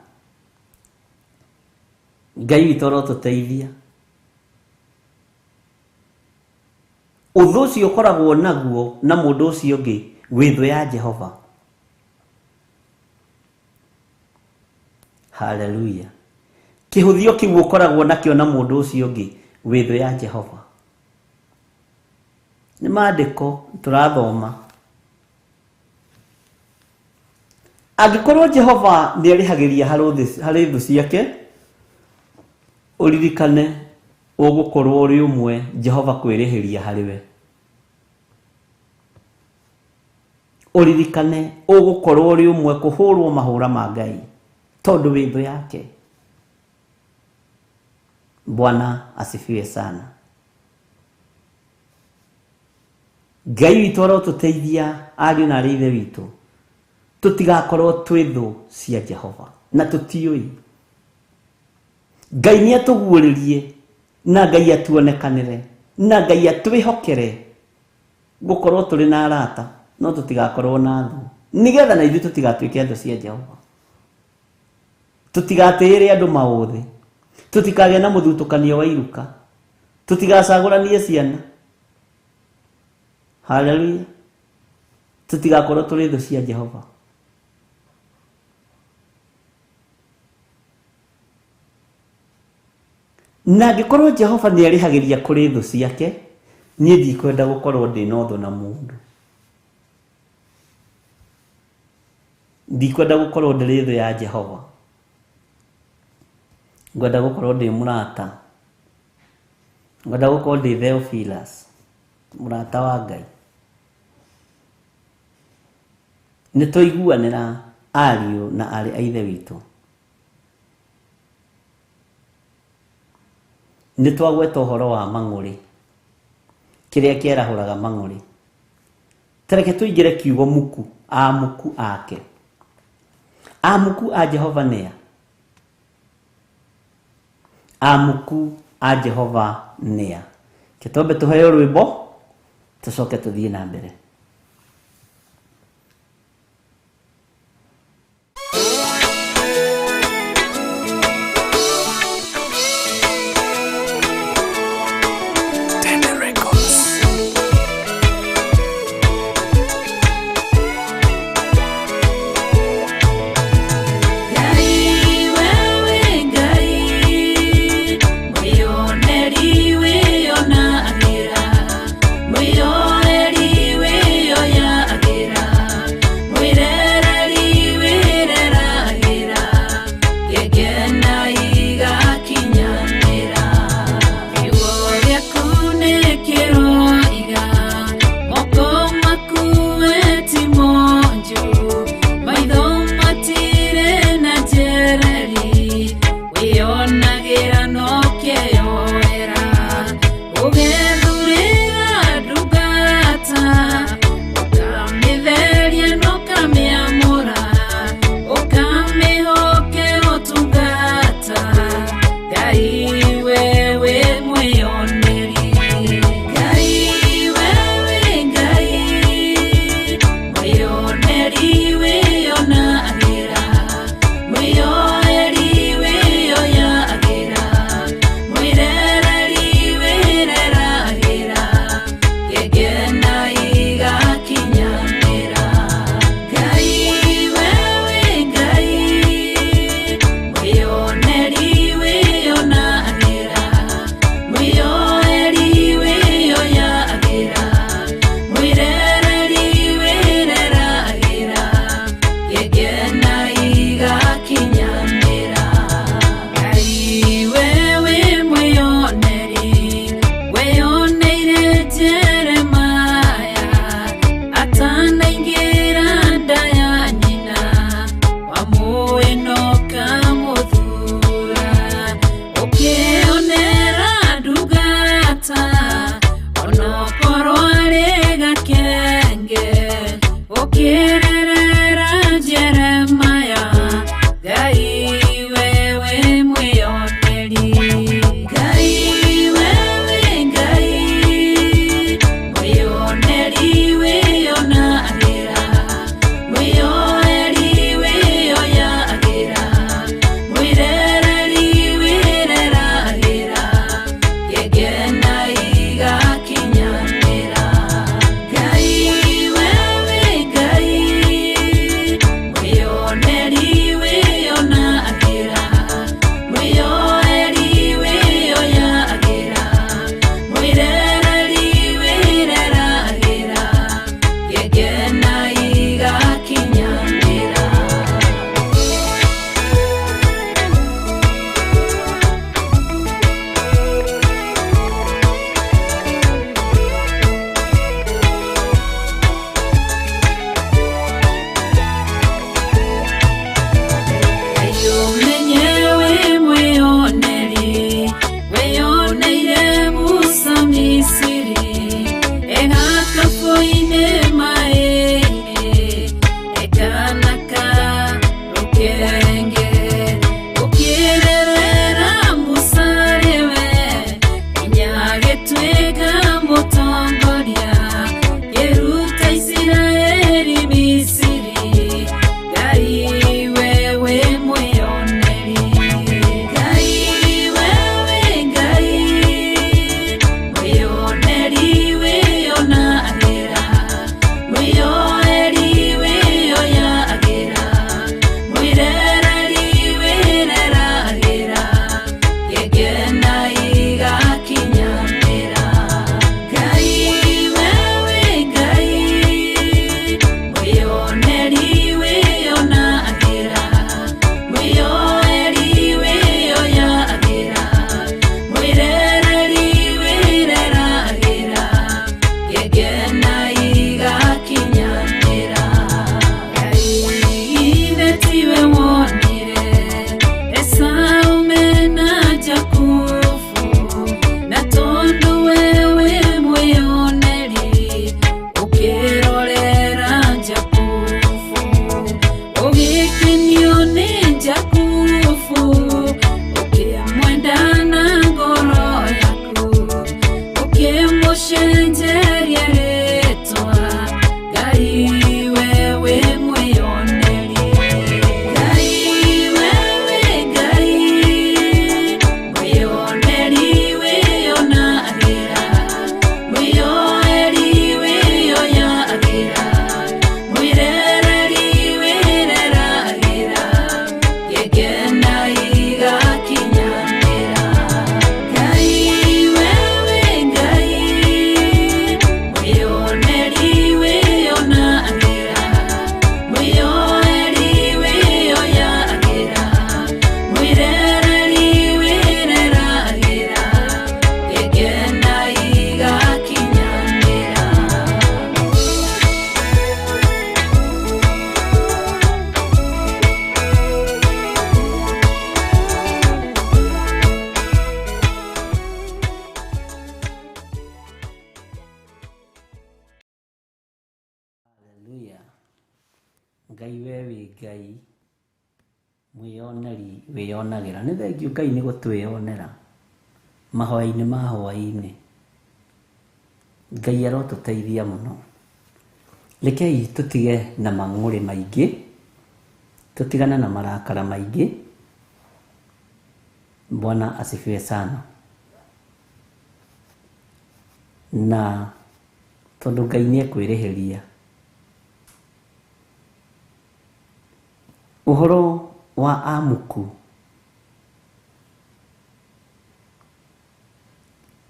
Ngai witũ arotũteithia. Ũthũ ũcio ũkoragwo naguo na mũndũ ũcio ũngĩ wĩ thũ ya Jehova. Hallelujah. Kĩhũthio kĩu ũkoragwo nakĩo na mũndũ ũcio ũngĩ wĩ thũ ya Jehova. Nĩ maandĩko tũrathoma. Angĩkorwo Jehova nĩ arĩhagĩria harĩ thũ ciake, ũririkane ũgũkorwo ũrĩ ũmwe Jehova kwĩrĩhĩria harĩ we. Ũririkane ũgũkorwo ũrĩ ũmwe kũhũrwo mahũra ma Ngai tondũ wĩ thũ yake. Bwana asifiwe sana. Ngai witũ arotũteithia ariũ na arĩ ithe witũ tũtigakorwo twĩ thũ cia Jehova na tũtiũĩ. Ngai nĩ atũguũrĩrie na Ngai atuonekanĩre na Ngai atwĩhokere gũkorwo tũrĩ na arata no tũtigakorwo na thũ, nĩgetha na ithuĩ tũtigatuĩke thũ cia Jehova. Tũtigatĩĩre andũ maũthĩ, tũtikagĩe na mũthutũkanio wa iruka, tũtigacagũranie ciana. Haleluya. Tũtigakorwo tũrĩ thũ cia Jehova. Na angĩkorwo Jehova nĩ arĩhagĩria kũrĩ thũ ciake, niĩ ndikwenda gũkorwo ndĩ na ũthũ na mũndũ. Ndikwenda gũkorwo ndĩrĩ thũ ya Jehova. Ngwenda gũkorwo ndĩ mũrata. Ngwenda gũkorwo ndĩ Theophilus, mũrata wa Ngai. Nĩ twaiguanĩra ariũ na aarĩ a ithe witũ. Nĩ twagweta ũhoro wa mang'ũrĩ, kĩrĩa kĩarahũraga mang'ũrĩ. Tareke tũingĩre kiugo muku, amuku ake. Amuku a Jehova nĩa? Amuku a Jehova nĩa? Kĩtombe tũheo rwĩmbo tũcoke tũthiĩ na mbere. Ngai wewe Ngai, mwĩoneri wĩonagĩra, mwĩyoeri wĩ Ngai we wĩ Ngai mwĩyoneri wĩyonagĩra. Nĩ thengiũ Ngai nĩ gũtwĩyonera mahoya-inĩ ma hwaĩ-inĩ. Ngai arotũteithia mũno. Rekei tũtige na mang'ũrĩ maingĩ, tũtigane na marakara maingĩ. Bwana asifiwe sana. Na tondũ Ngai nĩ ekwĩrĩhĩria. Ũhoro wa amuku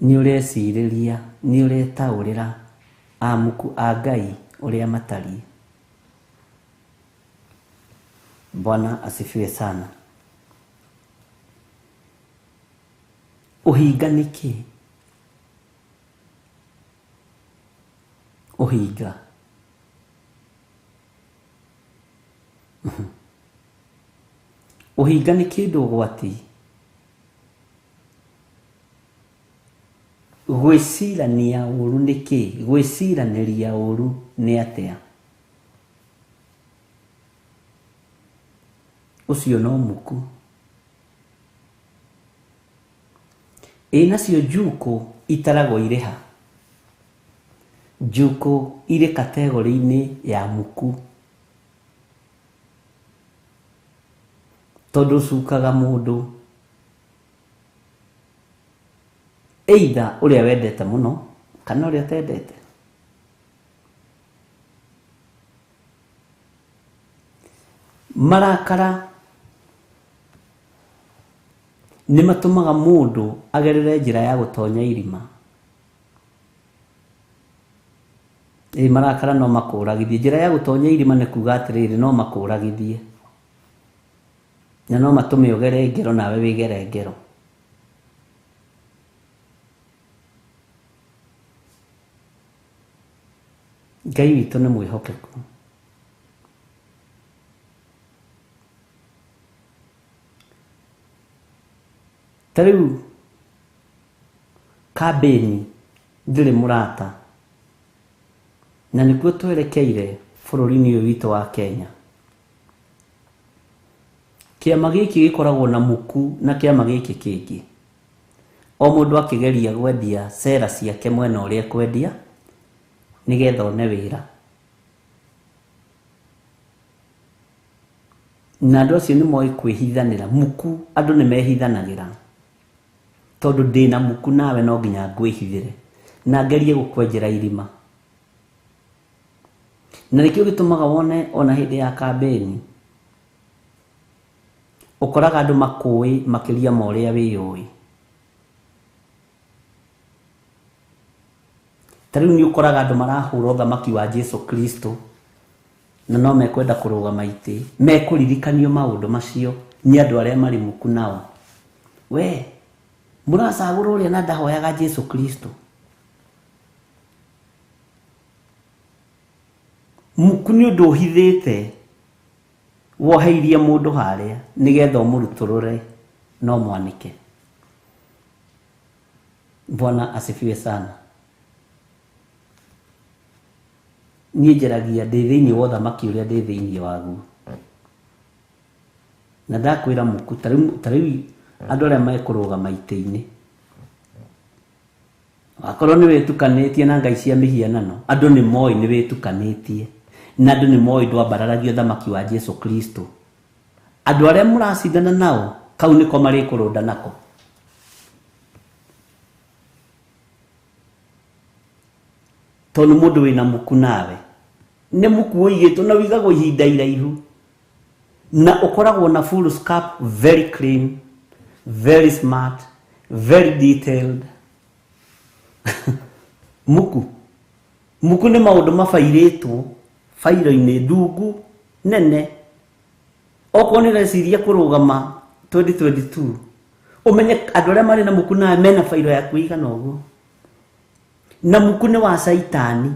nĩ ũrecirĩria, nĩ ũretaũrĩra amuku a Ngai ũrĩa matariĩ. Bwana asifiwe sana. Ũhinga nĩ kĩ? Ũhinga. Ũhinga nĩ kĩndũ ũgwati. Gwĩcirania ũru nĩ kĩ? Gwĩciranĩria ũru nĩ atĩa? Ũcio no muku. Ĩ nacio njukũ itaragwo irĩ ha? Njukũ irĩ kategori-inĩ ya muku. Tondũ ũcukaga mũndũ either ũrĩa wendete mũno kana ũrĩa ũtendete. Marakara nĩ matũmaga mũndũ agerere njĩra ya gũtonya irima. Ĩ marakara no makũragithie. Njĩra ya gũtonya irima nĩ kuga atĩrĩrĩ, no makũragithie. Na no matũme ũgere ngero nawe wĩgere ngero. Ngai witũ nĩ mwĩhokeku. Ta rĩu kambĩni ndĩrĩ mũrata, na nĩkuo twerekeire bũrũri-inĩ ũyũ witũ wa Kenya. Kĩama gĩkĩ gĩkoragwo na muku na kĩama gĩkĩ kĩngĩ. O mũndũ akĩgeria gwendia cera ciake mwena ũrĩa ekwendia nĩgetha one wĩra. Na andũ acio nĩ moĩ kwĩhithanĩra. Muku andũ nĩ mehithanagĩra. Tondũ ndĩna muku nawe no nginya ngwĩhithĩre na ngerie gũkwenjera irima. Na nĩkĩo gĩtũmaga wone ona hĩndĩ ya kambĩni ũkoraga andũ makũĩ makĩria ma ũrĩa wĩyũĩ. Ta rĩu nĩ ũkoraga andũ marahũra ũthamaki wa Jesu Kristo na no mekwenda kũrũgama itĩ, mekũririkanio maũndũ macio nĩ andũ arĩa marĩ muku nao. We mũracagũra ũrĩa na ndahoyaga Jesu Kristo. Muku nĩ ũndũ ũhithĩte woheirie mũndũ harĩa nĩgetha ũmũrutũrũre no mwanĩke. Bwana asifiwe sana. Niĩ njaragia ndĩ thĩinĩ wa ũthamaki ũrĩa ndĩ thĩinĩ waguo. Na ndakwĩra muku, ta rĩu andũ arĩa mekũrũgama itĩ-inĩ, akorwo nĩ wĩtukanĩtie na ngai cia mĩhianano, andũ nĩ moĩ nĩ wĩtukanĩtie, na andũ nĩ moĩ ndwambararagia ũthamaki wa Jesu Kristo. Andũ arĩa mũracindana nao, kau nĩko marĩkũrũnda nako. Tondũ mũndũ wĩna muku nawe, nĩ muku ũigĩtwo na ũigagwo ihinda iraihu, na ũkoragwo na full scope, very clean, very smart, very detailed. Muku muku nĩ maũndũ mabairĩtwo bairo-inĩ ndungu nene. Okorwo nĩ ũreciria kũrũgama 2022, ũmenye andũ arĩa marĩ na muku nawe mena bairo yaku ĩigana ũguo. Na muku nĩ wa caitani,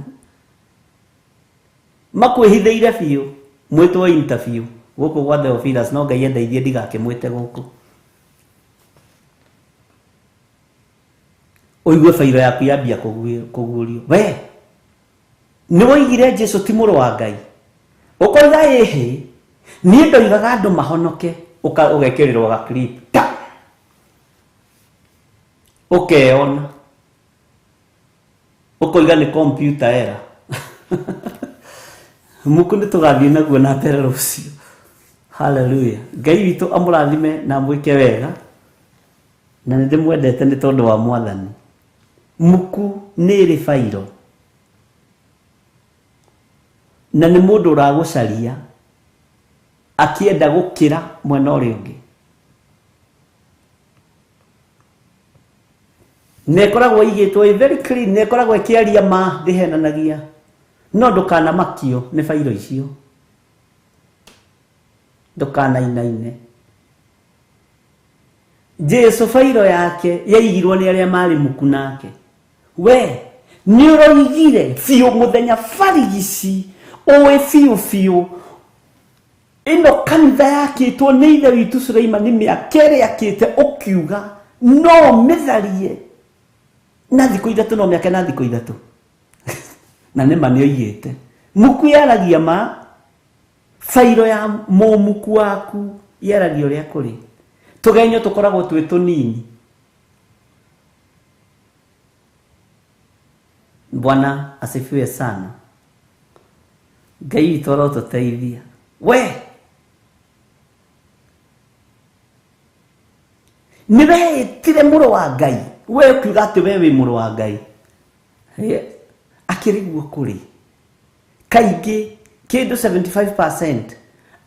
makwĩhithĩire biũ. Mwĩtwo interview gũkũ gwa Theophilus, no Ngai endeithie ndigakĩmwĩte gũkũ. Ũigue bairo yaku yambia kũguũrio. We nĩ woigire Jesu ti mũrũ wa Ngai, Ũkoiga ĩhĩ, niĩ ndoigaga andũ mahonoke, ũgekĩrĩrwo ga clip ta ũkeona ũkoiga nĩ computer error. Muku nĩ tũgathiĩ naguo na mbere rũciũ. Haleluya. Ngai witũ amũrathime na amwĩke wega, na nĩ ndĩmwendete nĩ tondũ wa Mwathani. Muku nĩ ĩrĩ bairo, na nĩ mũndũ ũragũcaria akĩenda gũkĩra mwena ũrĩa ũngĩ. Na ĩkoragwo ĩigĩtwo ĩ very clean, na ĩkoragwo ĩkĩaria ma, ndĩhenanagia. No ndũkanamakio nĩ bairo icio, ndũkanainaine. Jesu bairo yake yaigirwo nĩ arĩa marĩ muku nake. We nĩ ũroigire biũ mũthenya barigici, ũĩ biũ biũ ĩno kanitha yakĩtwo nĩ ithe witũ Suleimani mĩaka ĩrĩa akĩte, ũkiuga no mĩtharie na thikũ ithatũ, no mĩake na thikũ ithatũ. Na nĩ ma nĩ oigĩte. Muku yaragia ma, bairo ya mũmuku waku yaragia ũrĩa kũrĩ. Tũgenyo tũkoragwo twĩ tũnini. Bwana asifiwe sana. Ngai witũ arotũteithia. We nĩ weĩtire mũrũ wa Ngai, we ũkiuga atĩ we wĩ mũrũ wa Ngai. Akĩrĩ guo kũrĩ kaingĩ kĩndũ 75%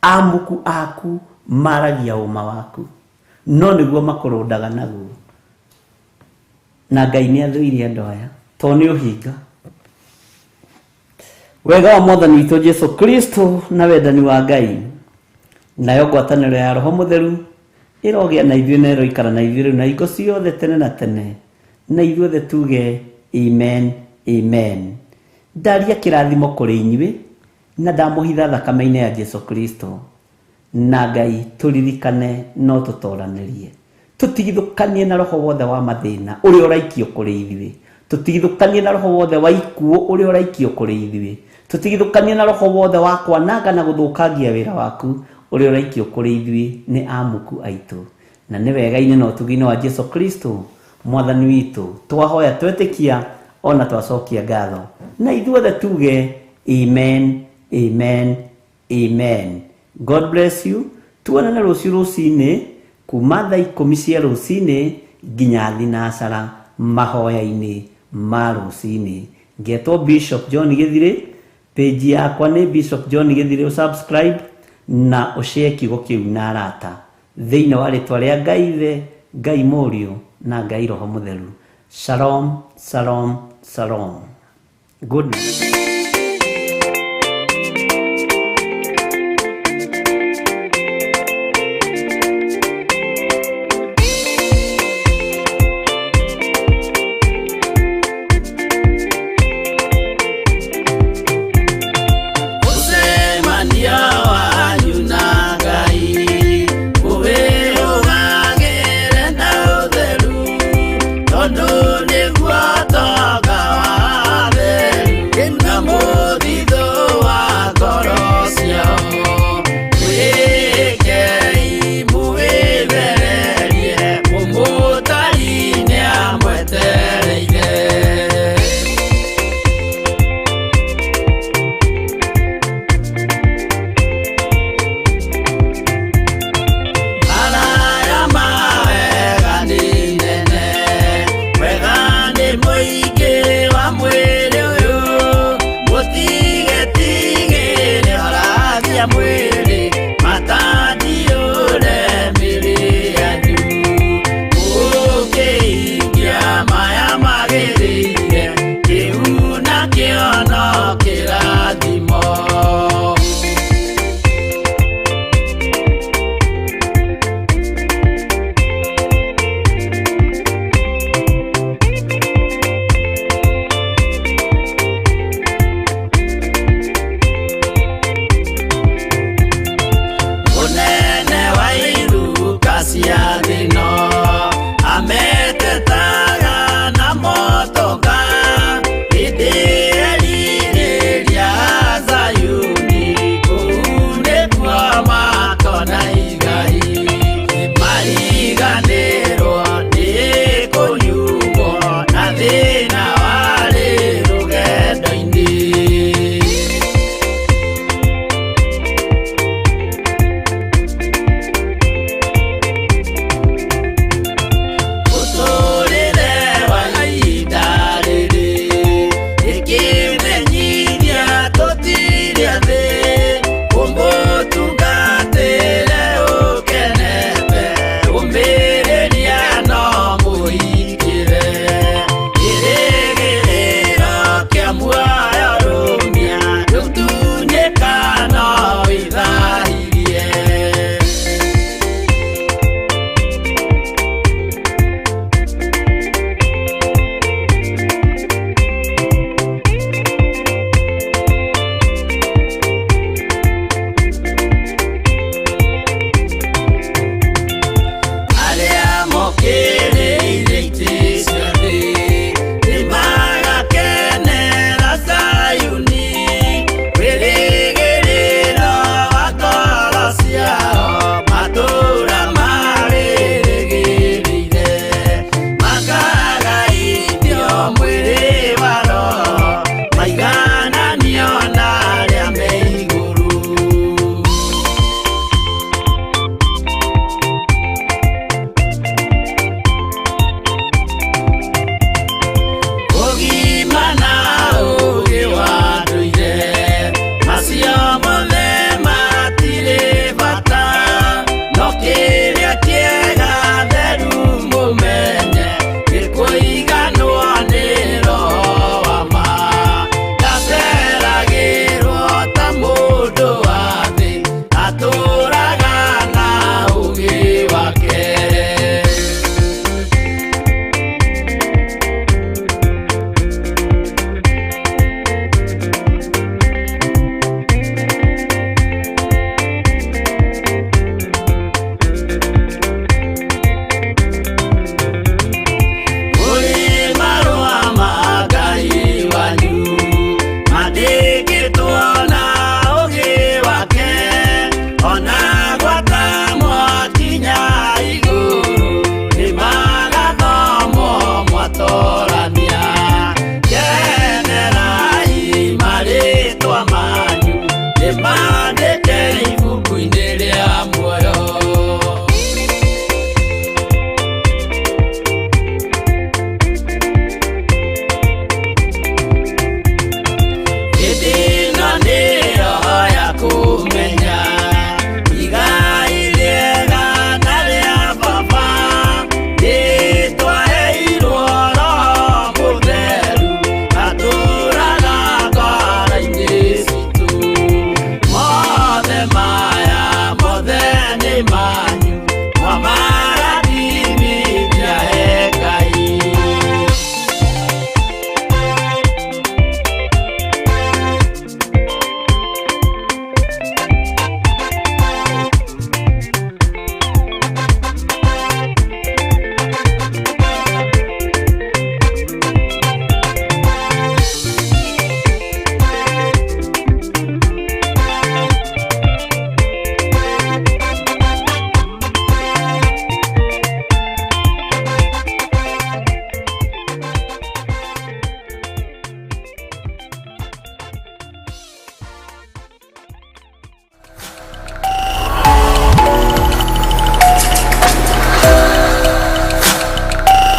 amuku aku maragia ũma waku, no nĩguo makũrũndaga naguo. Na Ngai nĩ athũire andũ aya tondũ nĩ ũhinga. Wega wa Mwathani witũ Jesu Kristo na wendani wa Ngai nayo ngwatanĩro ya Roho Mũtheru ĩrogĩa na ithuĩ na ĩroikara na ithuĩ rĩu na hingo ciothe tene na tene, na ithuothe tuge amen, amen. Ndaria kĩrathimo kũrĩ inyuĩ na ndamũhitha thakame-inĩ ya Jesu Kristo. Na Ngai tũririkane no tũtoranĩrie, tũtigithũkanie na roho wothe wa mathĩna ũrĩa ũraikio kũrĩ ithuĩ, tũtigithũkanie na roho wothe wa ikuũ ũrĩa ũraikio kũrĩ ithuĩ, tũtigithũkanie na roho wothe wa kwananga na gũthũkangia wĩra waku ũrĩa ũraikio kũrĩ ithuĩ nĩ amuku aitũ. Na nĩ wega-inĩ na ũtugi-inĩ wa Jesu Kristo Mwathani witũ twahoya twetĩkia ona twacokia ngatho, na ithuothe tuge amen, amen, amen. God bless you. Tuonane rũciũ rũcinĩ kuma thaa ikũmi cia rũcinĩ nginya thinacara mahoya-inĩ ma rũcinĩ. Ngetwo Bishop John Gĩthirĩ, page yakwa nĩ Bishop John Gĩthirĩ, ũsubscribe na ũshare kiugo kĩu na arata. Thĩinĩ wa rĩtwa rĩa Ngai Ithe, Ngai Mũriũ na Ngai Roho Mũtheru. Shalom, shalom, shalom. Good night.